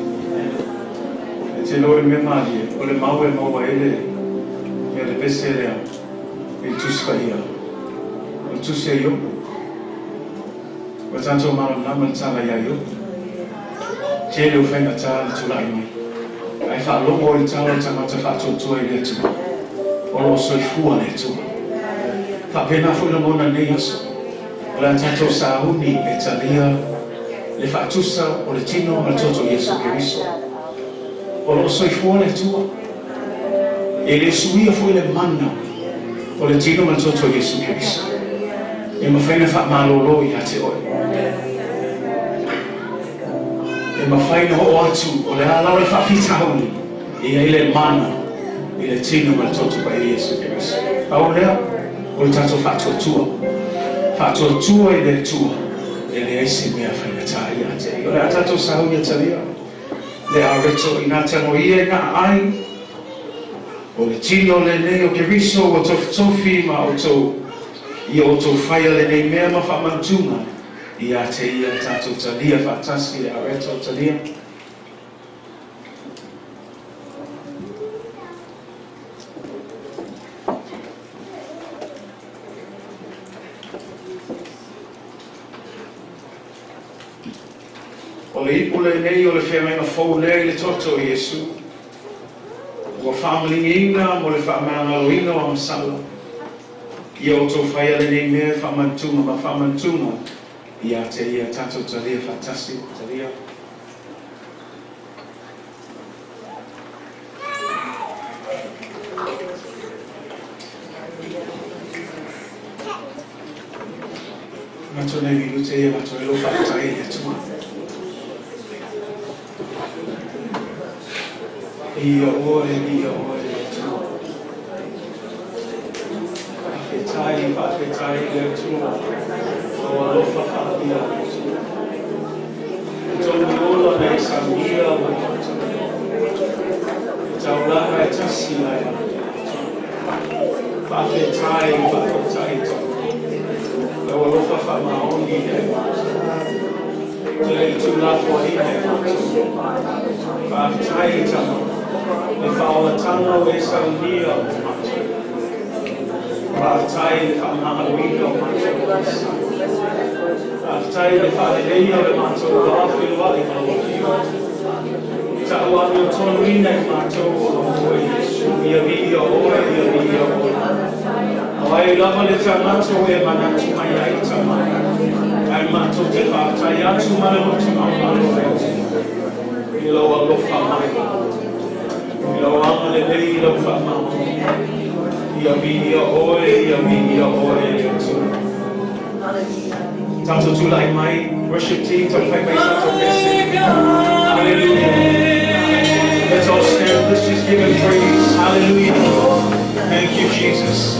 E te iloa i le mea malie, o le mau e maua ai le, ia le pese lea i le Tusi Paia, o le Tusi a Iopu. Ua tatou malamalama i le tala ia Iopu. Tele o faigata le tulai mai, ae faalogo i le tala o le tagata faatuatua i le Atua, o lo o soifua le Atua. Faapena foi lagona i lenei aso, o le a tatou sauni e talia le faatusa o le tino ma le toto o Iesu Keriso. O lo o soifua le Atua. E le suia foi le mana o le tino ma le toto o Iesu Keriso. E mafai ona faamalolo ia te oe. E mafai ona oo atu o le a lava le faafitauli, e i ai le mana i le tino ma le toto paia o Iesu Keriso. Pau lea, o le tatou faatuatua. Faatuatua i le Atua, e leai se mea faigata ia te ia. O le a tatou sauni e talia le areto inā tagoia i ngā aai o le tino lenei o Keriso ua tofitofi ma outou ia outou faia lenei mea ma faamanatuga ia te ia. Tatou talia faatasi le areto talia. O le ipu lenei o le feagaiga fou lea i le toto o Iesu ua faamaligiina mo le faamagaloina o agasala. Ia outou faia lenei mea e faamanatuga ma faamanatuga ia te ia. Tatou talia faatasi talia. Matou nei minute ia matou e lou faafetai i le Atua. Ia oe, ia oe le Atua. Faafetai, faafetai i le Atua. Lou alofa faapia le Atua. E tolu ola na e saunia ma matou. E taulaga e tasi lai le Atua. Faafetai, faafetai tau. Lau alofa faamaoni e matou. Te le tuulafoaiina e matou. Faafetai i tama. Le faaolataga o e saunia o matou. Faafetai le faamagaloina o matou. Faafetai le faaleleia o le matou va feoai ma lau Afioga. Ta'u amiotonuina i matou o lo oe Iesu. Ia viia oe, ia viia oe. O ai lava le tagata o e manatu mai ai tama. Ae matou te faafetai atu ma le loto maualalo e Atua. I lau alofa mai. I lau agalelei i lau faamaoni. Ia viia oe, ia viia oe e Atua. Tatou tulai mai, worship team, taumafai mai sa tatou pese. Hallelujah. Let's all stand. Let's just give him praise. Hallelujah. Thank you, Jesus.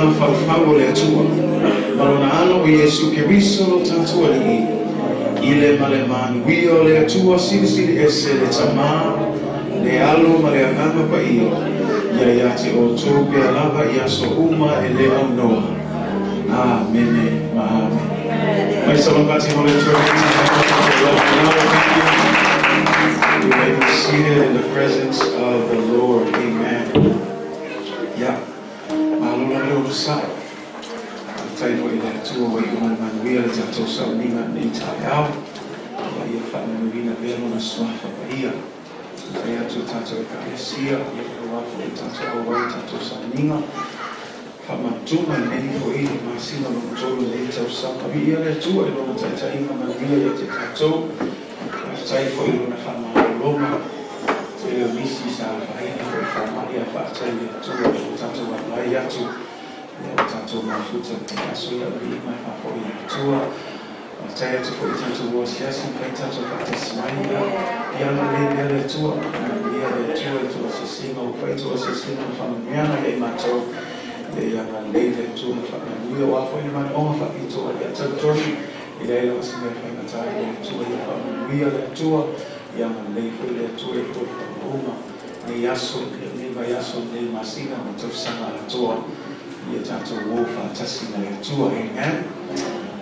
mafaufau o le Atua, ma lona Alo o Iesu Keriso lo tatou Alii, i le ma le manuia o le Atua Silisili Ese, le Tamā, le Alo ma le Agaga Paia, ia ia te outou pea lava i aso uma e le aunoa. Amene ma amene. Mai salongati mo le Atua. Thank you. You may be seated in the presence of the Lord. Amen. Yeah. Malo la le onosai. Tai foi le Atua ua iu ma le manuia le tatou sauniga nei taeao. Ia ia faamanuina pea lona suafa paia. Tai atu tatou ekalesia, ia ua foi tatou auai tatou sauniga. Faamanatuga lenei foi le masina lona tolu lenei tausaga. Viia le Atua i lona taitaiga manuia ia te tatou. Faafetai foi i lona faamalologa. Tele o nisi sa afaina foi faamai a faafetai le Atua i lo tatou agai atu. Ia o tatou mafuta i aso ia viiga mai faafoi le Atua. Faafetai atu foi i tatou asiasi ma fai tatou faatasi mai. Ia ia agalelei pea le Atua. Ia le Atua i tou asiasiga ua fai tou asiasiga ma faamanuiaga ia i matou. Ia ia agalelei le Atua ma faamanuia aua foi le manaoga faapitoa ia talitonu i leai lava se mea faigata i le Atua. Ia faamanuia le Atua. Ia agalelei foi le Atua i tou faamaumauga nei aso, nei vaiaso, nei masina ma tausaga atoa. Ia tatou o faatasi ma le Atua. Amen.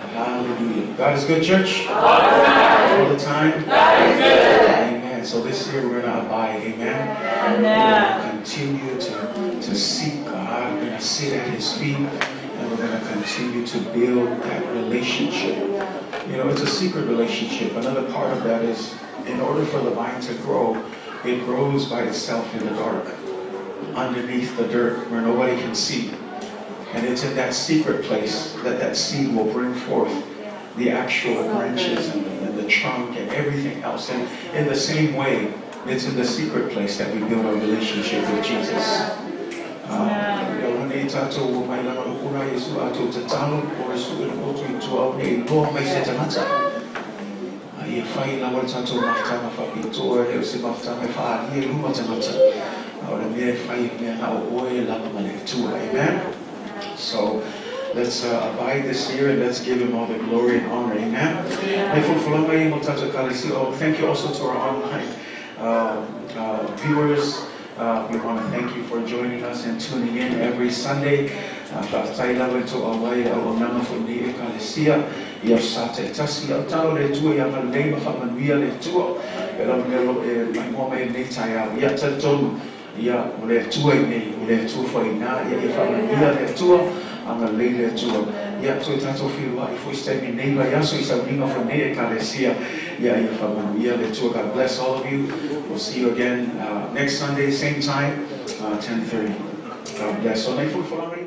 Hallelujah. God is good, church. All the time. All the time. God is good. Amen. So this year we're going to abide. Amen. Amen. We're going to continue to seek God. We're going to sit at His feet, and we're going to continue to build that relationship. You know, it's a secret relationship. Another part of that is, in order for the vine to grow, it grows by itself in the dark, underneath the dirt, where nobody can see. And it's in that secret place that that seed will bring forth the actual branches and the trunk and everything else. And in the same way, it's in the secret place that we build our relationship with Jesus. Ia ua nei tatou ua mai lana upuna Iesu a tou tatalo o le su e le motu i tua au nei loa mai se tagata. A ia fai lava le tatou mafutaga faapitoa e le o se mafutaga e faaalia i luma tagata. A o le mea e fai e mea na o oe lava ma le Atua. Amen. So let's abide this year and let's give Him all the glory and honor. Amen. Mai fulafulaga ia mo tatou ekalesia. Oh, thank you also to our online viewers. We want to thank you for joining us and tuning in every Sunday. Faafetai lava i tou auai le auaunaga foi nei ekalesia. Ia sa taitasi au talo le Atua ia agalelei ma faamanuia le Atua. E lau mea lo e maimoa mai nei taeao. Ia talitonu ia o le Atua i nei, o le Atua foi ina, ia ia faamanuia le Atua, agalelei le Atua. Ia toe tatou feiloai foi se taimi nei vaiaso i sauniga foi nei ekalesia. Ia ia faamanuia le Atua. God bless all of you. We'll see you again next Sunday, same time, 10:30. God bless. So, nei fulafulaga.